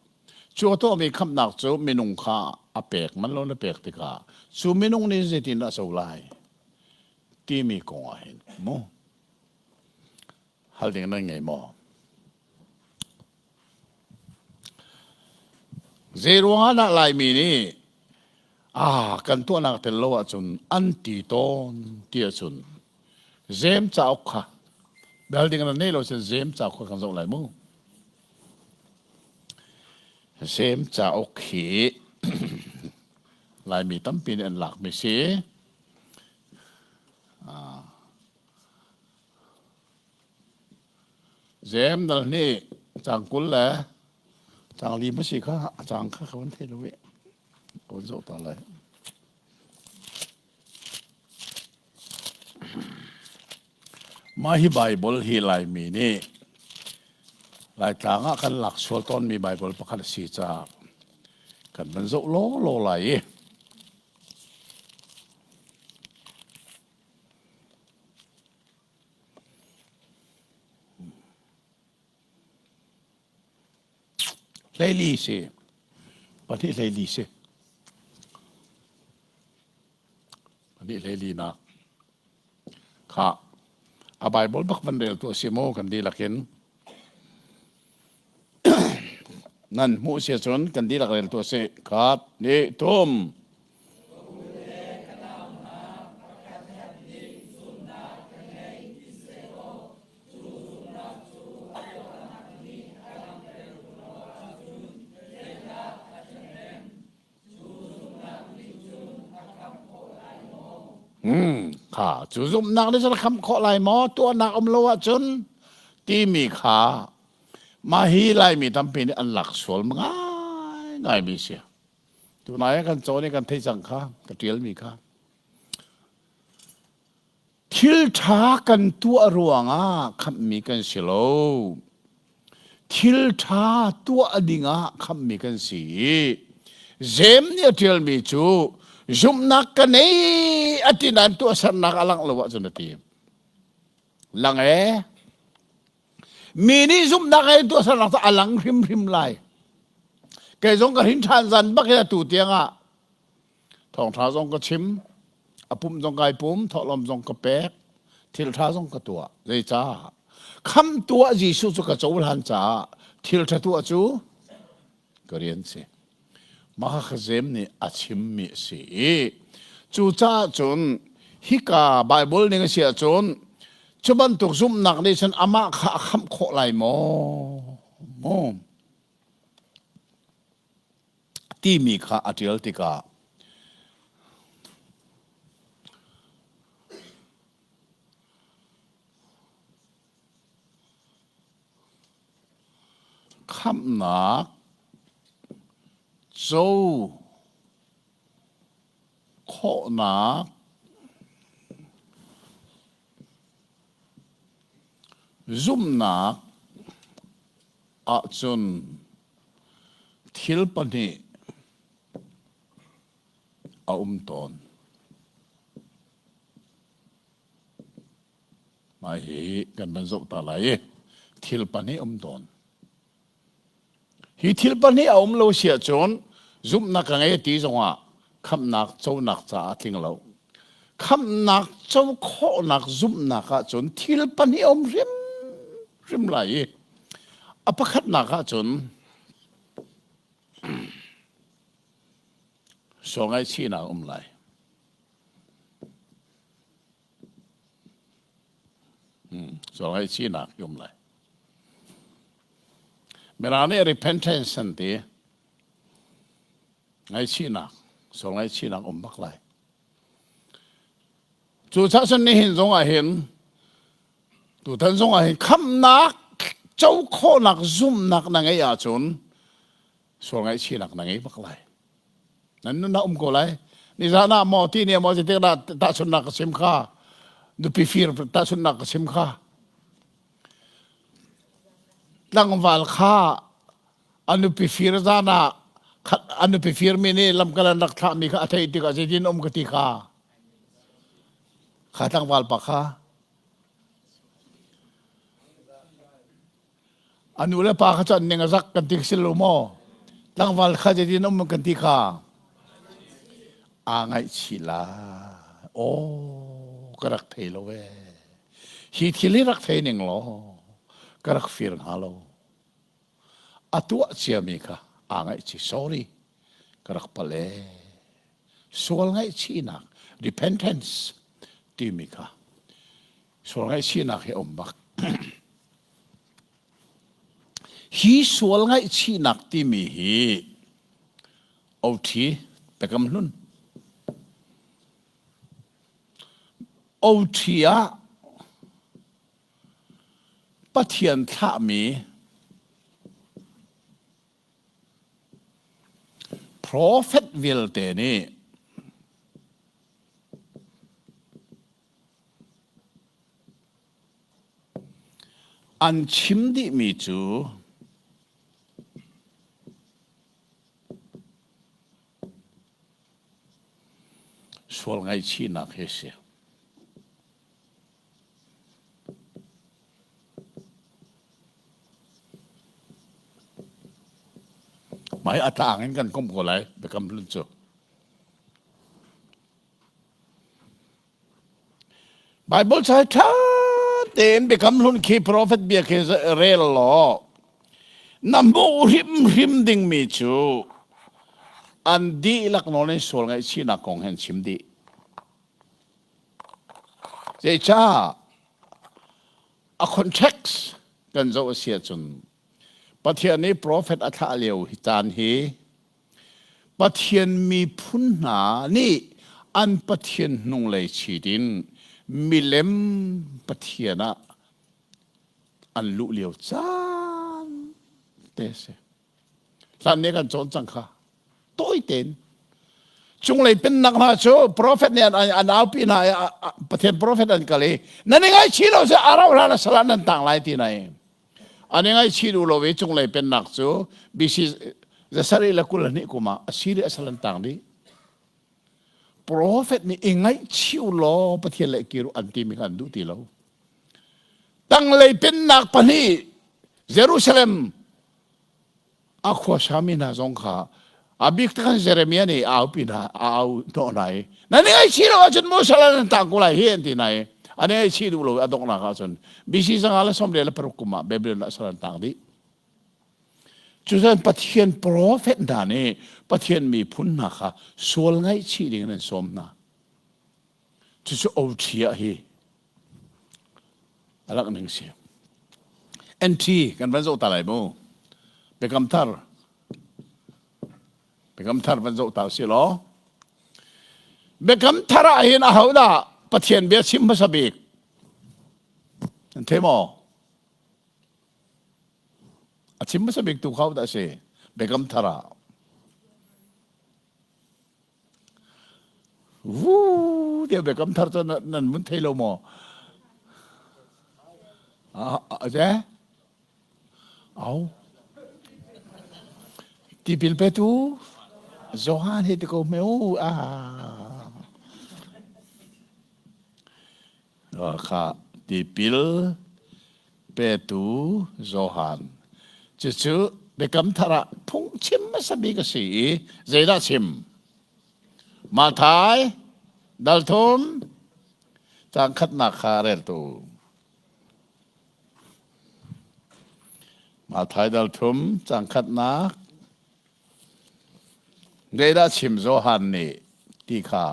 Cu a tuahmi khamnak cu minung kha a pek man lo na pek tikah cu minung nih zeitindah a co lai timi kong ah hin mu hal ding nan ngei maw? Zei ruangah dah Laimi nih ah kan tuahnak tel lo ahcun an ti tawn ti ahcun Zem cauk kha bel ding nan nei lo cun Zem cauk kha kan zoh lai mu. Zem cauk hi Laimi tampi nih an lakmi si. Zem dal hnih cang 20 le cang li ma si kha a cang kha ka van thei lo i ka van zoh ta lai. Mah hi Baibal hi Laimi nih Laitlang ah kan lak sual tawnmi Baibal pakhat a si caah kan van zoh lawlaw lai i 12 si. Pahnih 14 si. Pahnih 14 nak. Kha. A Bible bak van rel tu a si maw kan dihlak in. Nan hmuh si cun kan dihlak rel tu a si. Khat, ni, thum. Hmm, kha cu zumhnak nih cun khamh khawh lai maw tuahnak um lo ahcun timi kha mah hi Laimi tampi nih an lak sual ngai ngaimi si. Tunai ah kan cawn i kan theih cang kha ka ṭialmi kha. Thil ṭha kan tuah ruangah khamhmi kan si lo. Thil ṭha tuah dingah khamhmi kan si i Jeim nih a ṭialmi cu zumhnak ka nei a ti nain tuahsernak a langh lo ahcun a ti. Lang ee. Mi nih zumhnak he tuahsernak cu a lang hrimhrim lai. Kei zong ka hrin ṭhan zan bak in atu tiangah Thawngṭha zong ka chim, a pumh zong kai pum, thawhlawm zong ka pek, thilṭha zong ka tuah. Zeicah? Khamhtu ah Jesuh cu ka cohlan caah thilṭha tuah cu ka rian si. Mah kha Jeim nih a chimmi a si i cucaah cun hika Baibal ning a si ahcun cu bantuk zumhnak nih cun amah kha a khamh khawh lai maw? Maw? Timi kha a ṭial tikah khamhnak co khawhnak zumhnak ahcun thil pahnih a um tawn. Mah hi kan van zoh ta lai i thil pahnih um tawn. Hi thil pahnih a um lo si ahcun zumhnak ka ngei ti zongah khamhnak conak caah a tling lo. Khamhnak co khawhnak zumhnak ahcun thil pahnih a um hrimhrim lai i a pakhatnak ahcun sual ngaihchihnak a um lai. Sual ngaihchihnak a um lai. Mirang nih repentance an ti. Ngaihchihnak, sual ngaihchihnak um bak lai. Cucaah cun nihin zong ah hin tutan zong ah hin khamhnak co khawhnak zumhnak na ngeih ahcun sual ngaihchihnak na ngei bak lai. Nan nun ah um ko lai. Nizan ah maw ti ni maw zeitik dah tahchunhnak ka chim kha nupi fir tahchunhnak ka chim kha tlangval kha a nupi fir zan ah a nupi firmi nih lamkal an rak thlahmi kha a theih tikah zeitin um ka ti kha kha tlangval pa kha a nu le pa kha cu an ning a zak kan ti si lo maw tlangval kha zeitin um kan ti kha aa ngaihchih lai aw ka rak thei lo ee hi thil hi rak thei ning law ka rak fir hnga lo a tuah ciami kha aa ngaihchih sorry ka rak palh ee sual ngaihchihnak repentance timi kha sual ngaihchihnak hi a um bak hi sual ngaihchihnak timi hi OT Biakam Hlun OT ah Pathian thlahmi profet vialte nih an chim dihmi cu sual ngaihchihnak hi a si. Mai a tlang in kan komh ko lai biakam hlun cu. Bible ca ṭha tein Biakam Hlun khi profet bia khi rel law na hmuh hrimhrim dingmi cu an dihlak nawl in sual ngaihchihnak kong he an chim dih. Zeicah a context kan zoh a si ahcun Pathian nih profet a thlah lio hi caan hi Pathian miphun hna nih an Pathian hnunglei chit in milem Pathian ah an luh lio caan te a si. Hlan nih kan cawn cang kha. Tawi tein. Cunglei pennak hna cu profet nih an aupi hna i Pathian profet an kal i nan i ngaihchih lo si a rauh hlan a sal ah nan tang lai ti na i an i ngaihchih duh lo i cunglei pennak cu BC 722 kum ah Assyria sal an tang dih. Profet nih i ngaihchih u law Pathian le kir u an timi kha an duh ti lo. Tanglei pennak pahnih Jerusalem a khuasami hna zong kha a bik tak Jeremiah nih a aupi hna a au hnawh hna i nan i ngaihchih lo ahcun maw sal nan tang ko lai hi an ti hna i an i ngaihchih duh lo a donghnak ahcun BC 596 kum ah Babylon ah sal an tang dih. Cucun Pathian profet hna nih Pathian miphun hna kha sual ngaihchih ding in an sawm hna. Cucu OT ah hi a langh ning si. NT kan van zoh ta lai mu. Biakam thar. Biakam thar van zoh ta si law. Biakam thar ah hin aho dah Pathian bia chim hmasa bik? Nan thei maw? A chim hmasa bik tu kho dah si? Biakam thar ah. Vuu tiah biakam thar cu nan mun thei lo maw? Ah, je? Au. Tipil petu Johan hi ti ko hme u. Ah. Kha tipil petu Johan. Cucu Biakam Thar ah phungchim hmasa bik a si i zeidah chim? Matthai dal thum caang khatnak kha reltu. Matthai dal thum caang khatnak zeidah chim Johan nih ti kha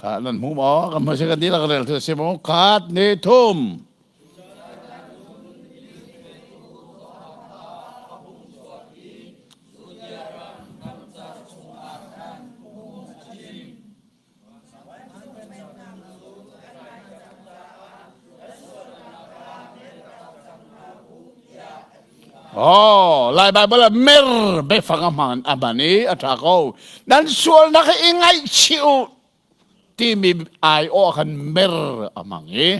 Kha nan hmu maw? Kan hmu si kan dihlak rel tu si maw? Khat ni thum. Oh, Lai Bible ah mer biafang a hman a hman i a ṭha ko. Nan sualnak hi i ngaihchih u timi aiawh ah khan mer a hmang i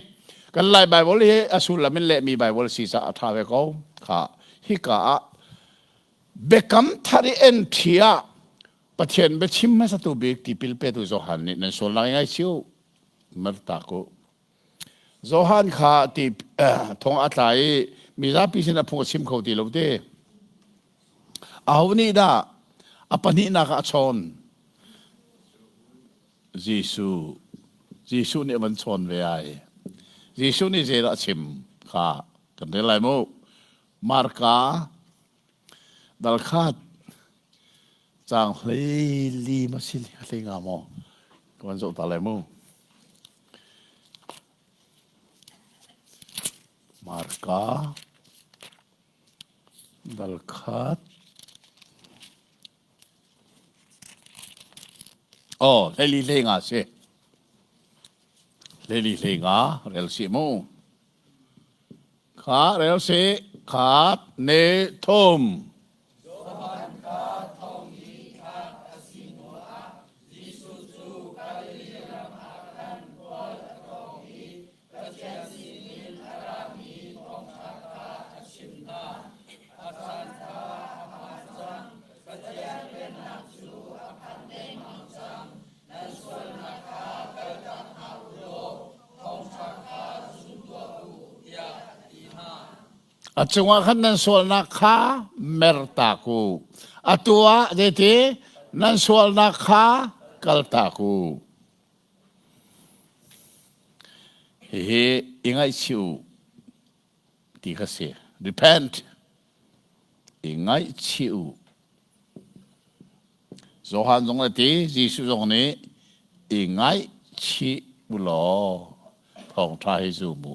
kan Lai Bible hi a sullam in lehmi Bible si caah a ṭha ve ko. Kha hika ah biakam thar i entry ah Pathian biachim hmasatu bik tipil petu Johan nih nan sualnak i ngaihchih u mertak u. Johan kha ti thong a tla i mizapi sin a phung a chim kho ti lo te. Aho nih dah a pahnihnak ah a chawn? Jesuh. Jesuh nih a van chawn ve ai. Jesuh nih zeidah a chim kha kan rel lai mu. Marka dal khat caang hlei li ma si hlei nga maw ka van zoh ta lai mu. Marka dal khat Oh, hlei li hlei nga si. Hlei li hlei nga rel si mu. Kha rel si khat ne thum. Johan kha thong i thlak a si hnuah Jesuh cu Galilee ram ah khan khual a tlawng i Pathian sinin a rami thawngṭha kha a chimh hna. A caan kha a phan cang, Pathian Pennak cu a phan dengmang cang. Nan sualnak kha kaltak hna u law thawngṭha kha zum tuah u, tiah a ti hna. A cungah khan nan sualnak kha mertak u. Atu ah zeiti nan sualnak kha kaltak u. Hihi i ngaihchih u ti kha si. Repent. I ngaihchih u. Johan zong a ti, Jesuh zong nih i ngaihchih u law thawngṭha hi zum u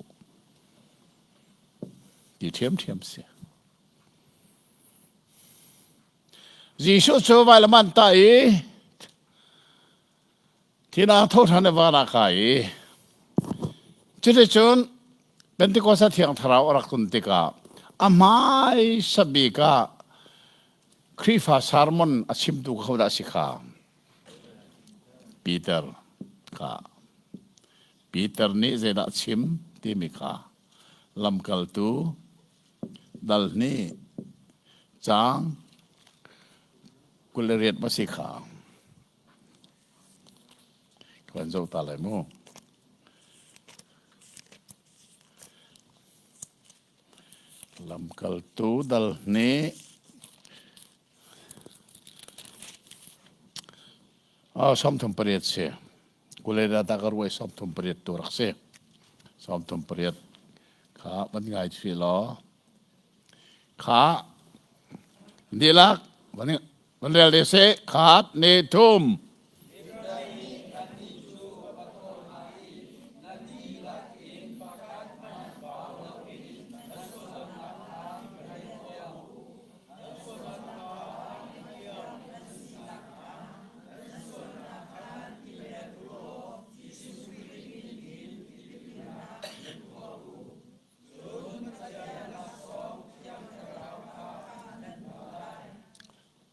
ti ṭhiamṭhiam si. Jesuh cu vailam an tah i Thina tho ṭhan i van ah kai i cuticun Pentecost a Thiang Thlarau a rak tlun tikah a hmaisa bik ah Khrihfa sermon a chimtu kha hodah a si kha? Peter kha. Peter nih zeidah a chim timi kha lamkaltu dal hnih caang 28 ma si kha. Kan zoh ta lai mu. Lamkaltu dal hnih 38 si. Kuleda ta ka ruai 38 tu rak si. 38 kha van ngai thri law. Kha dilak van Van rel de seh khat ne thum.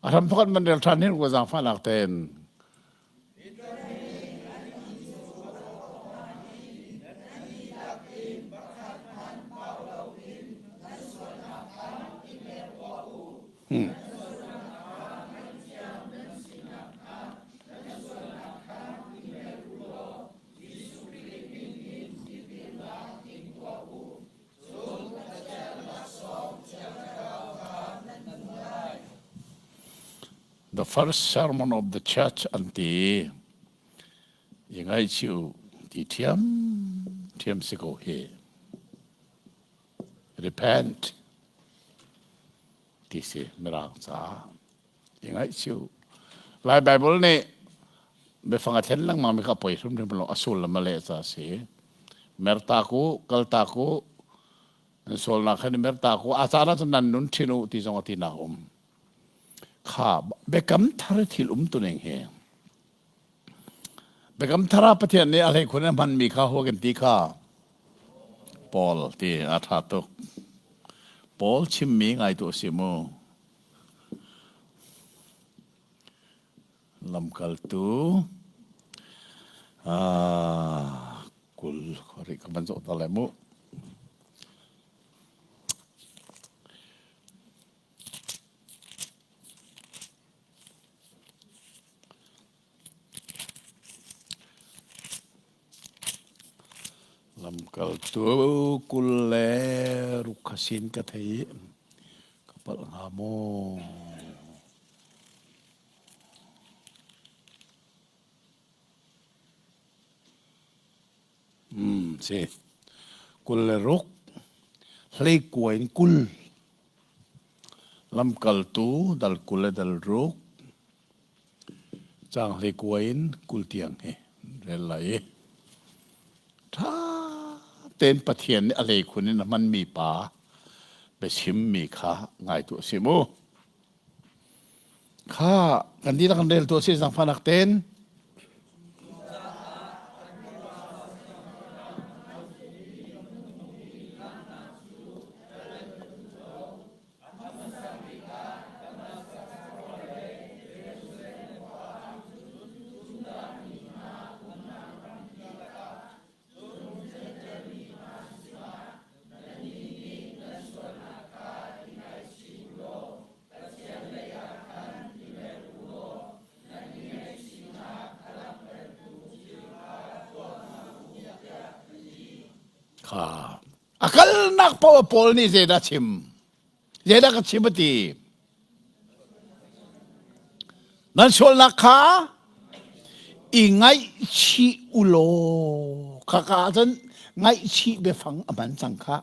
A hram pakhat man rel ṭhan hin zaangfahnak tein. Hmm. The first sermon of the church an ti. I ngaihchih u ti ṭhiam ṭhiam si ko hi. Repent ti si mirang ca. I ngaihchih u. Lai Bible nih biafang a thlen lengmang mi kha poi hrimhrim lo a sullam a leh ca si. Mertak u, kaltak u, nan sualnak khan i mertak u, a caan ah cun nan nun ṭhin u ti zong a tinak um. Kha biakam thar thil um tu ning hi. Biakam thar ah Pathian nih a hleikhun a hmanmi kha hua kan ti kha Paul ti a ṭha tuk. Paul chimmi ngai tu a si mu. Lamkaltu 20 khuari ka van zoh ta lai mu. Lamkaltu 26 kha sin ka thei i ka palh hnga maw? Si. 26 hleikua in 20 lamkaltu dal 20 le dal ruk Caang hleikua in 20 tiang hi rel lai i ṭha tein Pathian nih a hleikhun in a hmanmi pa biachimmi kha ngai tuah si mu. Kha kan dihlak kan rel tuah si zaangfahnak tein. Kha A kalnak paoh Paul nih zeidah chim? Zeidah ka chim a ti? Nan sualnak kha i ngaihchih u law khaka ahcun Ngaihchih biafang a hman cang kha.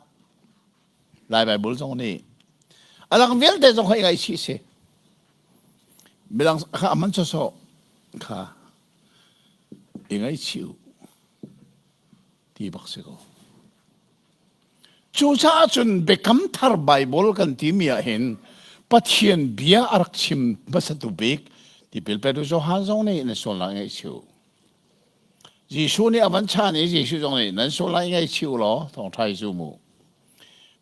Lai Bible zong nih a dang vialte zong kha i ngaihchih si. Midang kha a man sawsawh kha i ngaihchih u ti bak si ko. Cucaah cun Biakam Thar Baibal kan timi ah hin Pathian bia a rak chim hmasatu bik tipil petu Johan zong nih nan sualnak ngaihchih u. Jesuh nih a van chan i Jesuh zong nih nan sualnak ngaihchih u law thawngṭha hi zum u.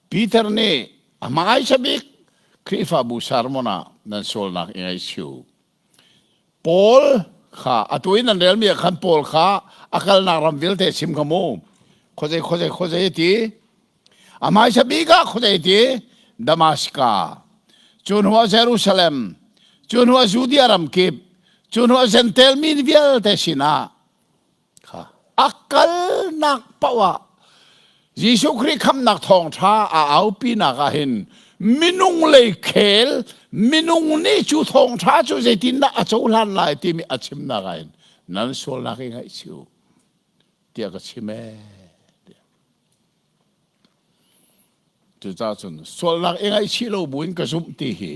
Peter nih a hmaisa bik Khrihfabu sermon ah nan sualnak i ngaihchih u. Paul kha atu in nan relmi ah khan Paul kha a kalnak ram vialte chim kha mu. Khuazei khuazei khuazei ti. A hmaisa bik ah khuazei ti Damascus. Cu hnu ah Jerusalem. Cu hnu ah Judea ram kip. Cu hnu ah Gentile mi vialte sinah kha a kalnak paoh ah Jesuh Khrih khamnak thawngṭha a aupinak ah hin minung lei khel minung nih cu thawngṭha cu zeitindah a cohlan lai timi a chimnak ah hin nan sualnak i ngaihchih u tiah ka chim ee. Cucaah cun sualnak i ngaihchih lo buin ka zumh ti hi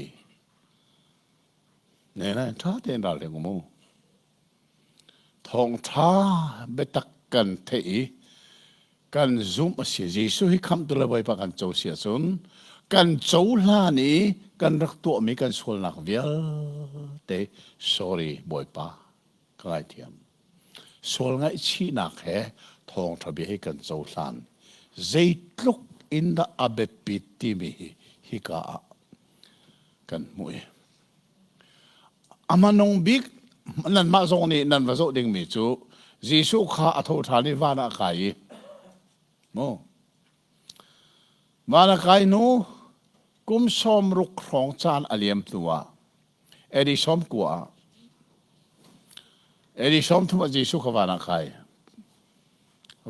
ne ne ṭha tein ralring um u. Thawngṭha biatak kan theih i kan zumh a si. Jesuh hi khamhtu le Bawipa kan co si ahcun kan cohlan i kan rak tuahmi kan sualnak vialte sorry Bawipa ka ngaithiam. Sual ngaihchihnak he thawngṭha bia hi kan cohlan. Zeitluk in dah a biapit timi hi hika ah kan hmuh i A hmanung bik nanmah zong nih nan va zoh dingmi cu Jesuh kha a tho ṭhan i van ah a kai i mu van a kai hnu kum 60 hrawng caan a liam hnu ah AD 90 ah AD 30 ah Jesuh kha van ah kai.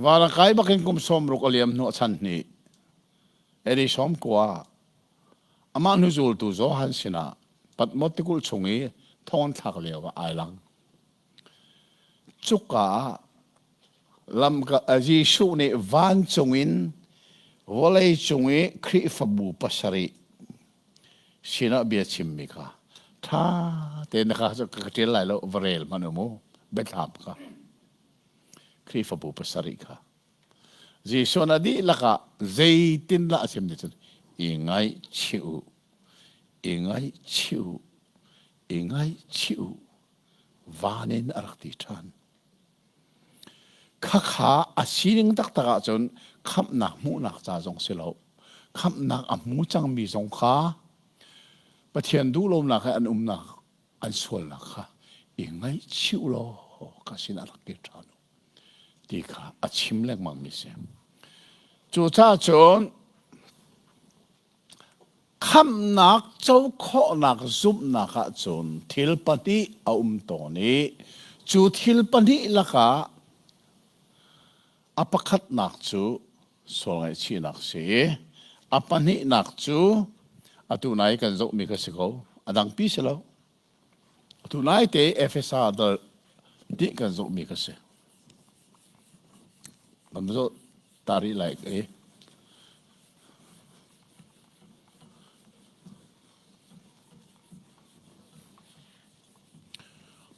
Van a kai bakin kum 60 a liam hnu a chan hnih AD 90 ah Amah hnuzultu Johan sinah Patmos tikulh chung i thong an thlak lio ah ai lang. Cuka ah lamka Jesuh nih vancung in vawlei cung i Khrihfabu pasarih sinah bia chimmi kha ṭha tein na kha ka ṭial lai lo va rel hmanh u mu biathlam kha Khrihfabu pasarih kha Jesuh na dihlak ah zeitindah a chim ti cun i ngaihchih u, i ngaihchih u, i ngaihchih u, van in a rak ti ṭhan. Khakha a sining taktak ahcun khamhnak hmuhnak ca zong si lo. Khamhnak a hmu cangmi zong kha Pathian duhlonak he an umnak an sualnak kha i ngaihchih u law ka sinah rak kir ṭhan u. ti kha a chim lengmangmi si. Cucaah cun khamhnak co khawhnak zumhnak ahcun thil pahnih a um tawn i cu thil pahnih lakah a pakhatnak cu sual ngaihchihnak si i a pahnihnak cu atu nai kan zohmi kha si ko a dangpi si lo Atu naite Efesa dal ti kan zohmi ka si. Kan zoh ta rih lai i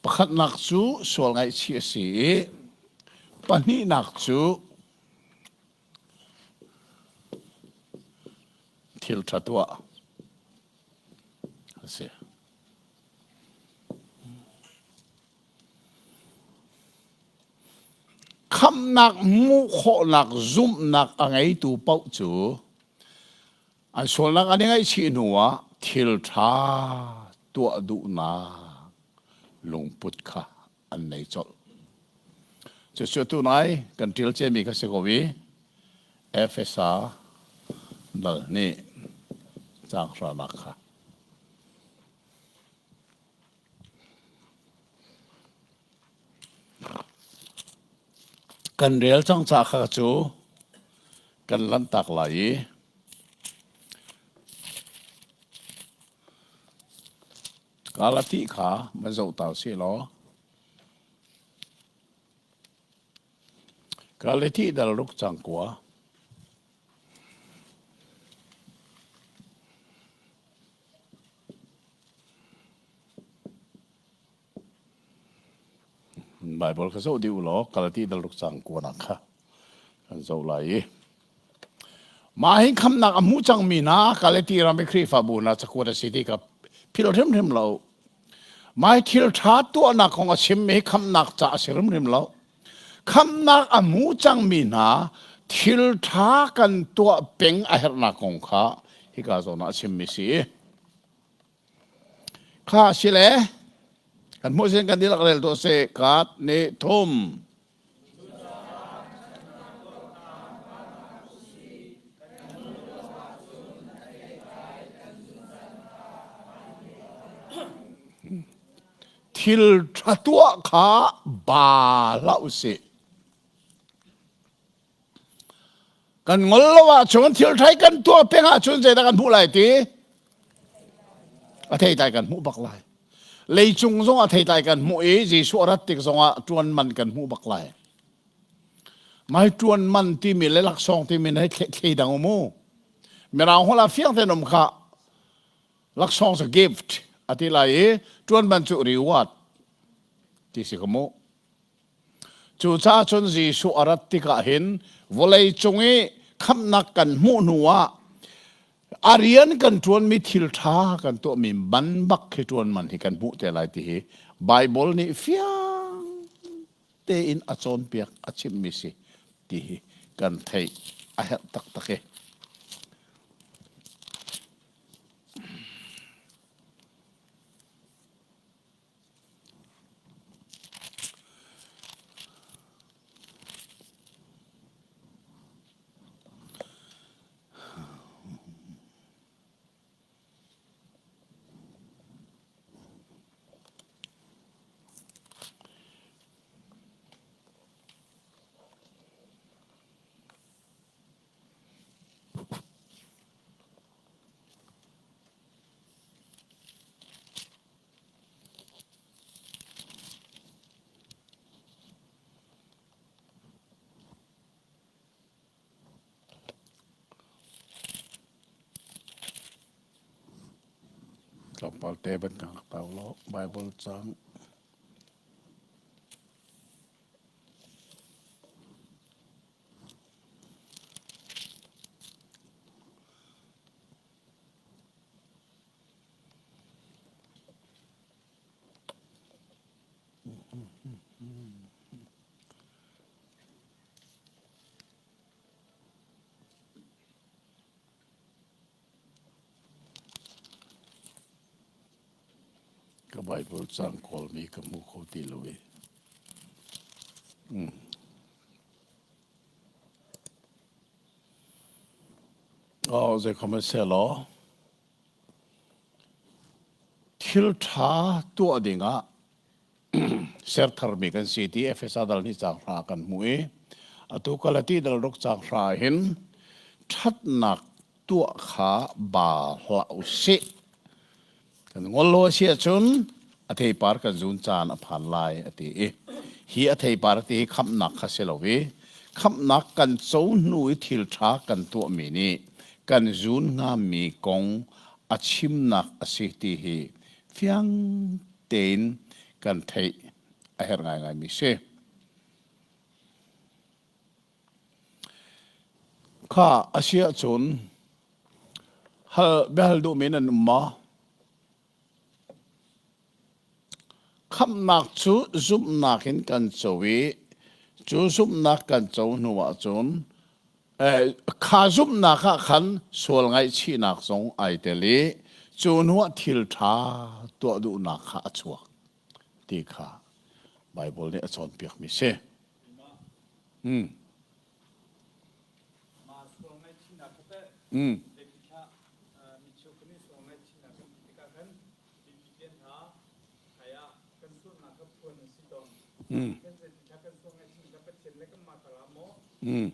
pakhatnak cu sual ngaihchih a si i pahnihnak cu thil ṭha tuah a si. Khamhnak hmuh khawhnak zumhnak a ngeitu paoh cu an sualnak an i ngaihchih hnuah thil ṭha tuah duhnak lungput kha an nei colh. Cucu tunai kan ṭial ciami kha si ko i Efesa dal nih caang hranak kha Kan rel cang ca kha cu kan lanhtak lai i Galati kha van zoh ta usih law. Galati dal ruk cang kua. Bible kha zoh dih u law Galati dal ruk cang kua nak kha kan zoh lai i mah hi khamnak a hmu cangmi hna Galati ram i Khrihfabu hna cakuat a si ti kha philh hrimhrim lo. Mai thil ṭha tuahnak kong a chimmi hi khamnak ca a si hrimhrim lo. Khamnak a hmu cangmi hna thil ṭha kan tuah peng a herhnak kong kha hika zawn ah a chimmi si. Kha si le kan hmuh sin kan dihlak rel tuah seh kat nih thum. Thil ṭha tuah kha ba hlah u sih. Kan ngol lo ahcun thil ṭha kan tuah peng ahcun zeidah kan hmuh lai ti? A theitlai kan hmuh bak lai. Leicung zong a theitlai kan hmuh i Jesuh a rat tik zongah ṭuan man kan hmuh bak lai. Mai ṭuan man timi le laksawng timi na thlei dang um u. Mirang holh ah fiang tein um kha laksawng cu gift a ti lai i ṭuan man cu reward ti si ka mu. Cucaah cun Jesuh a rat tikah hin vawlei cung i khamhnak kan hmuh hnu ah a rian kan ṭuanmi thil ṭha kan tuahmi man bak khi ṭuan man hi kan hmuh te lai ti hi Baibal nih fiang tein a cawnpiak a chimmi si ti hi kan theih a herh taktak i. Tlawmpal te ban kan rak tau law Bible cang. Ka Bible cang kawlmi ka hmu kho ti lo i. Mm. Oh, zei khom se law. Thil ṭha tuah dingah ser tharmi kan si ti Efesa dal nih caang hra kan hmuh i atu Galati dal ruk caang hra hin ṭhatnak tuah kha ba hlah u sih. Kan ngol lo a si ahcun a theipar kan zun caan a phan lai a ti i hi a theipar ti hi khamhnak kha si lo i khamhnak kan co hnu i thil ṭha kan tuahmi nih kan zun hngami kong a chimnak a si ti hi fiang tein kan theih a herh ngaingaimi si. Kha a si ahcun hal biahal duhmi nan um maw? Khamhnak cu zumhnak in kan co i cu zumhnak kan co hnu ahcun kha zumhnak ah khan sual ngaihchihnak zong ai tel i cu hnuah thil ṭha tuah duhnak kha a chuak ti kha Baibal nih a cawnpiakmi si. Hmm. Hmm. Hmm. Hmm.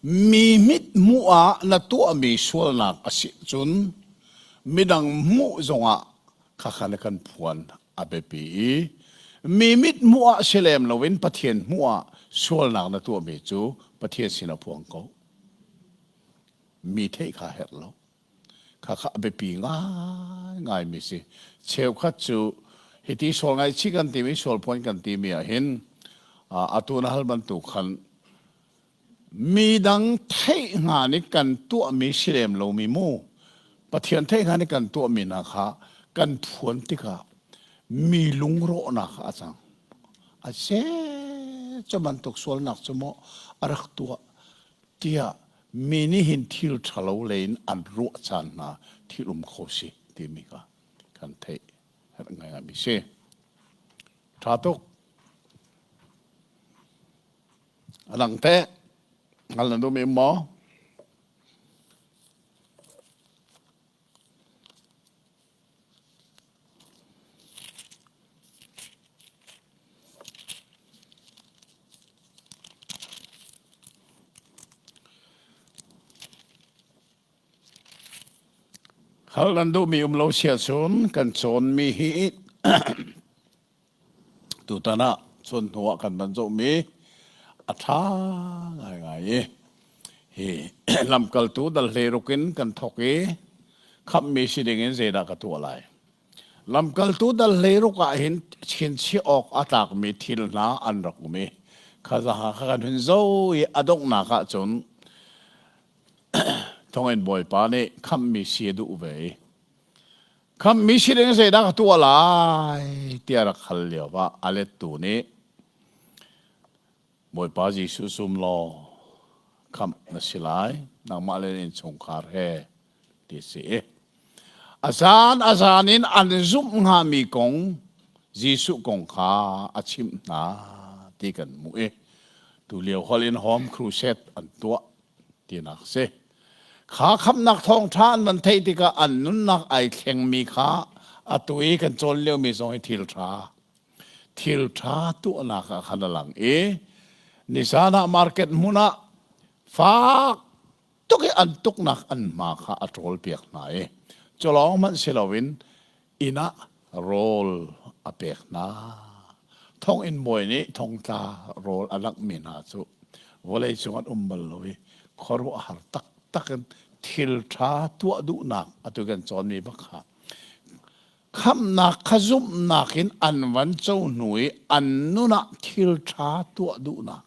Mi mithmuh ah na tuahmi sualnak a si cun. Midang hmuh zongah khakha na kan phuan a biapi i mi mit hmuh ah si lem loin Pathian hmuh ah sualnak na tuahmi cu Pathian sin a phuang ko. Mi theih kha herh lo. Khakha a biapi ngaingaimi si. Cheukhat cu hiti sual ngaihchih kan timi sual phuan kan timi ah hin atu na hal bantuk khan Mi dang theih hnga nih kan tuahmi si lem lomi mu Pathian theih hnga nih kan tuahmi hna kha kan phuan tikah mi lungrawhnak kha a cang. A se cu bantuk sualnak cu maw a rak tuah tiah mi nih hin thil ṭhalo lei in an ruah caan hna thil um kho si timi kha kan theih herh ngaingaimi si. Ṭha tuk. A dang teh hngal na duhmi um maw? Hal nan duhmi um lo sia cun kan cawnmi hi Tutan ah chun hnu ah kan van zohmi a ṭha ngaingai i hi lamkaltu dal hleiruk in kan thawk i khamhmi si ding in zeidah ka tuah lai. Lamkaltu dal hleiruk ah hin chinchiah awk a tlakmi thil hna an rak um i khazaha kha kan hun zoh i a donghnak ah cun thonginn bawipa nih khamhmi si a duh ve i Khamhmi si ding zeidah ka tuah lai tiah rak hal lio ah a lettu nih Bawipa Jesuh zum law khamh na si lai nangmah le na innchungkhar he ti a si. A zan a zan in an zumh hngami kong Jesuh kong kha a chimh hna ti kan hmuh i tulio holh in home crusade an tuah tinak a si. Kha khamhnak thawngṭha an van theih tikah an nunnak ai thlengmi kha atu i kan cawn liomi zong hi thil ṭha thil ṭha tuahnak ah khan a lang i nizan ah market hmun ah fak tuk i an tuknak an hma kha a ṭawl piak hna i cu lawng hmanh si loin inn ah rawl a pek hna. Thonginn bawi nih thongtla rawl a langhmi hna cu vawlei cung an um bal lo i khuaruahhar taktak in thil ṭha tuah duhnak atu kan cawnmi bak kha khamhnak kha zumhnak in an van co hnu i an nun ah thil ṭha tuah duhnak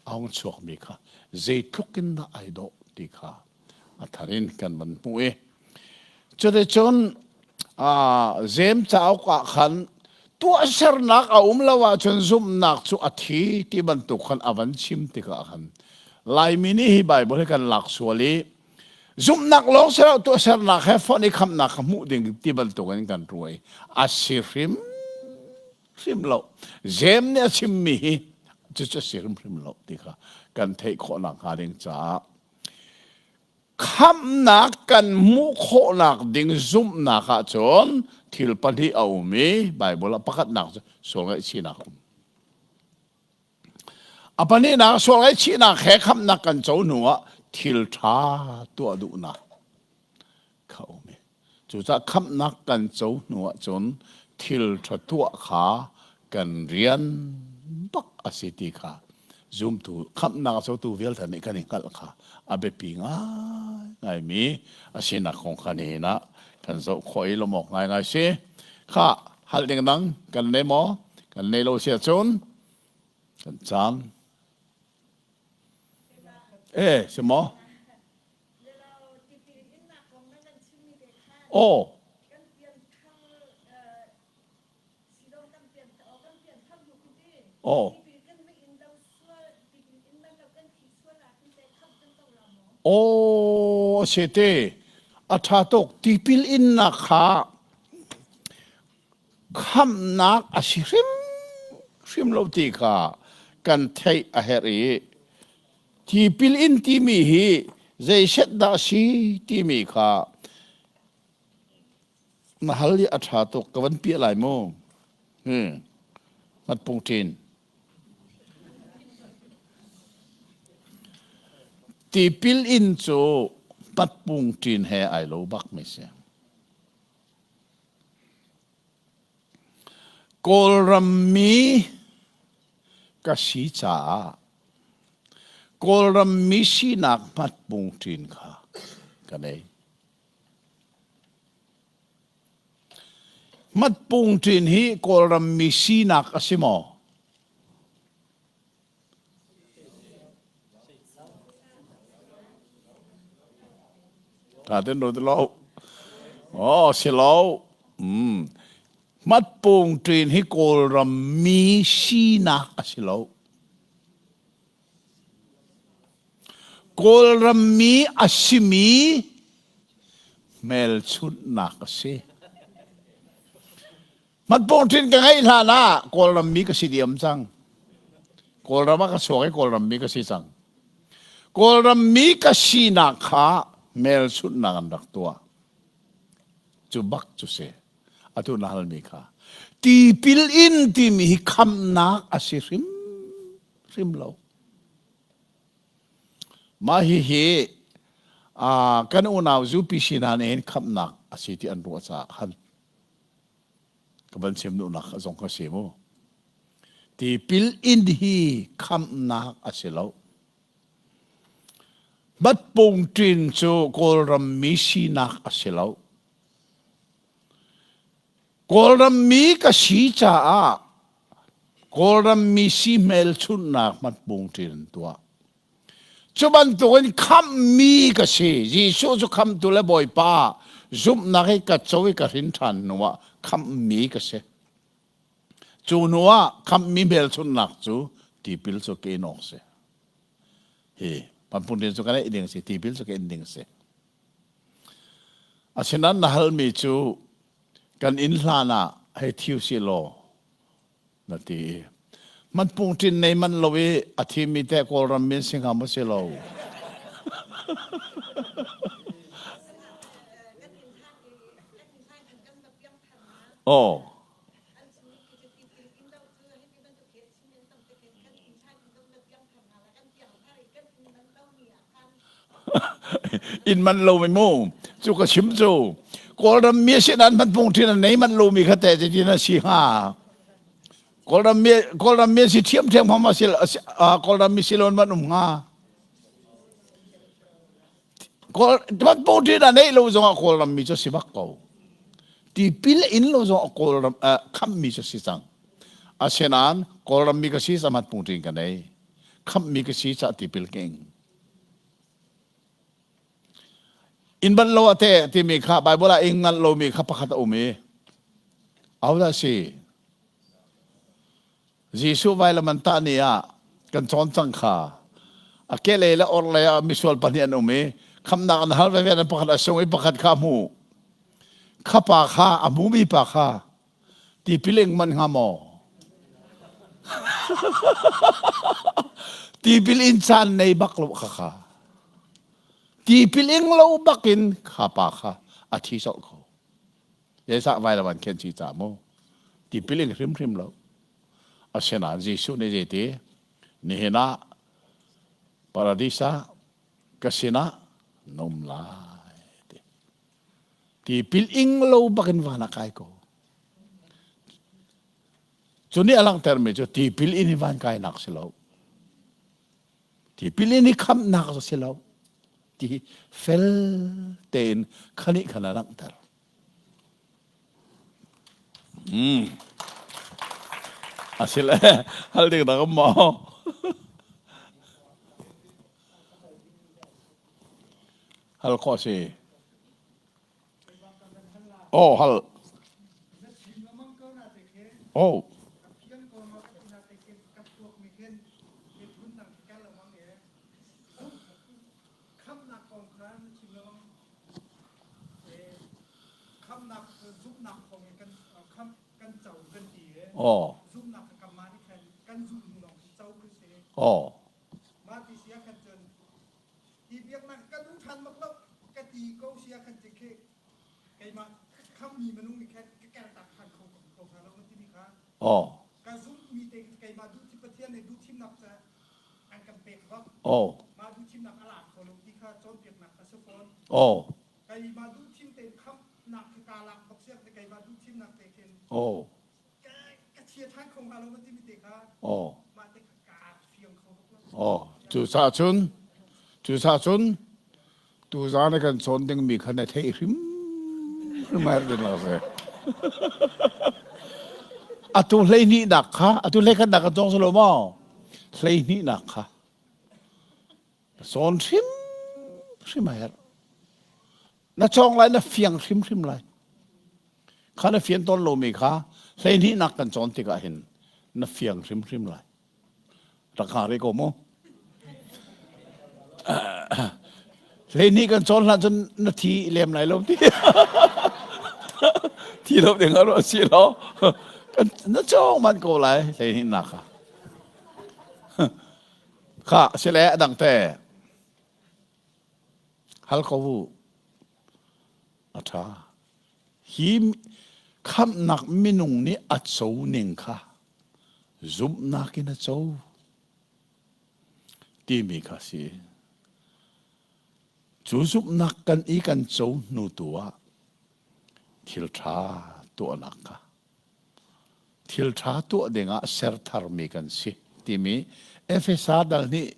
a hung chuakmi kha zeitluk in dah ai dawh ti kha a thar in kan van hmuh i cuticun Jeim cauk ah khan tuahsernak a um lo ahcun zumhnak cu a thi ti bantuk khan a van chim tikah khan Laimi nih hi Bible hi kan lak sual i zumhnak lawng si lo tuahsernak he fonh i khamhnak kha hmuh ding ti bantuk in kan ruai a si hrim hrim lo Jeim nih a chimmi hi cucu a si hrimhrim lo ti kha kan theih khawh nakhnga ding caah Khamhnak kan hmuh khawhnak ding zumhnak ahcun thil pahnih a um i Baibal ah pakhatnak cu sual ngaihchihnak a um. A pahnihnak sual ngaihchihnak he khamhnak kan co hnu ah thil ṭha tuah duhnak kha a um i Cucaah khamhnak kan co hnu ahcun thil ṭha tuah kha kan rian bak a si ti kha zumtu khamhnak a cotu vialte nih kan i hngalh kha a biapi ngaingaimi a sinak kong kha nihin ah kan zoh khawh i lawmh awk ngaingai si. Kha hal ding dang kan nei maw? Kan nei lo si ahcun kan caan. Eh, si maw? Aw. Aw. Aw, a te. A ṭha tuk. Tipil innak kha khamhnak a si hrim hrim lo ti kha kan theih a herh i Tipil in timi hi zeiset dah a si timi kha na hal i a ṭha tuk ka van piah lai mu. Hmm. Hngatpung ṭin. Tipil in cu patpung ṭin he ai lo bak mi si. Kawlram mi ka si caah Kawlram mi sinak hmatpung ṭin kha ka nei. Hmatpung ṭin hi Kawlram mi sinak a si maw? Ṭha ten ruat lo. Oh, si lo. Mm. Hmatpung ṭin hi Kawlram mi sinak a si lo. Kawlram mi a simi hmelchunhnak a si. Hmatpung ṭin ka ngeih hlan ah Kawlram mi ka si diam cang. Kawlram ah ka chuak i Kawlram mi ka si cang. Kawlram mi ka sinak kha hmelchunhnak an rak tuah. Cu bak cu si. Atu na halmi kha. Tipil in timi hi khamnak a si hrim hrim lo. Mah hihi kan unau UPC hna nih hin khamnak a si ti an ruah caah khan ka van chim duhnak zong ka si mu. Tipil in hi khamnak a si lo. Batpung ṭin cu Kawlram mi sinak a si lo. Kawlram mi ka si caah Kawlram mi si hmelchunhnak hmatpung ṭin an tuah. Cu bantukin khamhmi ka si. Jesuh cu khamhtu le Bawipa zumhnak i ka co i ka hrin ṭhan hnuah khamhmi ka si. Cu hnuah khamhmi hmelchunhnak cu tipil cu ka in awk si. Hi pampun rian cu ka neih ding si, tipil cu ka in ding si. Asinain na halmi cu kan inn hlan ah hei thiu si law na ti i hmatpung ṭin nei manh lo i a thimi teh Kawlram min si hnga maw si lo? Aw. In man lo mi mu cu ka chim cu Kawlram mi si nan hmatpung ṭin a nei manh lomi kha teh zeitin a si hnga? Kawlram mi Kawlram mi si ṭhiamṭhiam hom a si Kawlram mi si lon man um hnga? Kawl hmatpung ṭin a neih lo zongah Kawlram mi cu si bak ko. Tipil in lo zongah Kawlram khammi cu si cang. Asinain Kawlram mi ka si ca hmatpung ṭin ka nei. Khammi ka si ca tipil ka ing. Inn banh lo ah teh timi kha Baibal ah inn nganh lomi kha pakhat a um i ahodah a si? Jesuh vailam an tah ni ah kan cawn cang kha. A kehlei le orhlei ah misual pahnih an um i khamnak an hal veve an pakhat a sung i pakhat kha a hmuh. Kha pa kha a hmumi pa kha tipil ing man hnga maw? Tipil in caan nei bak lo kha kha. Tipil ing lo bakin kha pa kha a thi colh ko. Zeicah vailam an khen si ca mu? Tipil ing hrimhrim lo. Asinain Jesuh nih zeiti? Nihin ah paradis ah ka sinah na um lai. Ti. Tipil ing lo bakin van ah kai ko. Cu nih a langhtermi cu tipil in hi van kainak si lo. Tipil in hi khamhnak cu si lo. Ti hi fel tein khani khan a langhter. Mm. Asile hal ding dah maw? Hal khawh si. Oh, hal. Oh. Oh. Oh. Hi biaknak ka duh ṭhan bak lo ka ti ko sia khan ti khi keimah khammi minung nih khan ka kertak ṭhan kho ko hnga lo na timi kha Oh. ka zumhmi te keimah duh Pathian nih duhthimnak ca an kan pek bak Oh. mah duhthimnak a lak kho lo ti kha cawnpiaknak a si fawn Oh. keimah duhthim tein khamnak khi kaa lak bak siak te keimah duhthimnak te khin Oh. ka ka. chia ṭhan kho hnga lo ma timi te kha Oh. mah te kha kaa fiang kho bak lo. Oh, cucaah cun cucaah cun tuzaan kan cawn dingmi kha na theih hrim hrim a herh ding lo si. Atu hleihnihnak kha atu hleikhatnak kan cawng lo maw? Hleihnihnak kha cawn hrim hrim a herh. Na cawng lai na fiang hrimhrim lai. Kha na fian tawn lomi kha hleihnihnak kan cawn tikah hin na fiang hrimhrim lai. Rak hnga rih ko mu. Hleihnih kan cawn hlan cun na thi lem lai lo ti. Thi lo ding a si lo. Na cawng man ko lai hleihnih nak kha. Kha sile a dang te. Hal ko u. A ṭha. Hi khamhnak minung nih a co ning kha zumhnak in a co timi kha si. Cu zumhnak kan i kan co hnu tu ah thil ṭha tuahnak kha thil ṭha tuah dingah ser tharmi kan si timi Efesa dal nih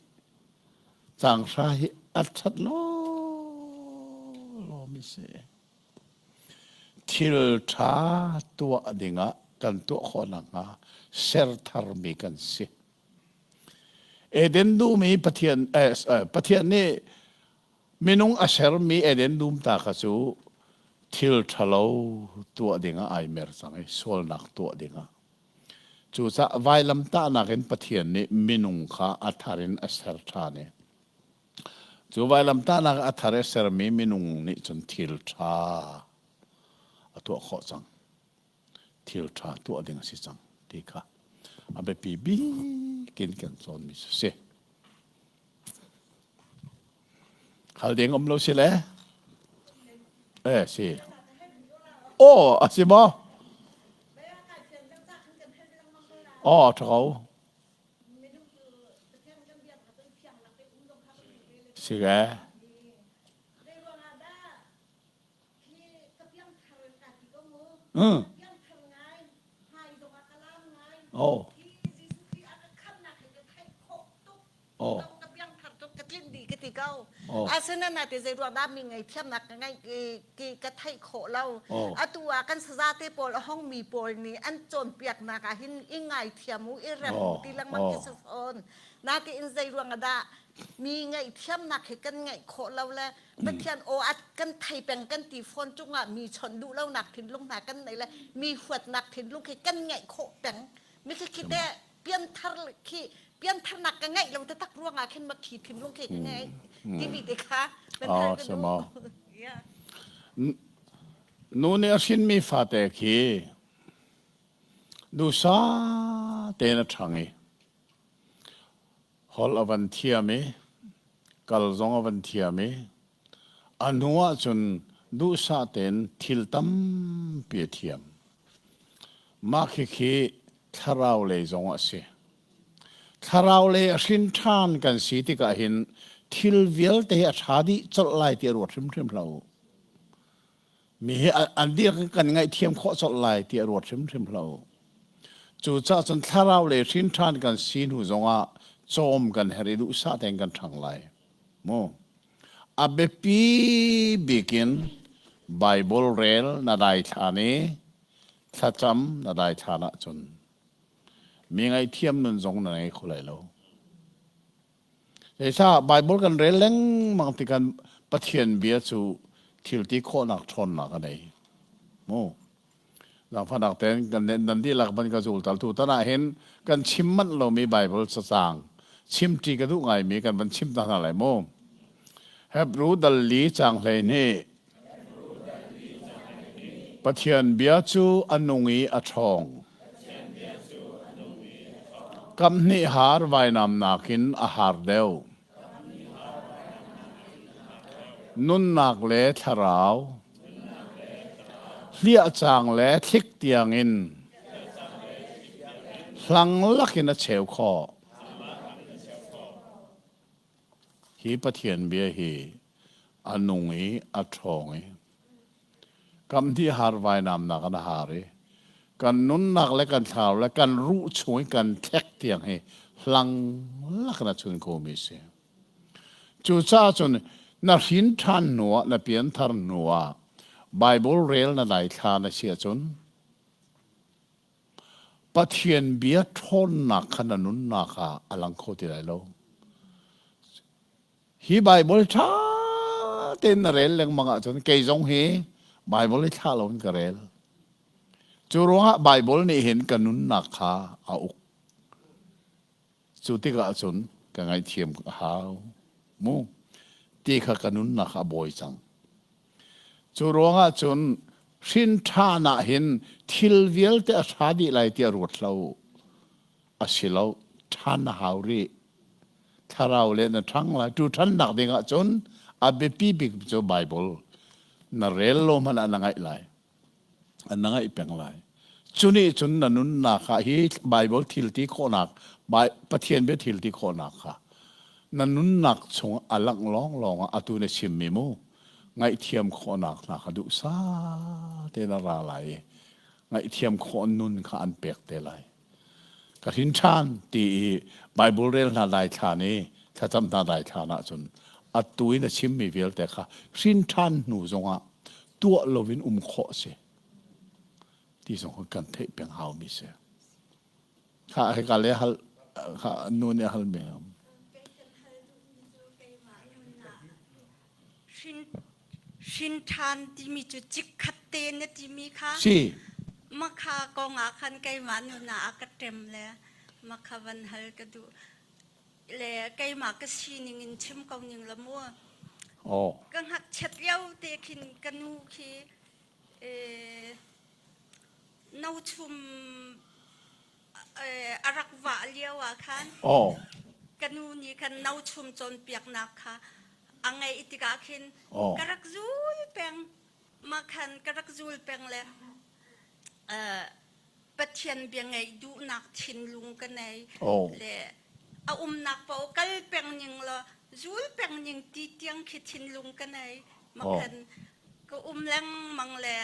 caang hra hi a ṭhat lawlaw si. Thil ṭha tuah dingah kan tuah khawh nakhnga ser tharmi kan si. Eden dum i Pathian, eh, Pathian nih minung a sermi Eden dum ta kha cu thil ṭhalo tuah dingah ai mer cang i sualnak tuah dingah. Cucaah vailamtahnak in Pathian nih minung kha a thar in a ser ṭhan i cu vailamtahnak a thar i sermi minung nih cun thil ṭha a tuah khawh cang. Thil ṭha tuah ding a si cang ti kha a biapi bik in kan cawnmi cu si. Hal ding um lo si le? Eh si. Aw a si maw? Aw ṭha ko. Si ke. Mm. Oh. Oh. Ka piangthar tuk ka tlinh dih ka ti ko. Asinain te zei ruang dah mi ngaihthiamnak ka ngeih ki ka theih khawh lo. Atu ah kan saza te pawl a hong mi pawl nih an cawnpiaknak ah hin i ngaithiam u i rem u ti lengmang khi si fawn. Natein zei ruang ah dah mi ngaihthiamnak hi kan ngeih khawh lo le Pathian aw at kan thei peng kan ti fawn cungah mi chawnh duh lonak thinlung hna kan nei le mi huatnak thinlung khi kan ngeih khawh peng. Mi khi khi te pianthar khi piantharnak ka ngeih lo taktak ruangah khin ma khi thinlung khi ka ngeih timi te kha nan thar ka duh. Nu nih a hrinmi fate khi dusa tein a ṭhang i holh a van thiam i kal zong a van thiam i a hnu ahcun duhsah tein thil tampi a thiam. Mah khikhi thlarau lei zong a si. Thlarau lei a hrin ṭhan kan si tikah hin thil vialte hi a ṭha dih colh lai ti a ruat hrimhrim hlah u. Mi hi an dir kan ngaihthiam khawh colh lai ti a ruat hrimhrim hlah u. Cucaah cun thlarau lei hrin ṭhan kan si hnu zongah cawm kan herh i duhsah tein kan ṭhang lai. Mu. A biapi bik in Baibal rel na daithlan i thlacam na daithlan ahcun mi ngaihthiam nun zong na ngei kho lai lo. Zeicah Baibal kan rel lengmang tikah Pathian bia cu thil ti khawhnak ṭhawnnak a nei. Mu. Zaangfahnak tein kan nan dihlak ban ka zul tal tu tan ah hin kan chim manh lomi Baibal cacang chimṭi ka duh ngaimi kan van chim ta hna lai mu. Hebru dal li caang 12 Pathian bia cu a nung i a ṭhawng. Kamhnih haar vainam nakin a haar deuh. Nunnak le thlarau, hliahcang le thlik tiangin hlang lakin a cheu khawh. Hi Pathian bia hi a nung i a ṭhawng i kamhnih har vainamnak in a har i. Kan nunnak le kan thlarau le kan ruh chung i kan thlek tiang hi hlang lak in a chun khomi si. Cucaah cun na hrin ṭhan hnuah na pianthar hnuah Bible rel na daithla na si ahcun Pathian bia ṭhawnnak kha na nunnak ah a lang kho ti lai lo. Hi Bible ṭha tein na rel lengmang ahcun kei zong hi Bible i thlah loin ka rel. Cu ruangah Bible nih hin ka nunnak kha a uk. Cu tikah cun ka ngaihthiam a hau mu ti kha ka nunnak a bawi cang. Cu ruangah cun hrin ṭhan ah hin thil vialte a ṭha dih lai tiah ruat hlah u. A si lo, ṭhan a hau rih. Thlarau le na ṭhang lai. Tu ṭhannak ding ah cun a biapi bik cu Bible na rel lo hmanh ah na ngaih lai. Na ngaih peng lai. Cu nih cun na nunnak ah hi Bible thil ti khawhnak, Pathian bia thil ti khawhnak kha na nunnak chung a langh lawnglawng ah atu na chimmi mu ngaihthiam khawhnak hna kha duhsah tein a ra lai i ngaihthiam khawh nun kha an pek te lai. Ka hrin ṭhan ti i Bible rel hna dai thlan i thlacam hna dai thlan ahcun atu i na chimmi vialte kha hrin ṭhan hnu zongah tuah loin um khawh a si ti zong kan theih peng haumi si. Kha hika le hal kha nu nih a halmi. Hrin ṭhan timi cu chikkhat te na timi kha Si. Makha kong ah khan keimah nun ah a ka ṭem le makha van hal ka duh le keimah ka sining in chim ko ning la mu. Oh. Ka ngakchiat lio te khin ka nu khi eh, no chum a rak vah lio ah khan oh. ka nu nih khan no chum cawnpiaknak kha a ngeih tikah khin oh. ka rak zul peng ma khan ka rak zul peng le uh, Pathian bia ngeih duhnak thinlung ka nei oh. le a umnak paoh kal peng ning law zul peng ning ti tiang khi thinlung ka nei ma khan ka um lengmang le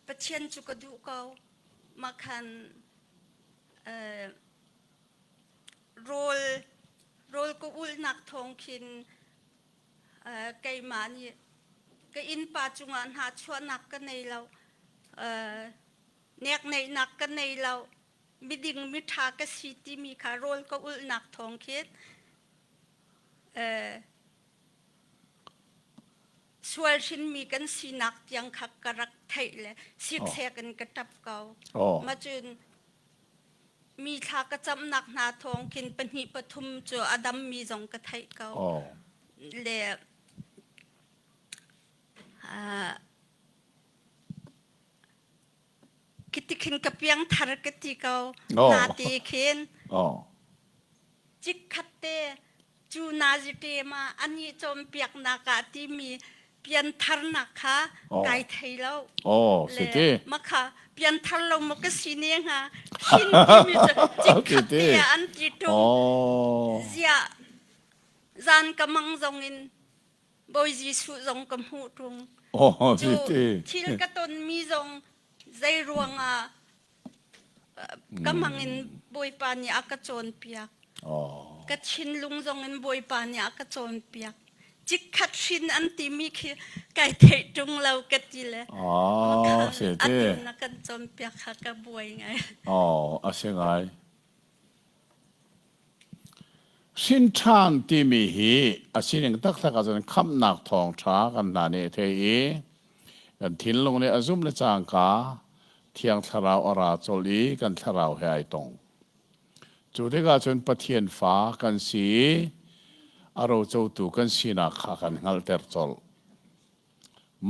Pathian cu ka duh ko Mah khan rawl rawl ka ulhnak thawng khin keimah nih ka innpa cungah hna chuahnak ka nei lo nekneihnak ka nei lo miding miṭha ka si timi kha rawl ka ulhnak thawng khin Sual hrinmi kan sinak tiang kha ka rak theih le siksek in ka ṭap ko. Macun mi thla ka camnak hna thawng khin pahnih pathum cu a dammi zong ka theih ko. Le Khiti khin ka piang thar ka ti ko. Na ti khin. Chikkhat te cu nazite ma ani cawnpiaknak ah timi piantharnak kha kai thei lo. Oh, si ti. Makha pianthar lo maw ka si ne hnga. Hin timi cu chikkhat te an ti tung. Ziah zan ka mang zong in Bawi Jesuh zong ka hmuh ṭung. Oh, Cu thil ka tonmi zong zei ruangah ka mang in Bawipa nih a ka cawnpiak. Oh. Ka thinlung zong in Bawipa nih a ka cawnpiak. Chikkhat hrin an timi khi kai theih ṭung lo ka ti le. Oh, si ti. Atu na kan cawnpiak kha ka buai ngai. Oh, a si ngai. Hrinṭhan timi hi a sining taktak ahcun khamhnak thawngṭha kan hna nih a thei i kan thinlung nih a zumh le cangka Thiang Thlarau a ra colh i kan thlarau he ai tong. Cu tikah cun Pathian fa kan si i a rocotu kan sinak kha kan hngalhter colh.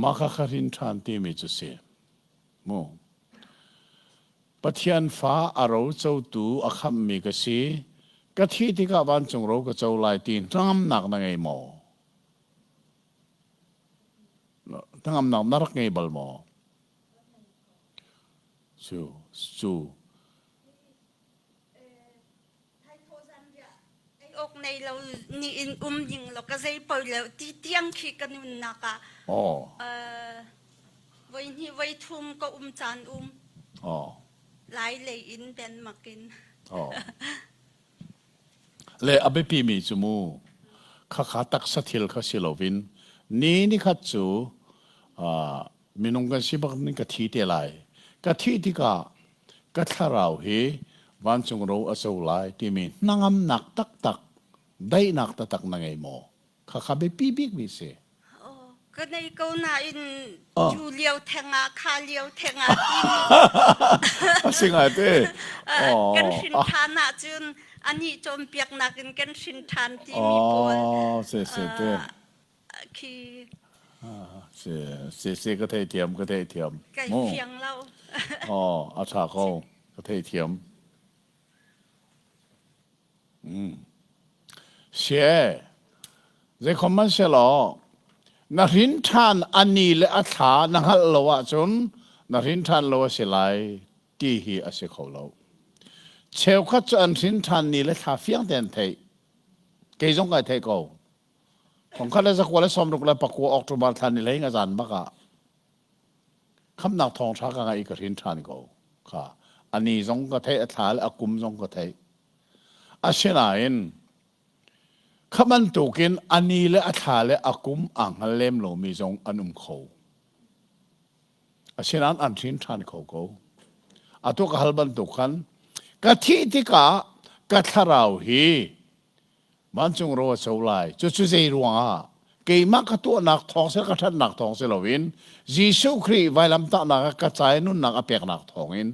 Mah kha kha hrinṭhan timi cu si. Mu. Pathian fa a rocotu a khamhmi ka si. Ka thih tikah vancung ro ka co lai ti hnangamnak na ngei maw? Hnangamnak na rak ngei bal maw? Cu, cu. Awk nei lo ni in um ding lo ka zei poi lo ti tiang khi ka nunnak ah Oh. voi hnih voi thum ka um caan um. Oh. Lai lei in Denmark in. Oh. Le a biapi mi cu mu khakha taksa thil kha si loin ni ni khat cu uh, minung kan si bak ning ka thi te lai. Ka thi tikah ka thlarau hi vancung ro a co lai timi hnangamnak taktak daihnak taktak na ngei maw? Khakha biapi bik mi si. Ka nei ko nain cu lio theng ah kha lio theng ah timi A si ngai te. Kan hrin ṭhan ahcun anih cawnpiaknak in kan hrin ṭhan timi pawl. Oh, si si te. Khi Si si si ka theithiam ka theithiam. Kai fiang lo. Oh, a ṭha ko. Ka theithiam. Sie, zeikhom hmanhsehlaw na hrin ṭhan a ni le a thla na hngalh lo ahcun na hrin ṭhan lo a si lai ti hi a si kho lo. Cheukhat cu an hrin ṭhan ni le thla fiang tein an theih. Kei zong kai theih ko. Thongkhat le zakua le sawmruk le pakua October thla ni hlei nga zan bak ah khamnak thawngṭha ka ngaih i ka hrin ṭhan ko. Kha a ni zong ka theih, a thla le a kum zong ka theih. Asinain kha bantukin a ni le a thla le a kum aa hngal lem lomi zong an um kho. Asinain an hrin ṭhan kho ko. Atu ka hal bantuk khan ka thih tikah ka thlarau hi vancung ro a co lai. Cucu zei ruangah keimah ka tuahnak thawng seh ka ṭhatnak thawng si loin Jesuh Khrih vailamtahnak ah ka ca i nunnak a peknak thawngin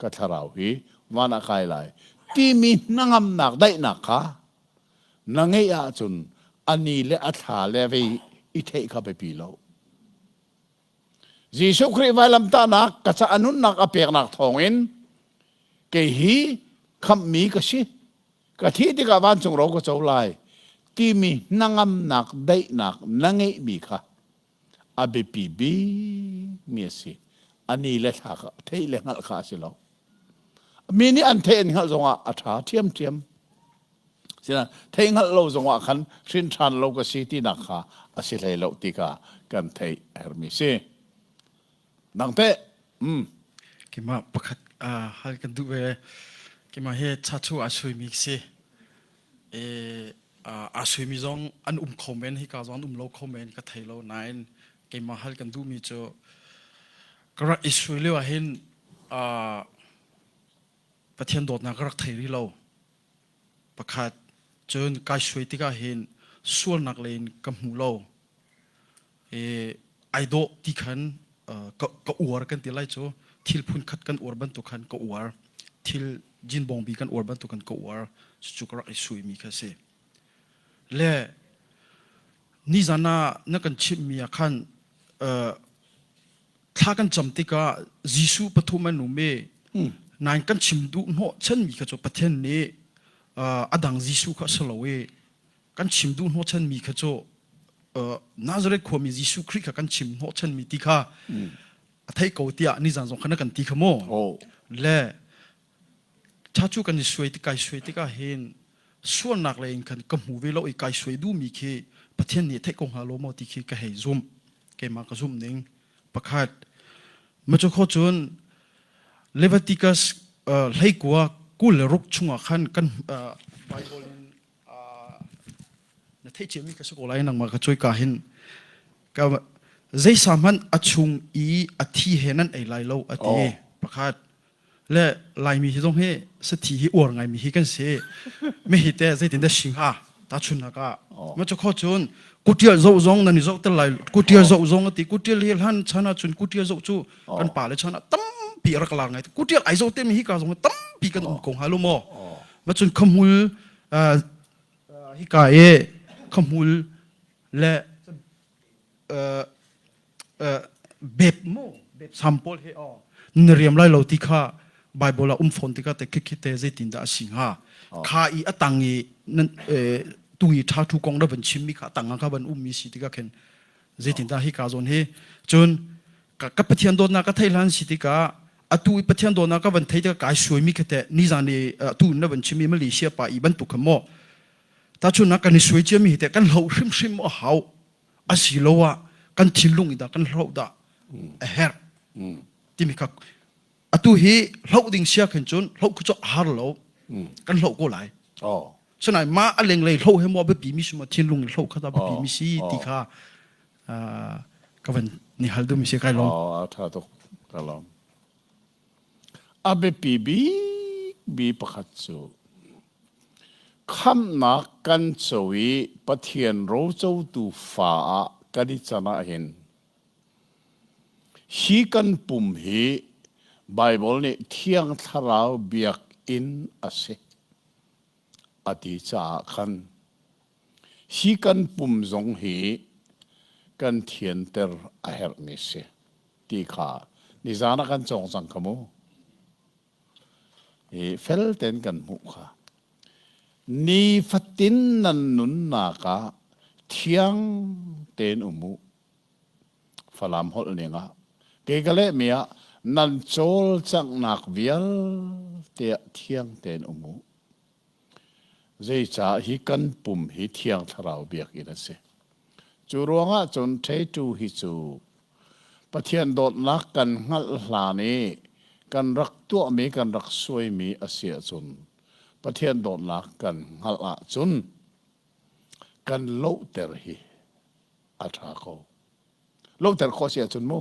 ka thlarau hi van ah kai lai timi hnangamnak daihnak kha na ngeih ahcun a ni le a thla le vei i theih kha biapi lo. Jesuh Khrih vailamtahnak ka ca a nunnak a peknak thawngin kei hi khamhmi ka si ka thih tikah vancung ro ka co lai timi hnangamnak daihnak na ngeihmi kha a biapi bikmi a si. A ni le thla kha theih le hngalh kha a si lo. Mi nih an theih an hngalh zongah a ṭha ṭhiamṭhiam. Sinain theih hngalh lo zongah khan hrin ṭhan lo ka si tinak kha a si hlei lo ti kha kan theih a herhmi si. Nang teh? Mm. Keimah pakhat uh, hal kan duh ve. Keimah hi chachu a suimi si. E, aa suimi zong an um kho men hika zong an um lo kho men ka thei lo nain keimah hal kan duhmi cu ka rak i sui lio ah hin Pathian dawtnak ka rak thei rih lo pakhat cun kai suai tikah hin sualnak lei in ka hmu lo i ai dawh ti khan ka, ka uar kan ti lai cu thil phun khat kan uar bantuk khan ka uar thil jinbawngbi kan uar bantuk kan ka uar cucu ka rak i suimi kha si le nizan ah na kan chimhmi ah khan thla kan cam tikah Jesuh pathum an um i nain kan chim duh hnawh chanmi kha cu Pathian nih a dang Jesuh kha a si lo i kan chim duh hnawhchanmi kha cu Nazareth khuami Jesuh Khrih kha kan chim hnawhchanmi ti kha a theih ko tiah nizan zong khan na kan ti kha mu le tha cu kan i suai kai suai tikah hin sualnak lei in khan ka hmu ve lo i kai suai duhmi khi Pathian nih theih ko hnga lo maw ti khi ka hei zum keimah ka zum ning pakhat macu kho cun Leviticus hleikua 26 chungah khan kan Bible in na theih ciami ka si ko lai nangmah ka cuai ka hin ka zeisa hmanh a chung i a thi he nan ei lai lo a ti pakhat le laimi hi zong hi sathi hi uar ngaimi hi kan si mi hi te zeitin dah si hnga ta chun ka ma chu kho cun kutial zo zong nan i zo tel lai kutial zo zong ati kutial hi hlan chan ah cun kutial zo cu kan pa le chan ah tampi rak lar ngai kutial ai zo te mi hi ka zong tampi kan um ko hnga lo maw ma cun khamul hika i khahmul le bep mu bep sam pawl he aw na riam lai lo ti kha Bible ah um fawn tikah te khi te zeitin dah a si hnga kha i a tang i nan tu i tha thu kong na van chim mi kha tang kha van um mi si tikah khin zeitin dah hi ka zawn hi cun ka Pathian dawtnak ka theih hlan si tikah atu i Pathian dawtnak ka van thei tikah kai suaimi kha teh nizan i atu na van chimi Malaysia pa i bantuk kha maw tachun kan i suai ciami hi teh kan hloh hrimhrim a hau asiloah kan thinlung i dah kan hloh dah a herh timi kha. Atu hi hloh ding sia khin cun hloh khu cu a har lo. Kan hloh ko lai. Oh. Sinain mah a lenglei hloh he maw biapi mi si maw thinlung in hloh kha ta biapi mi si ti kha ka van ni hal duhmi si kai lawm. Oh, a tha tuk. Ka lawm. A biapi bik bi pakhat cu khamhnak kan co i Pathian rocotu fa ah kan i can ahhin Hi kan pum hi Baibal nih Thiang Thlarau biakinn a si a ti caah khan hi kan pum zong hi kan thianter a herhmi si ti kha nizan ah kan cawng cang kha mu. I fel tein kan hmuh kha. Nifatin nan nunnak ah thiang tein um u. Falam holh ning ah kei ka lehmi ah nan cawlcanghnak vialte ah thiang tein um u. Zeicah hi kan pum hi Thiang Thlarau biakinn a si. Cu ruangah cun ṭheitu hi cu Pathian dawtnak kan hngalh hlan i kan rak tuahmi kan rak suaimi a si ahcun Pathian dawtnak kan hngalh ahcun kan lohter hi a ṭha ko. Lohter khawh si ahcun mu.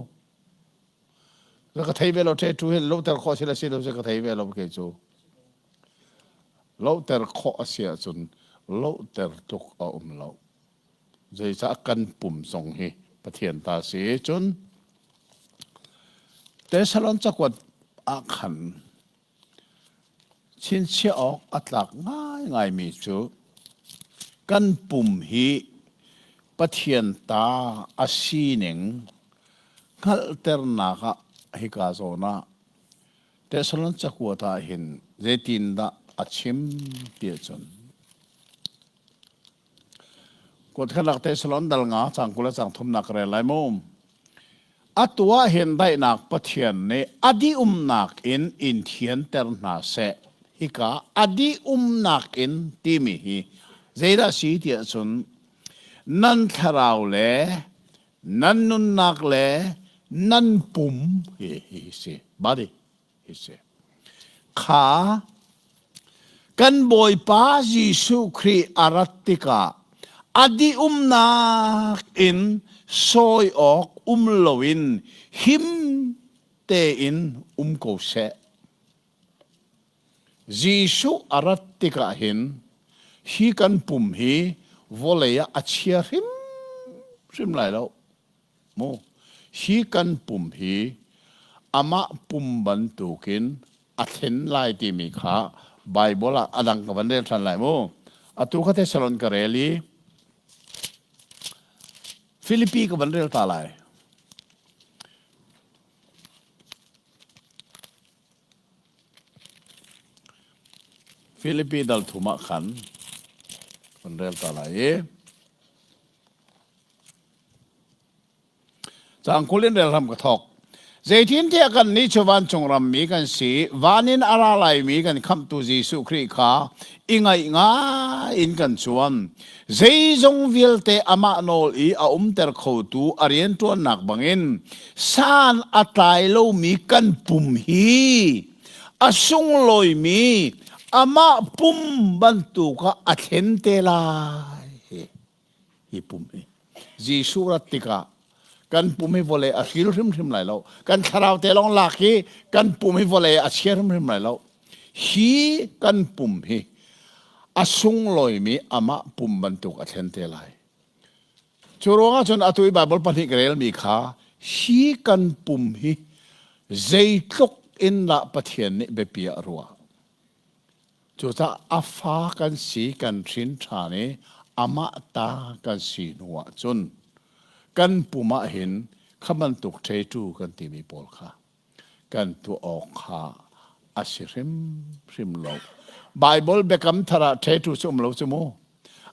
Ka thei ve lo ṭhe ṭu hi lohter khawh si le si lo si ka thei ve lo kei cu. Lohter khawh a si ahcun lohter tluk a um lo. Zeicah kan pum zong hi Pathian ta si. Cun Tesalon cakuat ah khan Chinchiah awk a tlak ngaingaimi cu kan pum hi Pathian ta a sining hngalhternak ah hika zawn ah Thessalon cakuat ah hin zeitindah a chim ti ahcun Kuatkhatnak Thessalon dal nga cang 20 le cang thumnak ka rel lai mu. Atu ah hin daihnak Pathian nih a dih-umnak in in thianter hna seh. Hika a dih-umnak in timi hi zeidah si tiah cun nan thlarau le nan nunnak le nan pum hi hi si body hi si. Kha kan Bawipa Jesuh Khrih a rat tikah a dih-umnak in sawi awk um loin him tein um ko seh. Jesuh a rat tikah hin hi kan pum hi vawlei ah a chia hrimhrim lai lo. Mu hi kan pum hi amah pum bantukin a thlen lai timi kha Baibal ah a dang ka van rel ṭhan lai mu. Atu kha Thessalon ka rel i Filipi ka van rel ta lai. Filipi dal thum ah khan van rel ta lai i Caang 20 in rel hram ka thawk. Zeitintiah kannih cu vancung rammi kan si, van in a ra laimi kan Khamhtu Jesuh Khrih kha i ngaih ngai in kan cuan. Zeizong vialte amah nawl i a umter khotu a rianṭuannak bangin san a tlai lomi kan pum hi a sunglawimi amah pum bantuk ah a thlen te lai. Hi pum hi Jesuh rat tikah kan pum hi vawlei a hril hrimhrim lai lo. Kan thlarau te lawng lak hi kan pum hi vawlei a chia hrimhrim lai lo. Hi kan pum hi a sunglawimi amah pum bantuk a thlen te lai. Cu ruangah cun atu i Baibal pahnih ka relmi kha hi kan pum hi zeitluk in dah Pathian nih biapi ah a ruah. Cucaah a fa kan si kan hrin ṭhan i amah ta kan si hnu ahcun kan pum ah hin kha bantuk ṭheṭu kan timi pawl kha kan tuah awk kha a si hrimhrim lo. Baibal biakam thar ah ṭheṭu cu um lo cu mu.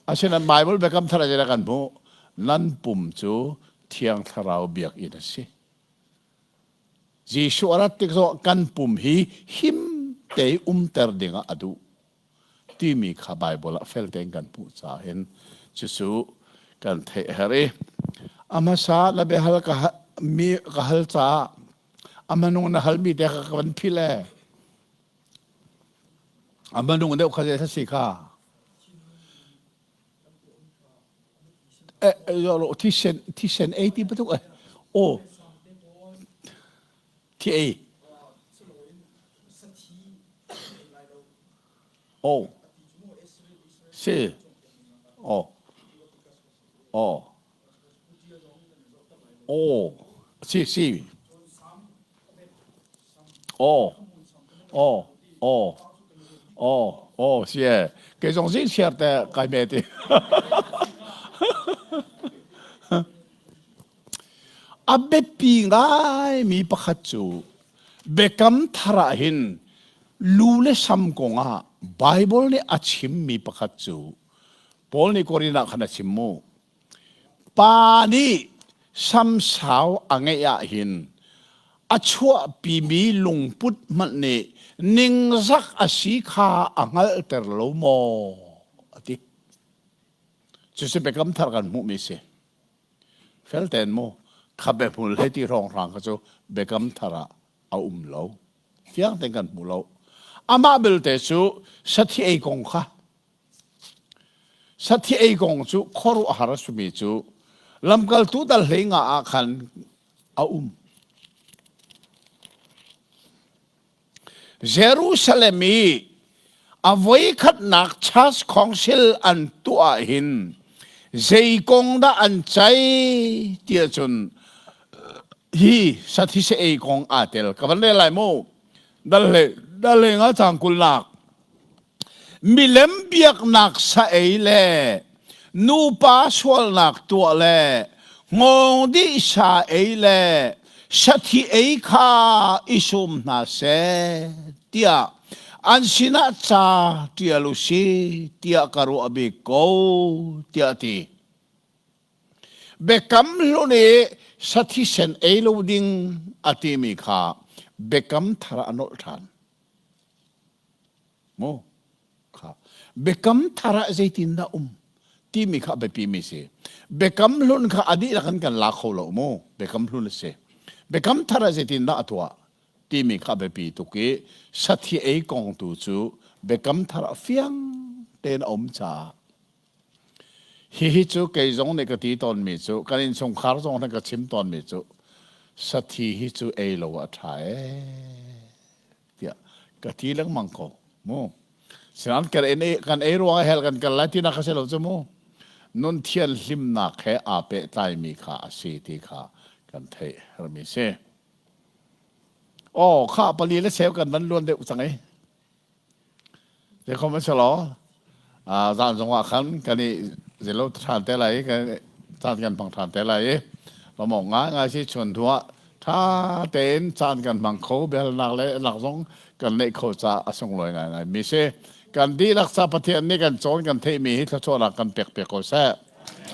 Asinain Baibal biakam thar ah zeidah kan hmuh? Nan pum cu Thiang Thlarau biakinn a si. Jesuh a rat tik zongah kan pum hi him te i umter dingah a duh timi kha Baibal ah fel tein kan hmuh caah hin cucu kan theih a herh i a hmasa na biahal ka, mi ka hal caah. A manung na halmi te kha ka van philh ee. A manung deuh kha zei si kha. Eh, thisen thisen ei ti bantuk eh. Oh. Thi ei. Oh. Si. Oh. Oh. Oh. Si si. Oh. Oh. Oh. Oh. Oh, si e. Kei zong zing siar te kai me ti. A biapi ngaimi pakhat cu Biakam Thar ah hin lu le sam kongah Baibal nih a chimmi pakhat cu Paul nih Korin ah khan a chim mu. Pa nih samsau a ngeih ah hin a chuahpimi lungput hmanh nih ningzak a si kha a hngalhter lo maw a ti. Cucu Biakam Thar kan hmuhmi si. Fel tein mu kha biahmul he ti hrawnghrang kha cu biakam thar ah a um lo. Fiang tein kan hmu lo. Amah belte cu sathi ei kong kha sathi ei kong cu khuaruahhar a simi cu lamkaltu dal hlei nga ah khan a um. Jerusalem i a voikhatnak church council an tuah hin zei kong dah an ceih tiah cun hi sathise ei kong aa tel ka van rel lai mu dal le dal le nga cang kulnak Milem biaknak sa ei le nupa sualnak tuah le hngawng dih sa ei le sathi ei kha i sum hna seh tiah an sinah ca ṭial u si tiah ka ruah bik ko tiah a ti. Biakam hlun i sathi sen ei lo ding a timi kha biakam thar ah a nolh ṭhan. Mu kha biakam thar ah zeitindah um timi kha a biapi mi si. Biakam hlun kha a dihlak in kan la kho lo mu. Biakam hlun a si. Biakam thar ah zeitindah a tuah timi kha a biapi tuk i sathi ei kong tu cu biakam thar ah fiang tein a um caah hihi cu kei zong nih ka ti tawnmi cu kan innchungkhar zong nih ka chim tawnmi cu sathi hi cu ei lo a ṭha ee tiah ka ti lengmang ko mu sinan kan ei kan ei ruang hel kan kal lai tinak ka si lo cu mu nun thian hlimnak he aa pehtlaimi kha a si ti kha kan theih hermi si oh kha pali le cheu kan van luan deuh cang ei Zeikhom a si lo. Zan zong ah khan kan i zelo ṭhan te lai i kan caan kan hmang ṭhan te lai i lawmawk ngaingai si chun hnu ah ṭha tein caan kan hmang kho biahalnak le lak zong kan neih kho caah a sunglawi ngaingai mi si. Kan dihlak ca Pathian nih kan cawn kan theihmi hi thluachuahnak kan pek piak ko seh.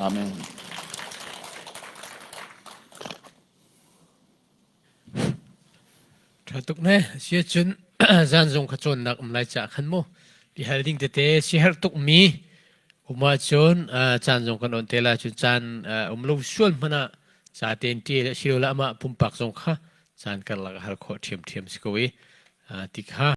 Amen. Ṭha tuk ne. Siacun zanzung kha cawnnak um lai caah khan mu bihal ding tete siaherh tukmi um ahcun caan zong kan on te lai cun caan um lo sual hmanh ah ca tein ṭial a si lo le amah pumpak zong kha caan karlak a har khawh ṭhiamṭhiam si ko i ti kha.